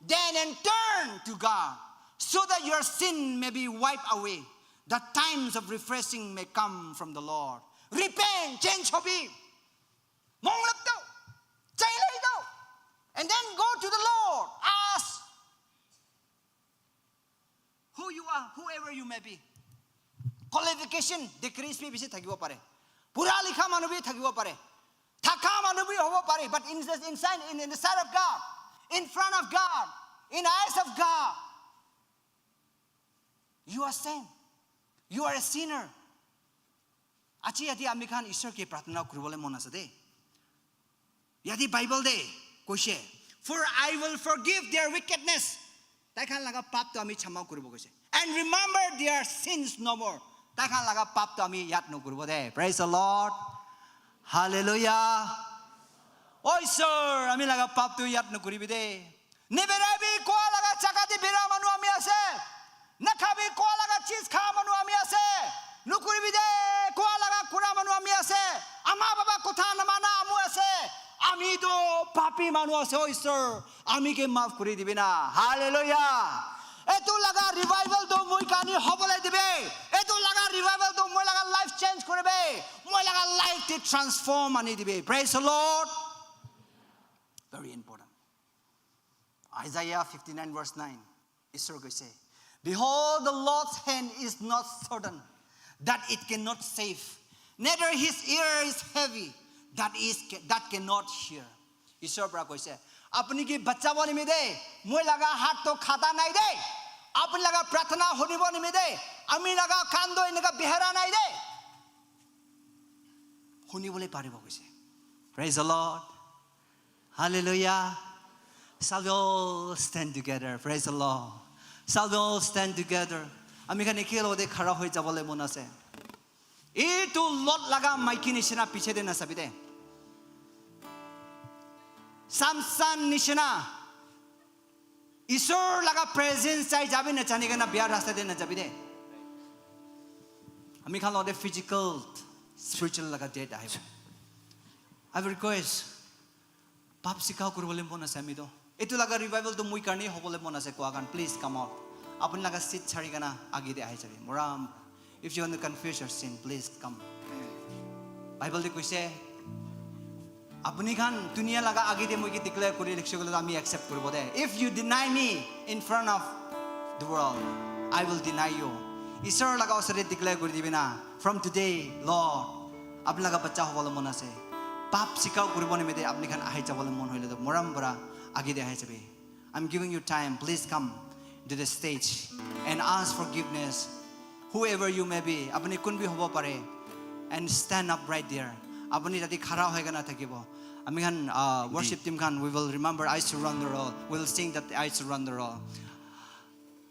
then and turn to God, so that your sin may be wiped away, that times of refreshing may come from the Lord. Repent, change hobi. Monglap do. Chailai do. And then go to the Lord. Ask who you are, whoever you may be. Qualification, degrees bi bishi thakibo pare. Pura likha manu bi thakibo pare. Thaka manu bi hobo pare. But in the, inside, in, in the sight of God, in front of God, in eyes of God, you are saint. You are a sinner. Aji yate ami khan Isor ke pratna kuribole mon ase de. Yate Bible de koise, for I will forgive their wickedness. Tai khan laga pap to ami chama kuribo koise. And remember their sins no more. Tai khan laga pap to ami yad no kuribo de. Praise the Lord. Hallelujah. Oi sir, ami laga pap to yad no kuribi de. Niberabi koa laga jaga te bera manu ami ase. Nakhabi koa laga cheez kha manu ami ase. Nukuribi de koa laga kura manu ami ase. Ama baba kotha namana amu ase. Ami to papi manu ase, oi sir. Ami ke maaf kuri dibi na. Hallelujah. Etu laga revival to moi kani hobole dibe. Etu laga revival to moi laga life change koribe. Moi laga life te transform ani dibe. Praise the Lord. Very important. Isaiah fifty-nine verse nine. Isor koise, behold, the Lord's hand is not shortened that it cannot save, neither his ear is heavy that is that cannot hear. Isor para koise, apuni ke bachabo nimite moi laga hath to khata nai de, apuni laga prarthana hunibo nimite ami laga kan to eneka behera nai de. Hunibole paribo koise. Praise the Lord. Hallelujah. Shall we all stand together? Praise the Lord. Shall we all stand together? Ami khan ekelogote khara hoi jabole mon ase. Etu Lot laga maiki nishina piche de nasabi de. Samson nishina. Isor laga presence chai jabi na jani kena biya rasta de na jabi de. Ami khan logote physical, spiritual laga death ahibo. I will request, pap sikha kuribole mon ase ami to. Etu laga revival to moi karne hobole mon ase koa khan, please come out. Apuni laga seat chari kena age de ahi jabi. Moram, if you want to confess your sin, please come. Bible de koise, apuni khan dunia laga age de moi ke declare kuri likhe koile ami accept koribo de. If you deny me in front of the world, I will deny you. Isor laga osor te declare kuri dibi na. From today, Lord, Apni laga bacha hobole mon ase. Pap sikao kuribo nimite apni khan ahi jabole mon hoile toh morom para age de ahi jabi. I'm giving you time. Please come to the stage and ask forgiveness. Whoever you may be, apni kun bi hobo pare, and stand up right there. Apni tadi khara hoi kana thakibo. Ami khan, uh, worship team khan, we will remember I Surrender All. We'll sing that I Surrender All.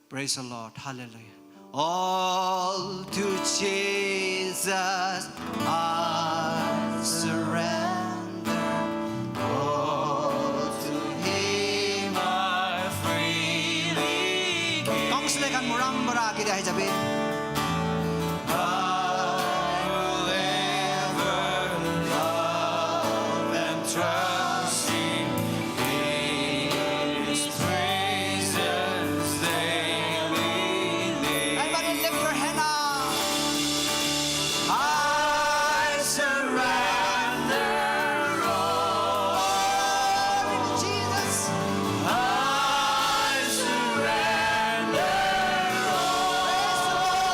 Praise the Lord. Hallelujah. All to Jesus I surrender. All to Him I freely give. Kong sile kan muram bara kita hai jabi. I will ever love and trust Him. In His presence daily live. Everybody lift your hand up. I surrender all. Jesus. I surrender all.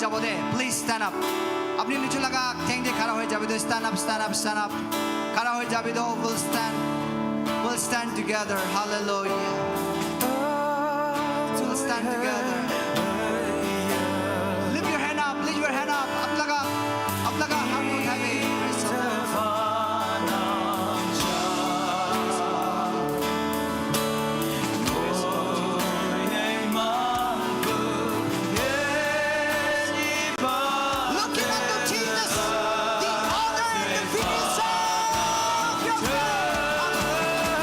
যাব দে, please stand up. আপনি নিচু লাগা ঠেং দি খাড়া হয়ে যাবে দে, stand up, stand up, stand up. খাড়া হয়ে যাবে দে, we'll stand, we'll stand together. Hallelujah. We'll stand together. Lift your hand up, lift your hand up. आप लोग का, आप लोग का हाथ उठा के, praise the Lord. Looking unto Jesus, the author and the finisher of your faith.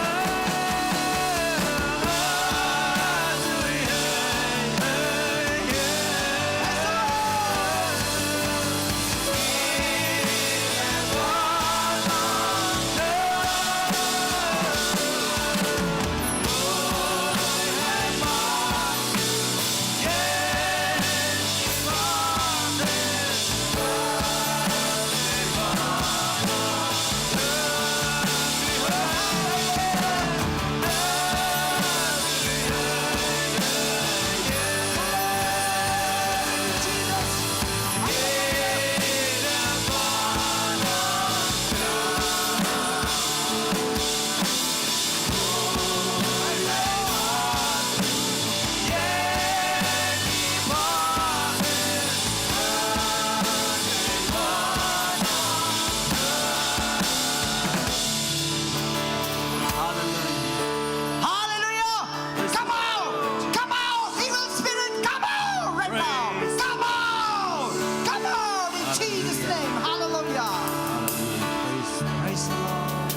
Hallelujah! Come out! Come out! Evil spirit, come out right now! Come out! Come out in Jesus' name! Hallelujah! Praise the Lord.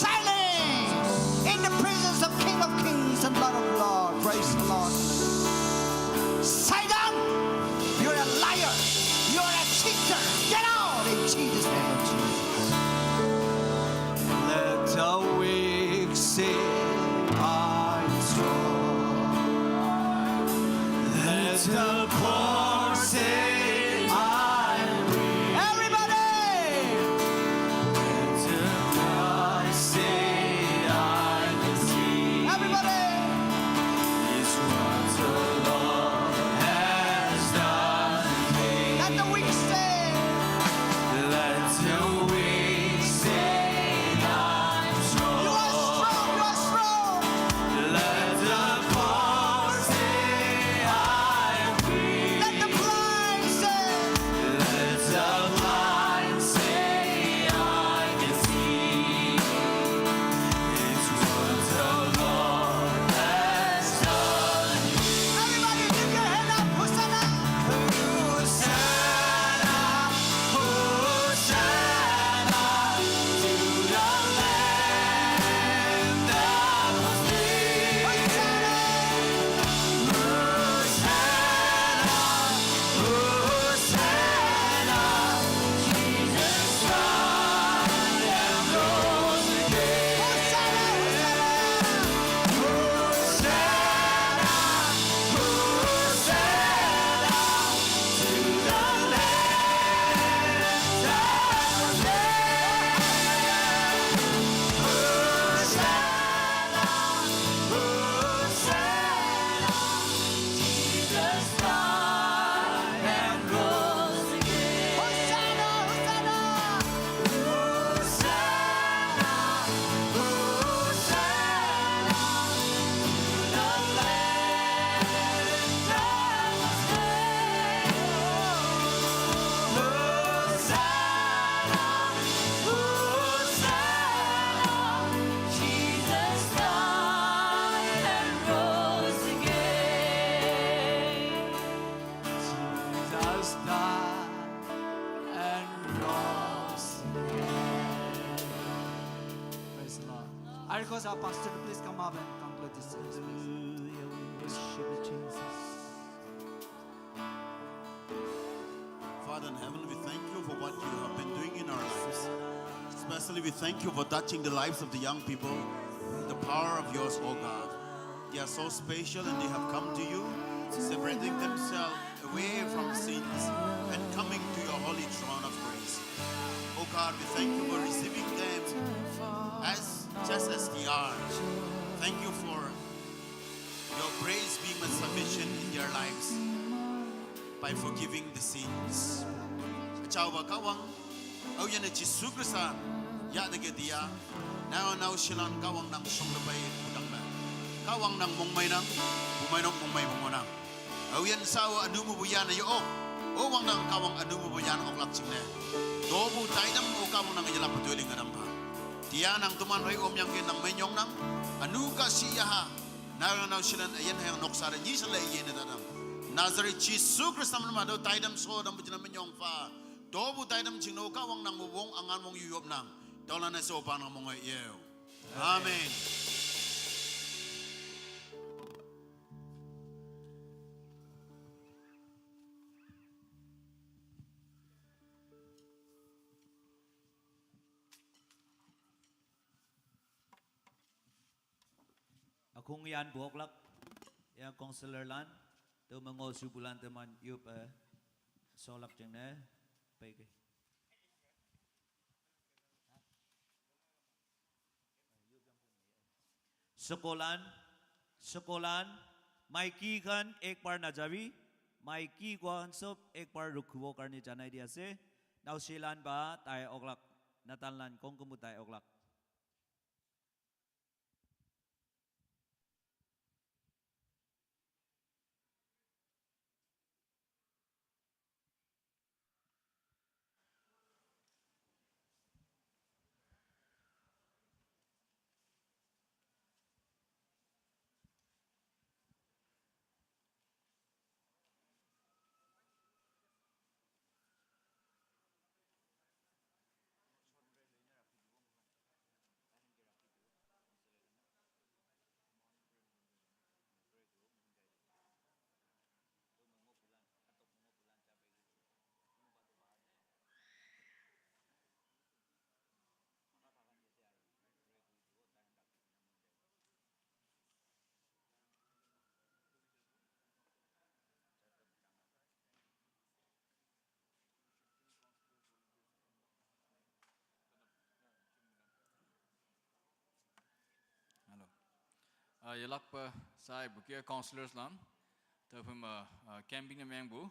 Silence in the presence of King of Kings and Lord of Lords. Praise the Lord. Satan, you're a liar. You're a cheater. Get out in Jesus' name. Let the weak say, "I'm strong." Let the poor say, "I'm rich." Everybody! Let the blind say, "I can see." Everybody! It's what the Lord has done. Let the weak say, let the weak say, "I'm strong." You are strong, you are strong. Let the poor say, "I'm free." Let the blind say, let the blind say, "I can see." It's what the Lord has done. Everybody, lift your hand up. Hosanna. Hosanna, Hosanna to the Lamb that was slain. Hosanna, Hosanna, Hosanna, Jesus died and rose again. Hosanna, Hosanna. Hosanna, Hosanna to the Lamb that was slain. Hosanna, Hosanna, Jesus died and rose again. Hosanna, Hosanna. Hosanna, Hosanna to the Lamb that was slain. Hosanna, Hosanna, Jesus died and rose again. Jesus died and rose again. Praise the Lord. I request our pastor to please come up and conclude this service, please. Hallelujah. We worship you, Jesus. Father in heaven, we thank you for what you have been doing in our lives. Especially, we thank you for touching the lives of the young people, the power of yours, oh God. They are so special and they have come to you, separating themselves away from sins and coming to your holy throne of grace. Oh God, we thank you for receiving them as just as they are. Thank you for your grace being made sufficient in their lives. By forgiving the sins. Achaoba Kahwang, aoyinne Jesu Khrista, yadege tia, nang naoshilan Kahwang nang shongtepai pudang me. Kahwang nang mongmeinang, bumeinok mongmei mongonang. Aoyin sao ünu mepu yanne yo-ok, o wangdang Kahwang ünu mepu yan oklak jingne. Topu taidam o Kahwang nang yelakpe toiling ütam pha. Tia nang teman phei omyangki nang meinyongnang, ünu ka shi yaha, nang naoshilan üyin hüyange noksa te nyi shenle yene tatang. Nazareth Jesu Khrista me ma tüo taidam sho tampu jingne meinyong pha. Topu taidam jingne o Kahwang nang me wong üngan wong yu yopnang. Tüolan-e shopa nang mong-e yeo. Amen. Ükhong yanpu oklak, ya counselorlan, tüo me ngoh shupulan teman yop, eh, sholak jingne, peikei. Shekolan, shekolan, mic ki khan ek bar na jabi, mic ki kua khan sob ek bar rukhibo karne janai di ase, naoshilanpa tai oklak, natanlan khongkümpu tai oklak. Hello. Ah, yelakpe shaipu ke counselors lan. Tüophei me, ah, camping ne mengpu.